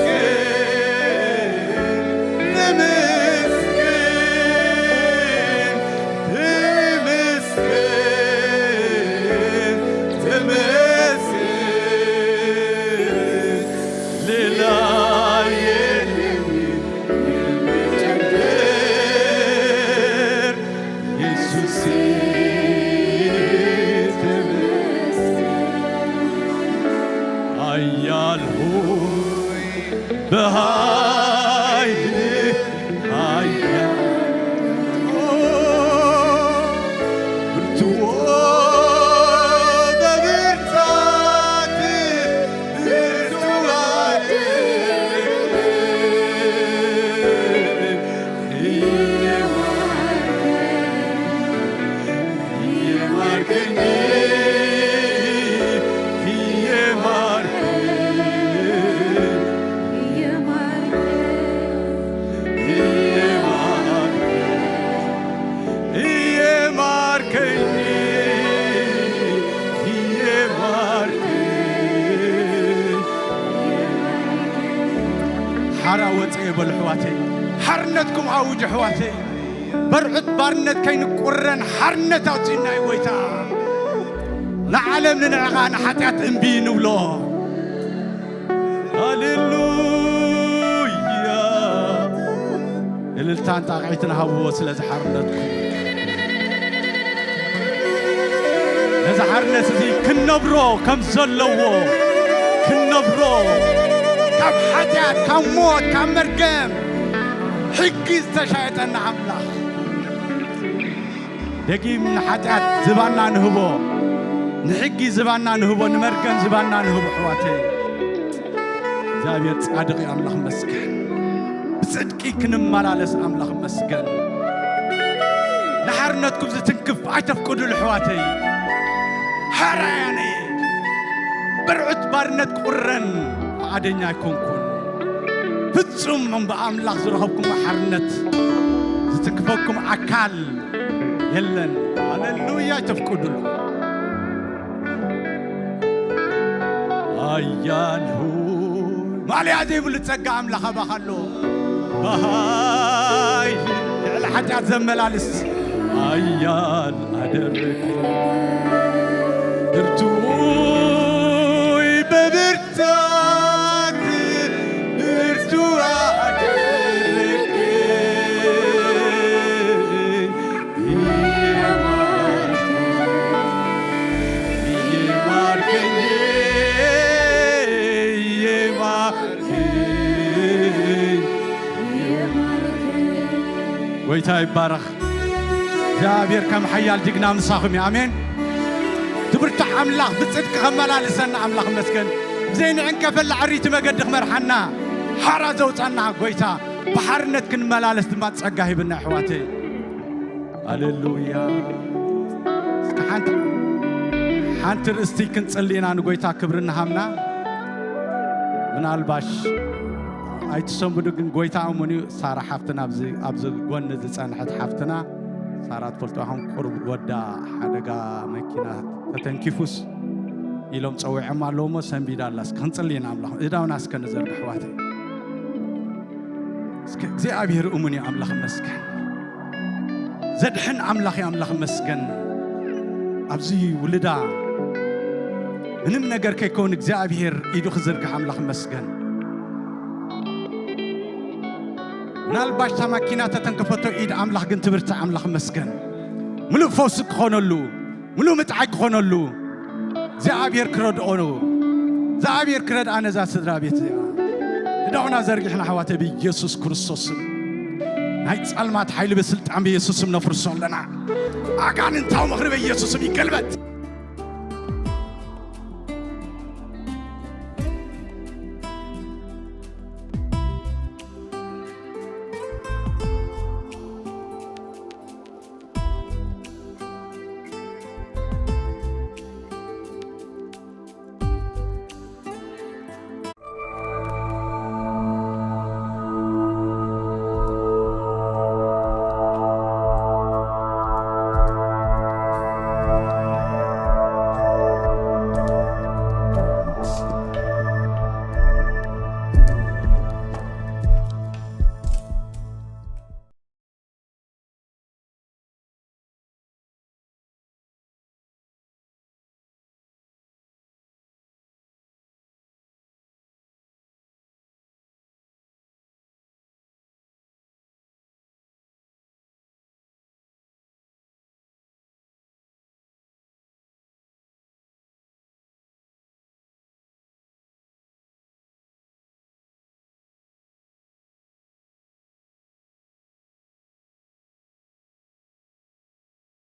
ተመስገን፣ ተመስገን፣ ተመስገን፣ ተመስገን። ሌላ የለኝም የሚጨምር ኢየሱስ ተመስገን። ኃያል ሆይ በኃይልህ ኃያል፣ ብርቱ በብርታትህ ብርቱ አድርገህ ሓራ ወፀ በሉ ኣሕዋተይ። ሓርነትኩም ኣውጅ ኣሕዋተይ። በርዑት ባርነት ከይንቁረን ሓርነት ኣውፅእና እዩ ጎይታ። ንዓለም ንንዕኻ ንሓጢኣት እምቢ ንብሎ። ሃሌሉያ። እልልታን ጣቕዒትን ሃብዎ ስለ ዝሓርነትኩም። ነዚ ሓርነት እዚ ክንነብሮ ከም ዘለዎ ክንነብሮ፣ ካብ ሓጢኣት፣ ካብ ሞት፣ ካብ መርገም ሕጊ ዝተሻየጠና ኣምላኽ፣ ደጊም ንሓጢኣት ዝባና ንህቦ፣ ንሕጊ ዝባና ንህቦ፣ ንመርገም ዝባና ንህቦ። ኣሕዋተይ፣ እግዚኣብሔር ጻድቕ እዩ። ኣምላኽ መስገን። ብጽድቂ ክንመላለስ ኣምላኽ መስገን። ንሓርነትኩም ዝትንክፍ ኣይተፍቅዱሉ ኣሕዋተይ። ሓራያን እየ። ብርዑት ባርነት ክቑረን ፍቓደኛ ኣይኮንኩን። ፍጹም ብኣምላኽ ዝረኸብኩም ሓርነት ዝትንክፈኩም ኣካል የለን። ሃሌሉያ ኣይተፍቅዱሉ። ኣያል ሆይ፣ ማልያ ዘይብሉ ጸጋ ኣምላኽ ኣባኻ ኣሎ። ባሃይ ልዕሊ ሓጢኣት ዘመላልስ ኣያል ኣደረግ። ብርቱይ በብርታት ብርቱ ኣደረግ። ጎይታ ይባረኽ። እግዚኣብሔር ከም ሓያል ጅግና ምሳኹም እዩ። ኣሜን። ትብርቱ ኣምላኽ ብጽድቂ ከመላልሰና ኣምላኽ መስገን። ብዘይንዕንቀፈላ ዕሪቲ መገዲ ክመርሓና፣ ሓራ ዘውጻና ጎይታ፣ ብሓርነት ክንመላለስ ድማ ጸጋ ሂብና ኣሕዋተይ። ሃሌሉያ። እስከ ሓንቲ፣ ሓንቲ ርእስቲ ክንጽሊ ኢና ንጎይታ ክብሪ እናሃብና። ምናልባሽ ኣይትሰንብዱ ግን ጎይታ እሙን እዩ። ሳራ ሓፍትና ኣብዚ፣ ኣብዚ ጎኒ ዝጸንሐት ሓፍትና ሳራ ትፈልጡ ኣኹም ቁሩብ ወዳ ሓደጋ መኪና ተተንኪፉስ ኢሎም ጸዊዖም ኣለዉ እሞ ሰንቢዳ ኣላ። እስከ ክንጽሊ ኢና ኣምላኽ። እዳውና እስከ ንዘርግሕ ኣሕዋተይ። እስከ እግዚኣብሔር እሙን እዩ ኣምላኽ መስገን። ዘድሕን ኣምላኽ እዩ ኣምላኽ መስገን። ኣብዚ ውልዳ ምንም ነገር ከይከውን እግዚኣብሔር ኢዱ ክዝርግሕ ኣምላኽ መስገን። ምናልባሽ እታ ማኪና ተተንከፈቶ ኢድ ኣምላኽ ግን ትብርትዕ ኣምላኽ መስገን። ምሉእ ፈውሲ ክኾነሉ፣ ምሉእ ምጥዓይ ክኾነሉ እግዚኣብሔር ክረድኦ ነው። እግዚኣብሔር ክረድኣ ነዛ ስድራ ቤት እዚኣ። እዳውና ዘርጊሕና ኣሕዋተይ ብኢየሱስ ክርስቶስ ስም ናይ ጸልማት ሓይሊ ብስልጣን ብኢየሱስ ስም ነፍርሶ ኣለና። ኣጋንንታዊ ምኽሪ ብኢየሱስ ስም ይገልበጥ።